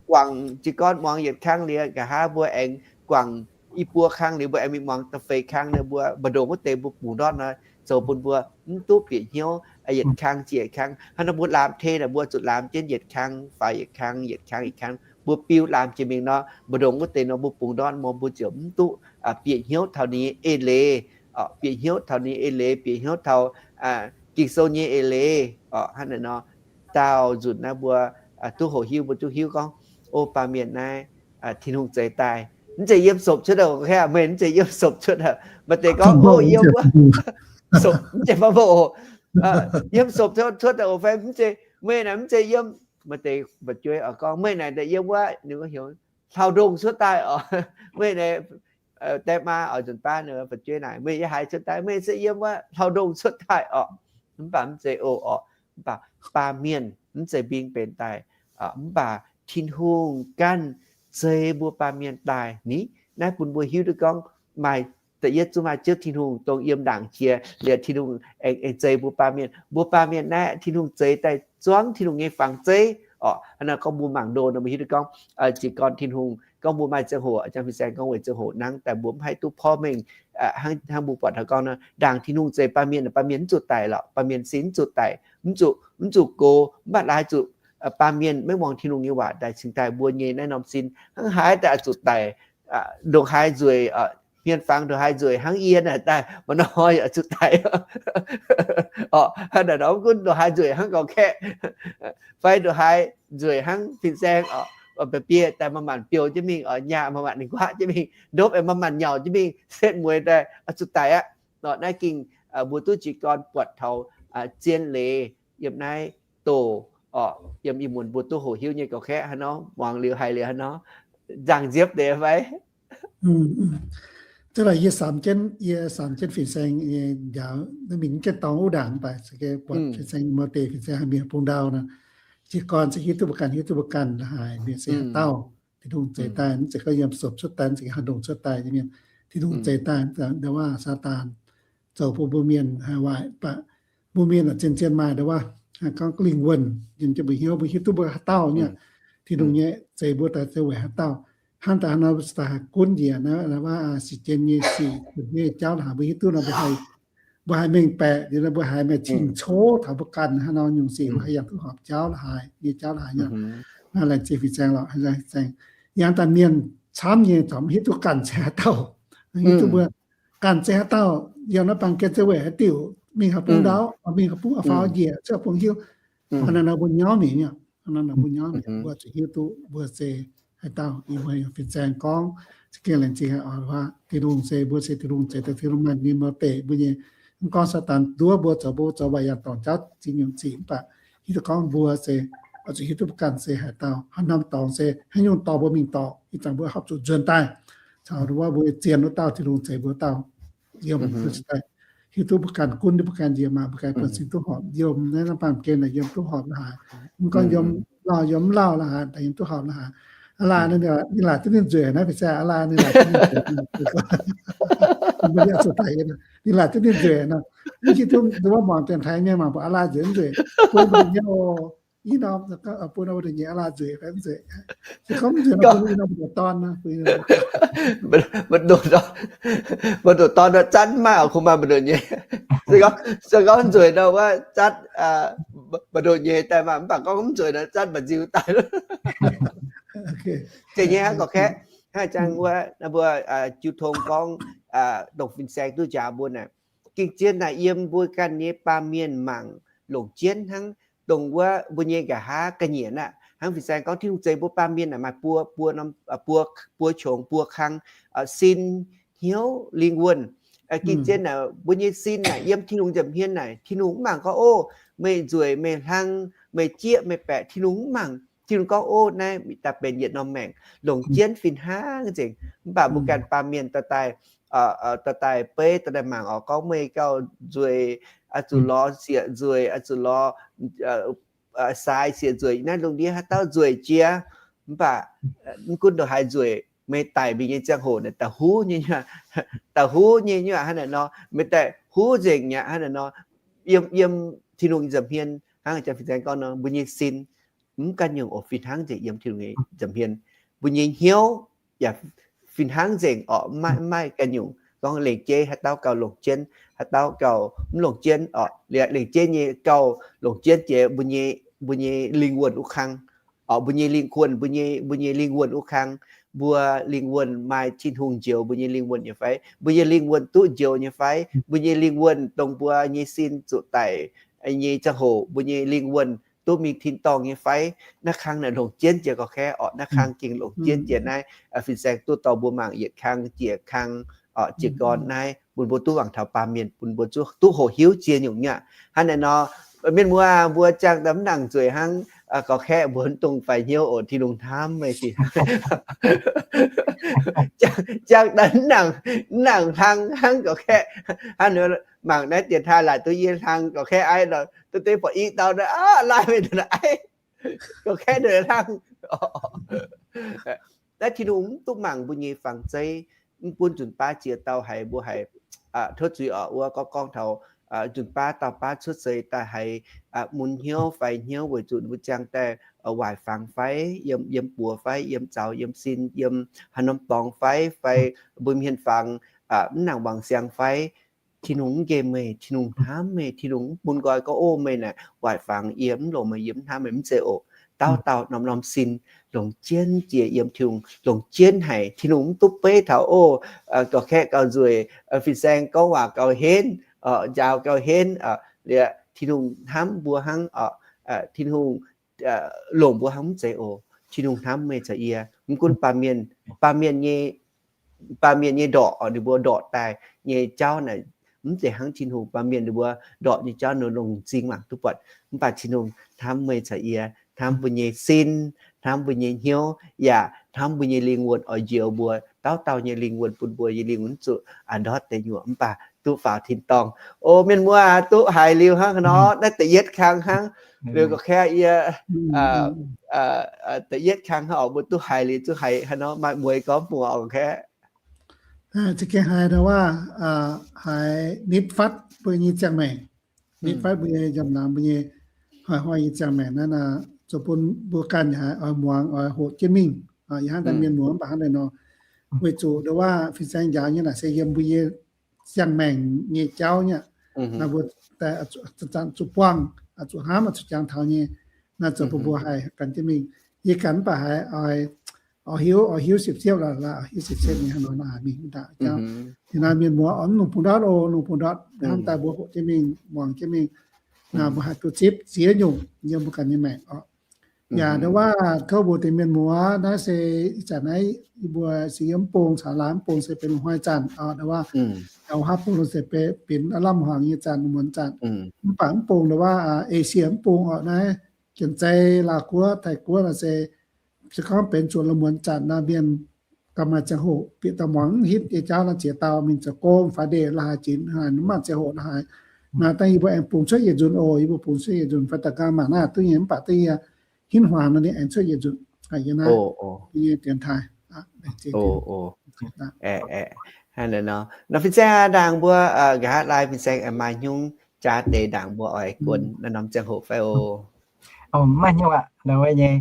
guangc jiez gorn muangx yietc kang liuz, nqa'haav mbuo aengx guangc i buo kang liuz, mbuo aengx mingh muangx da'feix kang nor, mbuo mbu'ndongx wuov deix mbuo bungx ndortv nor, zoux bun mbuo mv duqv bieqc hnyouv yietc kang jiex yietc kang. Hnangv nor mbuo laamz tei naaic, mbuo zuqc laamz jienv yietc kang faaux yietc kang, yietc kang yietc kang, mbuo biu laamz jiex mingh nor, mbu'ndongx wuov deix nor mbuo bungx ndortv, mbuo ziouc mv duqv bieqc hnyouv taux ninh nyei eix leiz, bieqc hnyouv taux ninh nyei eix leiz, bieqc hnyouv taux Ging-Sou nyei eix leiz. Hnangv naaic nor, daauh nzunc naaiv mbuo duqv hoqc hiuv, mbuo duqv hiuv gorngv, o, baamh mienh naaiv Tin-Hungh zeix daaih. Mv zeiz yiem sopc cuotv, meih mv zeiz yiem sopc cuotv. Maaih deix gorngv, o, yiem wuov, sopc mv zeiz, yiem sopc cuotv daaih oc fai mv zeiz, meih naaic mv zeiz yiem. Maaih deix fu'jueiv oix gorngv, meih naaic yiem wuov, ninh heuc hlauv-ndongh cuotv daaih oc. Meih naaic, die maa oix nzunc baav ninh fu'jueiv naaic, meih yiem haaix cuotv daaih? Meih se yiem wuov hlauv-ndongh cuotv daaih oc. Mv baac mv zeiz oc, oc. Mv baac baamh mienh mv zeiz mbing benx daaih, mv baac Tin-Hungh ganh zeix mbuo baamh mienh daaih ni. Naaiv bun mbuo hiuv duqv gorngv maaih da'yietv zungv maaih Ziouv Tin-Hungh dongh yiem ndaangc jiex liuz, Tin-Hungh aengx zeix mbuo baamh mienh. Mbuo baamh mienh naaiv Tin-Hungh zeix daaih zuangv Tin-Hungh nyei fangx zeiv oc. Hnangv naaiv gorngv mbuo mangc ndo nor mbuo hiuv duqv gorngv, jiez gorn Tin-Hungh gorngv mbuo maaih ziangh hoc, jang fin-saeng gorngv weic ziangh hoc nangv daaih mbuo mv haih duqv porv mengh, hnangv mbuo buatc taux gorngv nor, ndaangc Tin-Hungh zeix baamh mienh, baamh mienh mv zuqc daic lorqc, baamh mienh sin mv zuqc daic, mv zuqc, mv zuqc gox, mv baac laaix zuqc baamh mienh maiv muangx Tin-Hungh nyei waac daaih cingx daaih mbuo nyei naaiv norm sin hnangv haaix daaih zuqc daic, ndongc haaix nzueic, hmien fangx ndongc haaix nzueic hnangv yie naaic daaih, maaih nor yaac zuqc daic. Oc, hnangv naaic nor mv gunv ndongc haaix nzueic hnangv gauh kaeqv, fai ndongc haaix nzueic hnangv fin-saeng oc, mba'biei daaih maaih maanc biouh jienv mingh oc, nyaah maaih maanc ninh nquaqv jienv mingh, ndopv aengx maaih maanc nyauc jienv mingh, setv mueiz daaih zuqc daic aqv. Nor naaiv ging mbuo duqv jiez gorn buatc taux zien leiz yiem naaiv doqc oc, yiem ih muonz mbuo duqv hoqc hiuv nyei gauh kaeqv haaix nor, muangx liuz haiz liuz haaix nor, nzangc nziepv deix fai? Za'gengh yie samx jienv, yie samx jienv fin-saeng nyei njaaux, naaiv mingh jienv dorngx wuov ndaangc daaih, buatc fin-saeng nyei mouz deic, fin-saeng haih mienh bung ndau nor, jiez gorn se hiuv duqv mbuo ganh, hiuv duqv mbuo ganh la'haaix mienh se haaix dauh, Tin-Hungh zeix daaih, mv zeiz gorngv yiem sopc cuotv daaih, mv zeiz haaix ndongc cuotv daaih nyei mienh, Tin-Hungh zeix daaih, ndo wuov Saadaan zoux bun mbuo mienh haih waaic, mv baac mbuo mienh zien-zien maaih ndo wuov, gorngv lingh wuonh, yiem jienv mbuo hnyouv, mbuo hiuv duqv mbuo haaix dauh nyei, Tin-Hungh nyei zeix mbuo daaih se weic haaix dauh. Hnangv daaih nor, daaih haih gunv njiec naaiv wuov sic jien nyei sic, nyei jauv la'haaix mbuo hiuv duqv nor, mbuo haih mbuo haih mengh baeqc liuz nor, mbuo haih maaih cing-cou taux mbuo ganh hnangv nor nyungc sic, mbuo haih yangh duqv horpc jauv la'haaix, nyei jauv la'haaix nyei. Laengz zingh fin-saeng lorqc, laengz zingh. Yangh daaih mienh camv nyei corc mv hiuv duqv ganh se haaix dauh, hiuv duqv mbuo ganh se haaix dauh, yiem naaiv baamh gen se weic haaix diuc, mingh haaix bung ndau, mingh haaix bung faaux njiec, cuotv bung hiuv. Hnangv naaiv nor mbuo nyauv mingh nyei, hnangv naaiv nor mbuo nyauv mingh, mbuo zuqc hiuv duqv mbuo se haaix dauh. Ih muonz fin-saeng gorngv za'gengh laengz zingh oc, Tin-Hungh se mbuo se Tin-Hungh zeix daaih, Tin-Hungh maaih ninh mouz deic mbuo nyei. Mv gorngv Saadaan nduov mbuo zoux, mbuo zoux mv baac yangh dorngc jauv ziex nyungc ziqc, mv baac hiuv duqv gorngv mbuo se oix zuqc hiuv duqv mbuo ganh se haaix dauh, haaix norm dorngx se haaix nyungc dorh mbuo mingh dorh, ih zanc mbuo horpc zuqc nzuonx daaih caux wuov mbuo zien wuov dauh, Tin-Hungh zeix mbuo dauh. Yiem mbuo cingx daaih hiuv duqv mbuo ganh gunv, mbuo ganh njiec maah, mbuo ganh buonv-sin duqv horpc. Yiem naaiv norm baamh gen naaic yiem duqv horpc la'haaix. Mv gorngv yiem lauh, yiem mv lauh la'haaix, daaih yiem duqv horpc la'haaix. Aa laai ninh laaic duqv ninh nzueic naaiv, fin-saeng, aa laai ninh laaic duqv ninh nzueic, mbuo liuz zuqc daaih, ninh laaic duqv ninh nzueic nor. Mv hiuv duqv wuov muangx dienx taaix mienh mangc buatc aa laai nzueic mv nzueic, bun mbuo nyei oc. Ih norm bun mbuo nyei aa laai nzueic fai mv nzueic. Se gorngv mv nzueic nor, bun ih norm mbu'ndongx dorn nor, bun ih norm mbu'ndongx dorn nor, zatv maaih oc, kungx maaih mbu'ndongx nyei. Se gorngv, se gorngv nzueic nor, wuov zatv mbu'ndongx nyei daaih maah, mv baac gorngv mv nzueic nor, zatv mba'nziu daaih. Zeiz nyei hnangv gorqv-kaeqv, hnangv jang wuov naaiv mbuo jiu tong gorngv, dongh fin-saeng duqv njaaux mbuo naaic, gengh zien naaic yiem mbuo ganh nyei baamh mienh mangc longc jienv hnangv. Dongh wuov mbuo nyei nqa'haav ga'nyiec aqv, hnangv fin-saeng gorngv Tin-Hungh zeix mbuo baamh mienh naaic maaih buo, buo norm, buo, buo qongx buo kang, sin, hnyouv, lingh wuonh. Gengh zien naaic mbuo nyei sin naaic yiem Tin-Hungh nza'hmien naaic, Tin-Hungh mv mangc gorngv, o, meih nzueic, meih hlang, meih jieqv, meih baeqc, Tin-Hungh mv mangc. Tin-Hungh gorngv, o, naaiv daaih benx yietc norm maengc longc jienv fih hnangv nzengc. Mv baac mbuo ganh baamh mienh dorh daaih, dorh daaih beiv, dorh daaih mangc oc, gorngv meih gauh nzueic, oix zuqc lorz sieqv nzueic, oix zuqc lorz saaix sieqv nzueic, naaiv lungh ndiev haaix dauh nzueic jiex. Mv baac mv gunv ndongc haaix nzueic, meih daic mingh nyei ziangh hoc naaic da'huv nyei, da'huv nyei nyuoqc hnangv naaic nor, meih daaih huv nzengc nyei hnangv naaic nor. Yiem, yiem Tin-Hungh nza'hmien Hnangv jang fin-saeng gorngv nor, mbuo nyei sin mv ganh nyungc oc, fih hnangv nzengc yiem Tin-Hungh nyei nza'hmien. Mbuo nyei hnyouv yaac fih hnangv nzengc oc, mv maaih, mv maaih ganh nyungc. Gorngv lengc jeiv haaix dauh gauh longc jienv, haaix dauh gauh mv longc jienv oc. Liuz lengc jeiv nyei gauh longc jienv jiex mbuo nyei, mbuo nyei lingh wuonh wuov kang oc, mbuo nyei lingh wuonh, mbuo nyei, mbuo nyei lingh wuonh wuov kang, mbuo lingh wuonh maaih Tin-Hungh njoux mbuo nyei lingh wuonh nyei fai? Mbuo nyei lingh wuonh duqv njoux nyei fai? Mbuo nyei lingh wuonh dongh mbuo nyei sin zuqc daic nyei ziangh hoc, mbuo nyei lingh wuonh duqv mingh tin-dorngh nyei fai? Naaiv kang naaic longc jienv jiex gauh kaeqv oc. Naaiv kang gengh longc jienv jiex naaiv, fin-saeng duqv dorh mbuo mangc yietc kang jiex kang oc, jiez gorn naaiv bun mbuo duqv wangc taux baamh mienh, bun mbuo duqv hoqc hiuv ziex nyungc nyei aqv. Hnangv naaic nor, mienh muoz, mbuo ziangh daaih mv nangc nzueic hnangv, gauh kaeqv mbuo mv dungx faix hnyouv oc. Tin-Hungh hnamv meih sic. Ziangh daaih mv nangc, mv nangc hlang hnangv gauh kaeqv. Hnangv mangc naaiv dienx taaih laaic duqv yie hlang gauh kaeqv aiv nor, duqv deix buatc i dauh nor, aav, laai meih nor aiv, gauh kaeqv nor hlang. Naaiv Tin-Hungh mv duqv mangc mbuo nyei fangx zeiv, mv gunv nzunc baav ziex dauh haiz mbuo haiz tov zuiz oc, wuov gorngv gorngv taux nzunc baav dauh baav cuotv seix daaih haiz mun hnyouv faix hnyouv weic zuqc mbuo ziangh daaih waaic fangx fai yiem, yiem buoz fai yiem zaux yiem sin yiem haaix norm dorngx fai, fai mbuo mienh fangx mv nangc wangc siang fai, Tin-Hungh mv nqemh meih, Tin-Hungh hnamv meih, Tin-Hungh mv bun nqoi gorngv, ov, meih naaic waaic fangx yie mv longc meih, yie mv hnamv meih, mv zeiz oc. Dauh dauh norm-norm sin longc jienv jiex yiem Tin-Hungh, longc jienv haic. Tin-Hungh mv duqv beiv taux, ov, gauh kaeqv gauh nzueic, fin-saeng gorngv waac gauh henv, njaaux gauh henv, liuz Tin-Hungh hnamv mbuo hnangv, Tin-Hungh longc mbuo hnangv, mv zeiz oc. Tin-Hungh hnamv meih caux yie. Mv gunv baamh mienh, baamh mienh nyei, baamh mienh nyei ndorqc, ninh mbuo ndorqc daaih nyei jauv naaic mv zeiz hnangv Tin-Hungh. Baamh mienh ninh mbuo ndorqc nyei jauv ninh longc m'zing mangc duqv buatc. Mv baac Tin-Hungh hnamv meih caux yie, hnamv mbuo nyei sin, hnamv mbuo nyei hnyouv, yaac hnamv mbuo nyei lingh wuonh oix njoux mbuo dauh dauh nyei lingh wuonh, bun mbuo nyei lingh wuonh zuqc ndortv deic nyuoqc mv baac duqv faaux tin-dorngh. O, mienh muoz, duqv haiz liuz hnangv nor, naaiv da'yietv kang hnangv. Liuz gauh kaeqv yie, da'yietv kang hnangv oc, mbuo duqv haiz liuz zuqc haiz hnangv nor, maaih mueiz gorngv bun oc, gauh kaeqv. Za'gengh haiz ndau waac, haiz nitv fatv mbuo nyei ziangh maengc, nitv fatv mbuo nyei nziaamv-laangz, mbuo nyei hnoi-hnoi nyei ziangh maengc naaiv, zoux bun mbuo ganh yaac haiz oix muangx, oix hoqc jienv mingh. Yie hnangv daaih mienh muoz mv baac hnangv naaiv nor, weic zuqc ndau waac fin-saeng njaaux nyei naaic se yiem mbuo nyei ziangh maengc nyei jauv nyei. Naaiv mbuo daaih zuqc buangh, zuqc hnamv, zuqc jangx taux nyei. Naaiv zoux bun mbuo haih gan jienv mingh. Yie ganh mv baac haiz oix hiuv, oix hiuv siepv-siepv lorqc, oix hiuv siepv-siepv nyei hnangv nor naaic mingh mv daaih jauv. Ih naaiv mienh muoz oix mv longc bung ndortv oc, longc bung ndortv hnamv daaih mbuo hoqc jienv mingh, muangx jienv mingh. Naaiv mbuo haih duqv zipv ziex nyungc yiem mbuo ganh nyei maengc oc. Yaac ndau waac kouv mbuox deix mienh muoz naaiv se ih zanc naaiv yie mbuo se yiem mv bung caux laaix mv bung se benx hnoi zanc oc. Ndau waac yaac haav bung se benx aav lamh hmuangx nyei zanc, muonz zanc. Mv baac mv bung ndau waac Esie mv bung oc, naaiv Janx-Zei, Laauh Guoqv, Taiv Guoqv nor se se gorngv benx zuqc la'muonz zanc nor, mienh gauh maaih ziangh hoc bieqc daaih muangx mv hitv nyei jauv nor, ziex dauh mingh zoux gong fai ndeic la'haaix, ginx haaix, mv maaih ziangh hoc la'haaix. Naaiv dangh yie mbuo aengx bungx cuotv yietc nzunc oc, yie mbuo bungx cuotv yietc nzunc fai da'ganh mangc naaiv duqv nyei, mv baac duqv yie hinv hmuangx nor, ninh aengx cuotv yietc nzunc. Yie naaiv nyei dienx taaih. Nor fin-saeng ndaangc mbuo nqa'haav lai fin-saeng maaih hnyungc jaax deix ndaangc mbuo oix guon naaiv norm ziangh hoc fai oc? Mv maaih hnyungc aqv, ndau wuov nyei.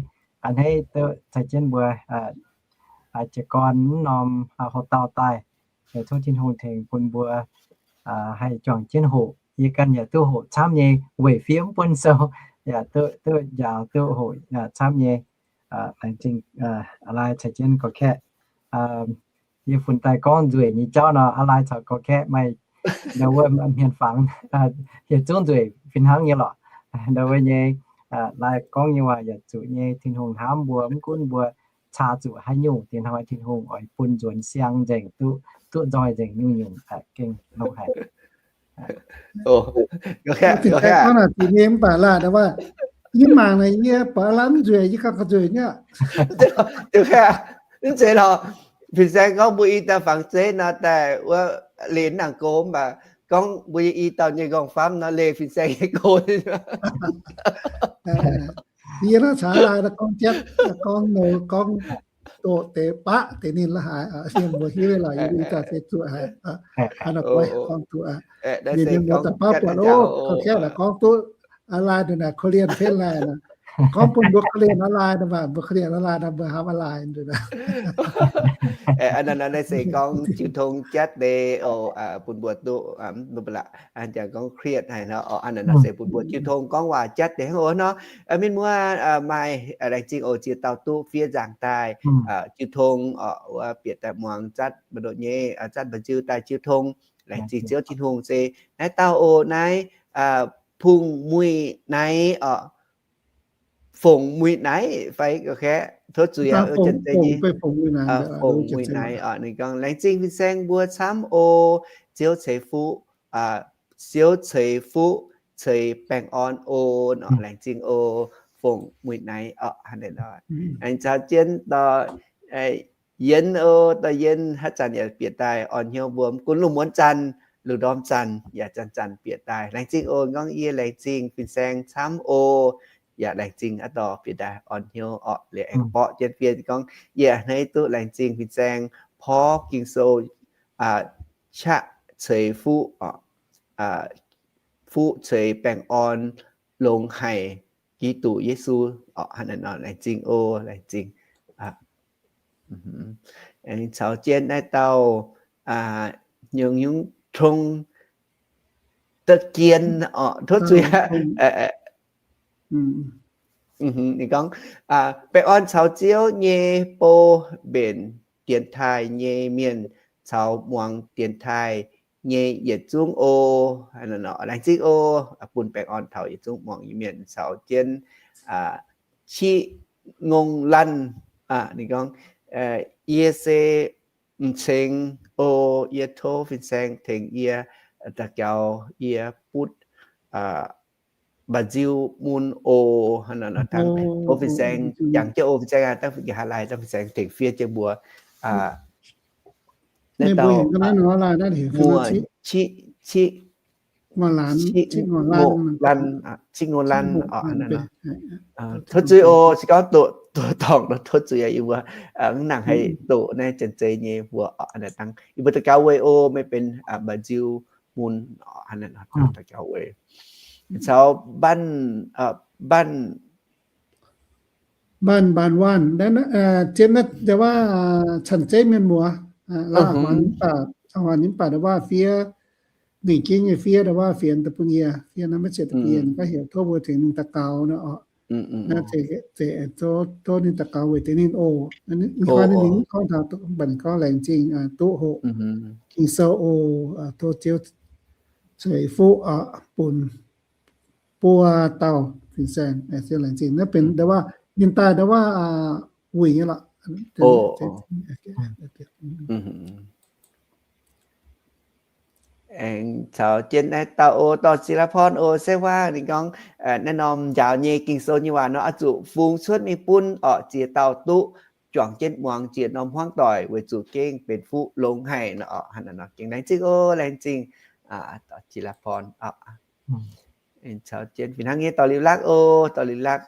A'hneiv duqv caux jienv mbuo jiez gorn mv norm houx-dauh daaih, tov Tin-Hungh tengx bun mbuo haih juangc jienv hoqc. Yie ganh yaac duqv hoqc camv nyei, weic fiev mv buonv sou, yaac duqv, duqv njaaux duqv hoqc camv nyei. Laengz zingh aa lai caux jienv gorx-kaeqv. Yie funx daaih gorngv nzueic nyei jauv nor, aa lai caux gorx-kaeqv maaih ndau wuov hmien fangx, hieh zungv nzueic fih hnangv nyei lorqc. Ndau wuov nyei, lai gorngv nyei waac yaac zuqc nyei. Tin-Hungh hnamv mbuo, mv gunv mbuo caa zuqc haaix nyungc, diex hnoi Tin-Hungh oix bun nzuonx siang nzengc, duqv, duqv nzoih nzengc nyungc-nyungc, gengh longx haic. Mv baac laaix wuov, yie mangc naaic yie baav lamh nzueic, yie gauh nzueic nyei. Mv zeiz lorqc. Fin-saeng gorngv mbuo i dauh fangx zeiv nor daaih wuov, leih nangc go, mv baac gorngv mbuo i dauh nyei nqorngv-famv nor, leih fin-saeng nyei go. Yie naaiv caax laaix gorngv jienv, gorngv nouh, gorngv doqc deix baqv deix ninh la'haaix, mbuo hiuv lorqc, yie i dauh se zuqc haic. Gorngv duqv, mienh mienh muoz daaih baav buatc oc, gorngv jienv laaix gorngv duqv online nduqc naaic, korv-lienh fen laaic nor. Gorngv bun mbuo korv-lienh online nor, mbuo korv-lienh online nor, mbuo hnamv online nduqc naaic. Naaiv se gorngv jiu tong jatv deix oc, bun mbuo duqv, mv baac laaix jangx gorngv เครียด haic nor, naaiv se bun mbuo jiu tong gorngv waac jatv deix hnangv oc nor. Mienh muoz maaih laengz zingh oc, ziex dauh duqv fiev nzangc daaih jiu tong oc, wuov bieqc daaih muangx zatv mbu'ndongx nyei, zatv mba'nziu daaih jiu tong. Laengz zingh Ziouv Tin-Hungh se naaiv dauh oc, naaiv Fongc Muic Naix oc. Fongc Muic Naix fai, tov zuiz, Fongc Muic Naix oc. Ninh gorngv, laengz zingh fin-saeng mbuo camv oc. Ziouv ceix fuqv, Ziouv ceix fuqv ceix baengh orn oc. Laengz zingh oc, Fongc Muic Naix oc. Aengx caux jienv dorh Yienx oc, dorh Yienx haaix zanc yaac bieqc daaih orn hnyouv mbuo, mv gunv lungh muonz zanc, lungh ndorm zanc yaac zanc-zanc bieqc daaih. Laengz zingh oc. Gorngv yie laengz zingh fin-saeng camv oc. Yaac laengz zingh aqv dorh bieqc daaih orn hnyouv orqc. Liuz aengx borqv jienv fiev gorngv, yie hneiv duqv laengz zingh fin-saeng porv Ging-Sou qaqv ceix fuqv, fuqv ceix baengh orn longx haic Giduc Yesu orqc. Hnangv naaiv nor laengz zingh oc, laengz zingh. Aengx caux jienv naaiv dauh nyungc-nyungc tong da'jien orqc, tov zuiz aqv. Ninh gorngv, baengh orn caux Ziouv nyei bou mbenc dienx taaih nyei mienh caux muangx dienx taaih nyei yietc zungv oc. Laengz zingh oc. Bun baengh orn taux yietc zungv muangx nyei mienh caux jienv Chiv Ngongh Laanh. Ninh gorngv, yie se m'zengx oc, yie tov fin-saeng tengx yie daux gaux, yie butv mba'nziu mun oc. Hnangv naaiv nor dangh tov fin-saeng jangx jienv oc, fin-saeng dangh nqa'haav laai dangh fin-saeng tengx fiev jienv mbuo. Naaiv dauh muoz Chiv, Chiv Ngongh Laanh, Chiv Ngongh Laanh oc. Tov zuiz oc, se gorngv doqc dorngc nor tov zuiz, yie mbuo mv nangc haih doqc naaiv janx-zei nyei mbuox oc. Dangh yie mbuo daux gaux weic oc, meih benx mba'nziu mun oc. Hnangv naaiv nor daux gaux weic. Caux Mbanc, Mbanc, Mbanc Waanh, zien naaiv ndau wuov Canh Zeiv mienh muoz, laaix huaax nimc baac ndau wuov fiev, ninh gengh nyei fiev ndau wuov fienx daaih bun yie, fiev naaiv maiv ziepc da'bienh, ga'heuc tov mbuo tengx ninh daux gaux nor oc. Naaiv zeiz tov ninh daux gaux weic deix ninh oc. Ih hnoi ninh mv gorngv taux, mv baac ninh gorngv laengz zingh duqv hoqc Ging-Sou oc. Tov Ziouv ceix fuqv bun buo dauh fin-saeng. Laengz zingh. Naaiv benx ndau wuov ninh daaih ndau wuov wuic nyei lorqc. Aengx caux jienv naaiv dauh oc, dorh Zila Porn oc, se waac ninh gorngv naaiv norm njaaux nyei Ging-Sou nyei waac nor oix zuqc fungx cuotv mingh bun oc, ziex dauh duqv juangc jienv muangx jiex norm hmuangv doic, weic zuqc gengh benx fuqv longx haic nor oc. Hnangv naaiv nor gengh laengz zingh oc, laengz zingh dorh Zila Porn oc. Caux jienv fih hnangv nyei dorh liuz lakv oc, dorh liuz lakv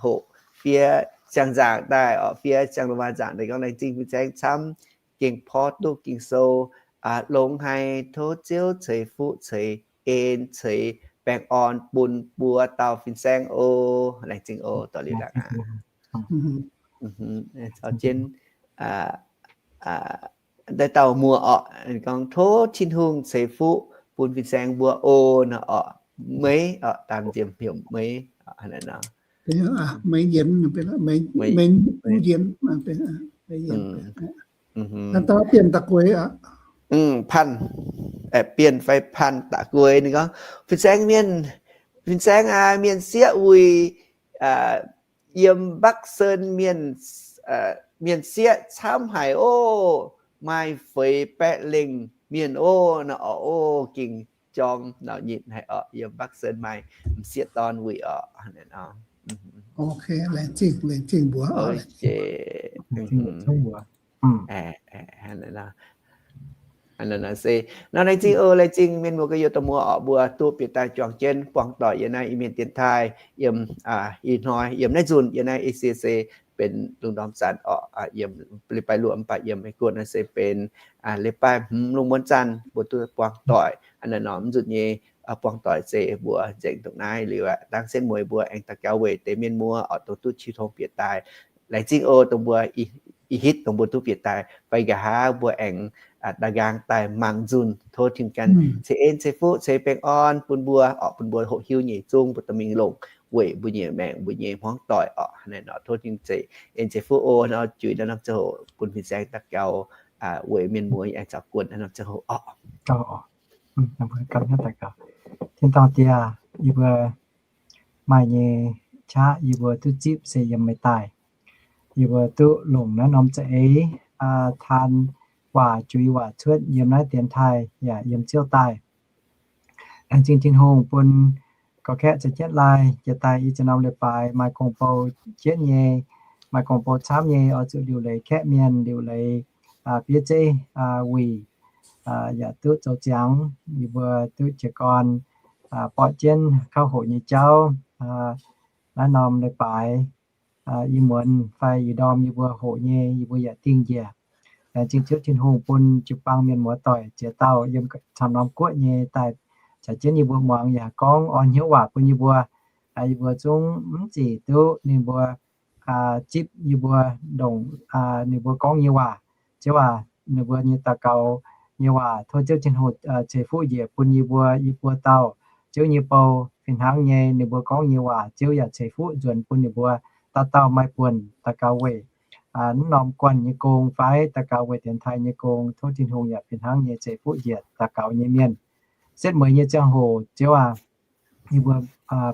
hoqc fiev siang-nzaangc daaih oc, fiev siang-lu maa nzaangc daaih gorngv laengz zingh fin-saeng camv, gengh porv duqv Ging-Sou longx haic. Tov Ziouv ceix fuqv ceix en ceix baengh orn bun buo dauh fin-saeng oc. Laengz zingh oc, dorh liuz lakv aqv. Caux jienv naaiv dauh muoz oc, gorngv tov Tin-Hungh ceix fuqv bun fin-saeng mbuo oc nor oc. Meix oc, daam nziex heuc Meix. Meix Yienx, Meix Yienx, Meix Yienx. Bienh fai Panh Da'gueix ninh gorngv, fin-saeng mienh, fin-saeng aac, mienh sieqv wuic yiem Mbakv Sen mienh, mienh sieqv camv haic oc. Maaih feix baeqv lengh mienh oc nor oc. Oc, ging jorm nor nyitc haic oc. Yiem Mbakv Sen maaih m'sieqv dorn wuic oc. Se nor laengz zingh oc, laengz zingh mienh muoz gu'nyuoz doic muoz oc, mbuo duqv bieqc daaih juangc jienv buangh doic yiem naaiv Iu-Mienh dienx taaih yiem ih hnoi, yiem naaiv nzunc yiem naaiv E C C benx lungh ndorm zanc orqc, yiem leiz-baaix luoqc mv baac yiem Meiv Guoqv naaiv se benx leiz-baaix hmz lungh muonz zanc mbuo duqv buangh doic. Hnangv naaiv nor, mv nzunc nyei buangh doic se mbuo nzengc dongh naaiv liuz aqv. Dangh setv mueiz mbuo aengx daux gaux weic deix mienh muoz orqc, dongh duqv qiu tong bieqc daaih. Laengz zingh oc, dongh mbuo ih hitv dongh mbuo duqv bieqc daaih. Fai nqa'haav mbuo aengx daa nqaang daaih mangc nzunc. Tov Tin-Hungh ganh ceix en ceix fuqv ceix baengh orn bun mbuo orqc, bun mbuo hoqc hiuv nyei zungv mbuo dorh mingh longc weic mbuo nyei maengc, mbuo nyei hmuangv doic orqc. Hnangv naaiv nor tov Tin-Hungh ceix en ceix fuqv oc. Nor juix naaiv norm ziangh hoc bun fin-saeng daux gaux weic mienh muoz aengx caux guon naaiv norm ziangh hoc orqc. Tin-dorngh Diex, yie mbuo maaih nyei qaqv yie mbuo duqv zipv se yiem meih daaih. Yie mbuo duqv longc naaiv norm za'eix taan waac, juix waac cuotv yiem naaiv dienx taaih yaac yiem Ziouv daaih. Laengz zingh Tin-Hungh bun gorx-kaeqv za'jienv laai jiex daaih i ziex norm leiz-baaix maaih gong-bou jienv nyei, maaih gong-bou camv nyei, oix zuqc liuc leiz kaeqv mienh, liuc leiz bieiv zeiv wuic, yaac duqv zoux ziangx. Yie mbuo duqv jiez gorn borqv jienv kouv hoqc nyei jauv. Naaiv norm leiz-baaix ih muonz fai ih ndorm yie mbuo hoqc nyei, yie mbuo yaac dingh njiec. Laengz zingh Ziouv Tin-Hungh bun jiu-baang mienh muoz-doic ziex dauh yiem camv norm guoqv nyei daaih caux jienv yie mbuo muangx yaac gorngv orn hnyouv waac bun yie mbuo. Yie mbuo zungv mv zic duqv ninh mbuo zipv yie mbuo ndongc ninh mbuo gorngv nyei waac. Ziouv aac, ninh mbuo nyei daux gaux nyei waac tov Ziouv Tin-Hungh ceix fuqv njiec bun yie mbuo i buo dauh Ziouv nyei bou. Fih hnangv nyei ninh mbuo gorngv nyei waac Ziouv yaac ceix fuqv nzuonx bun ninh mbuo dauh dauh maaih buonc daux gaux weic naaiv norm guanh nyei gong fai daux gaux weic dienx taaih nyei gong. Tov Tin-Hungh yaac fih hnangv nyei ceix fuqv njiec daux gaux nyei mienh. Setv mueiz nyei ziangh hoc Ziouv aac, yie mbuo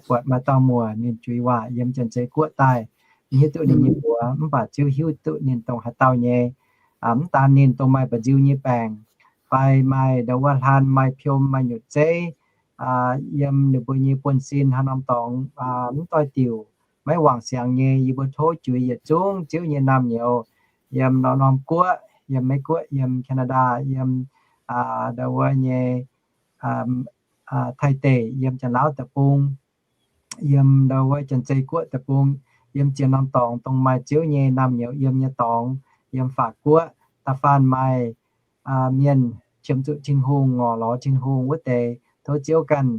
buatc maaih dauh muoc ninh juix waac yiem Janx-Zei Guoqv daaih. Mv hiuv duqv ninh nyei mbuox mv baac Ziouv hiuv duqv ninh dongh haaix dauh nyei. Mv daan ninh dongh maaih mba'nziu nyei baengc fai maaih ndau wuov hlan, maaih piom, maaih nyutc zeiv, yiem ninh mbuo nyei buonv-sin haaix norm dorngx mv doix-diuc, maiv wangc siangx nyei. Yie mbuo tov juix yietc zungv Ziouv nyei naamh nyouz yiem norm-norm guoqv, yiem Meiv Guoqv, yiem Canada, yiem ndau wuov nyei Taiv deic, yiem Janx-Laauv deic-bung, yiem ndau wuov Janx-Zei Guoqv deic-bung, yiem ziex norm dorngx dongh maaih Ziouv nyei naamh nyouz yiem nyei dorngx, yiem Faac Guoqv, da'faanh maaih mienh qiemx zuqc Tin-Hungh, ngorc lorz Tin-Hungh wuov deix, tov Ziouv ganh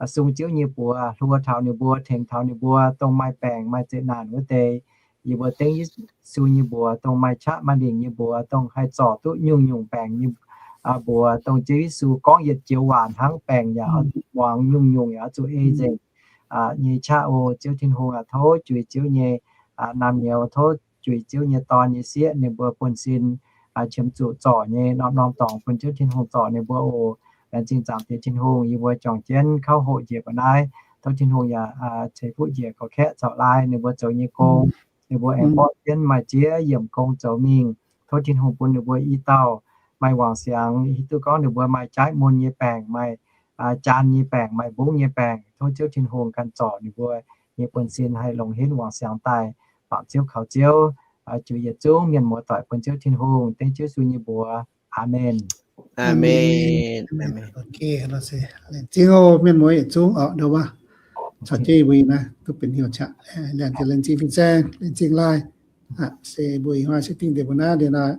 sung Ziouv nyei buoz hluo taux ninh mbuo, tengx taux ninh mbuo dongh maaih baengc maaih zeqc naanc wuov deix. Yie mbuo dengv Yesu nyei mbuox dongh maaih qaqv maaih lingc nyei mbuox, dongh haih zorc duqv nyungc-nyungc baengc nyei mbuox, dongh Ziouv Yesu gorngv yietc joux waac hnangv, baengc yaac oix zuqc muangx, nyungc-nyungc yaac oix zuqc ei nzengc nyei qaqv oc. Ziouv Tin-Hungh aac, tov juix Ziouv nyei naamh nyouz, tov juix Ziouv nyei dorn nyei sieqv, ninh mbuo buonv-sin qiemx zuqc zorc nyei norm-norm dorngx bun Ziouv Tin-Hungh zorc ninh mbuo oc. Laengz zingh Zaangc Diex Tin-Hungh, yie mbuo juangc jienv kouv hoqc njiec mbuo naaiv. Tov Tin-Hungh yaac ceix fuqv njiec gorx-kaeqv caux laai ninh mbuo zoux nyei gong. Ninh mbuo aengx borqv jienv maaih ziex yiemc gong zoux mingh. Tov Tin-Hungh bun ninh mbuo i dauh maaih wangc siangx, hiuv duqv gorngv ninh mbuo maaih jaaiv mun nyei baengc, maaih jaan nyei baengc, maaih mbungv nyei baengc. Tov Ziouv Tin-Hungh ganh zorc ninh mbuo nyei buonv-sin haih longc henv wangc siangx daaih bangc Ziouv kaux Ziouv, juix yietc zungv mienh muoz-doic bun Ziouv Tin-Hungh. Dengv Ziouv Yesu nyei mbuox. Aamen. Aamen. Laengz zingh oc mienh muoz yietc zungv oc, ndau wuov caux jienv mbuo naaiv duqv benx hnyouv qaqv. Laengz zingh, laengz zingh fin-saeng, laengz zingh laai. Se mbuo ih hnoi se dingh deix mbuo naaiv liuz nor,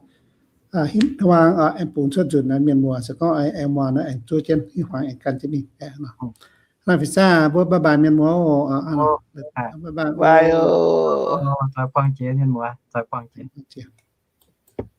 hinv hnoi aengx bungx cuotv nzunc naaiv mienh muoz se gorngv aengx muangx nor aengx zuov jienv, ih hnoi aengx gan jienv mingh. Naaiv fin-saeng mbuo bye bye mienh muoz oc. Bye bye. Bye oc. Zoix buangh jiex mienh muoz, zoix buangh jiex.